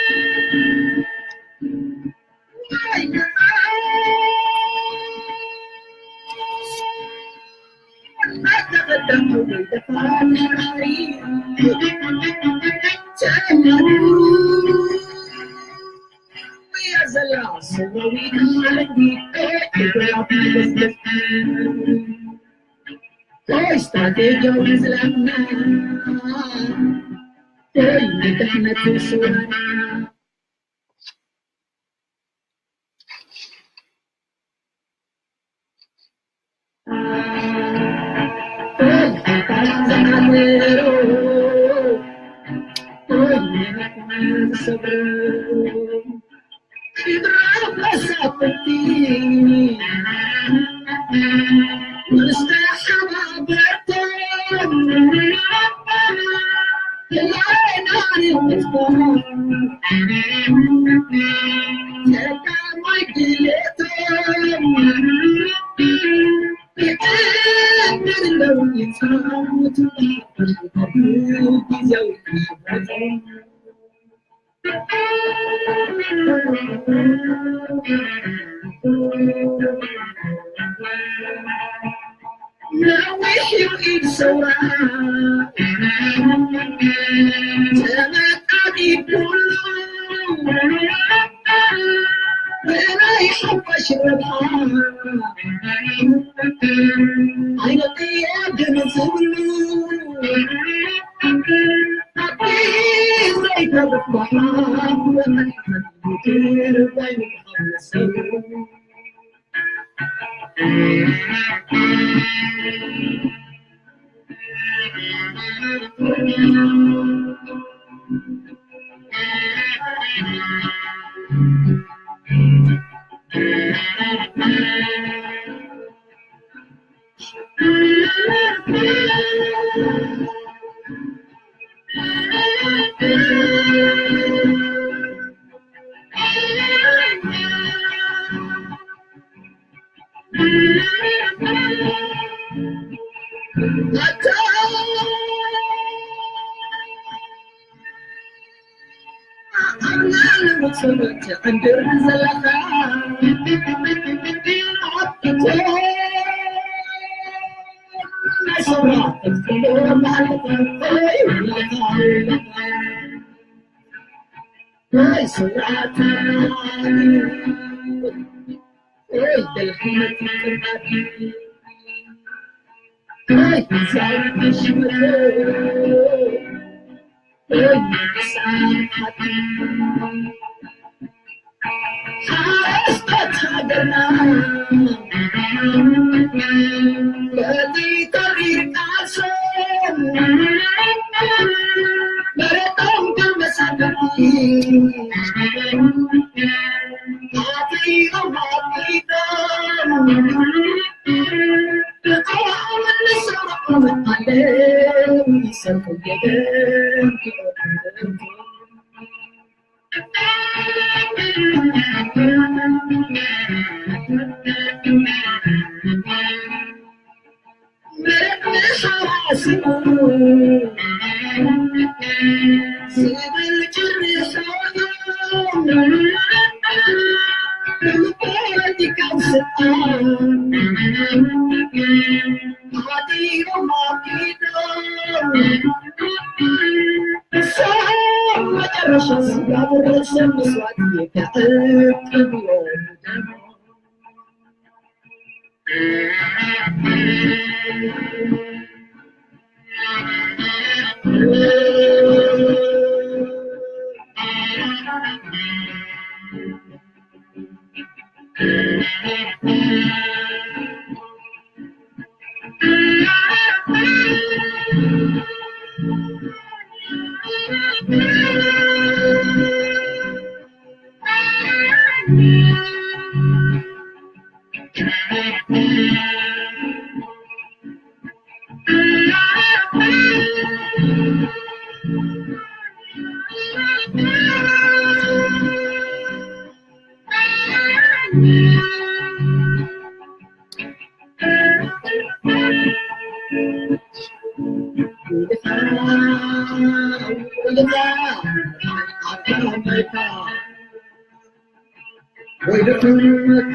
ወይልኩም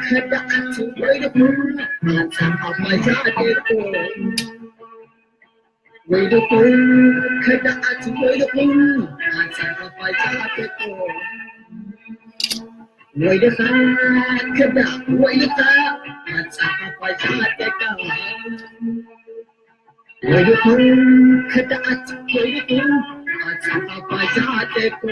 ከዳዓት ወይልኩም፣ ኣንጻር ኣባይ ሻዕቤኮ። ወይልኩም ከዳዓት ወይልኩም፣ ኣንጻር ኣባይ ሻዕቤኮ። ወይልኻ ከዳዕ ወይልኻ፣ ኣንጻር ኣባይ ሻዕቤኮ። ወይልኩም ከዳዓት ወይልኩም፣ ኣንጻር ኣባይ ሻዕቤኮ።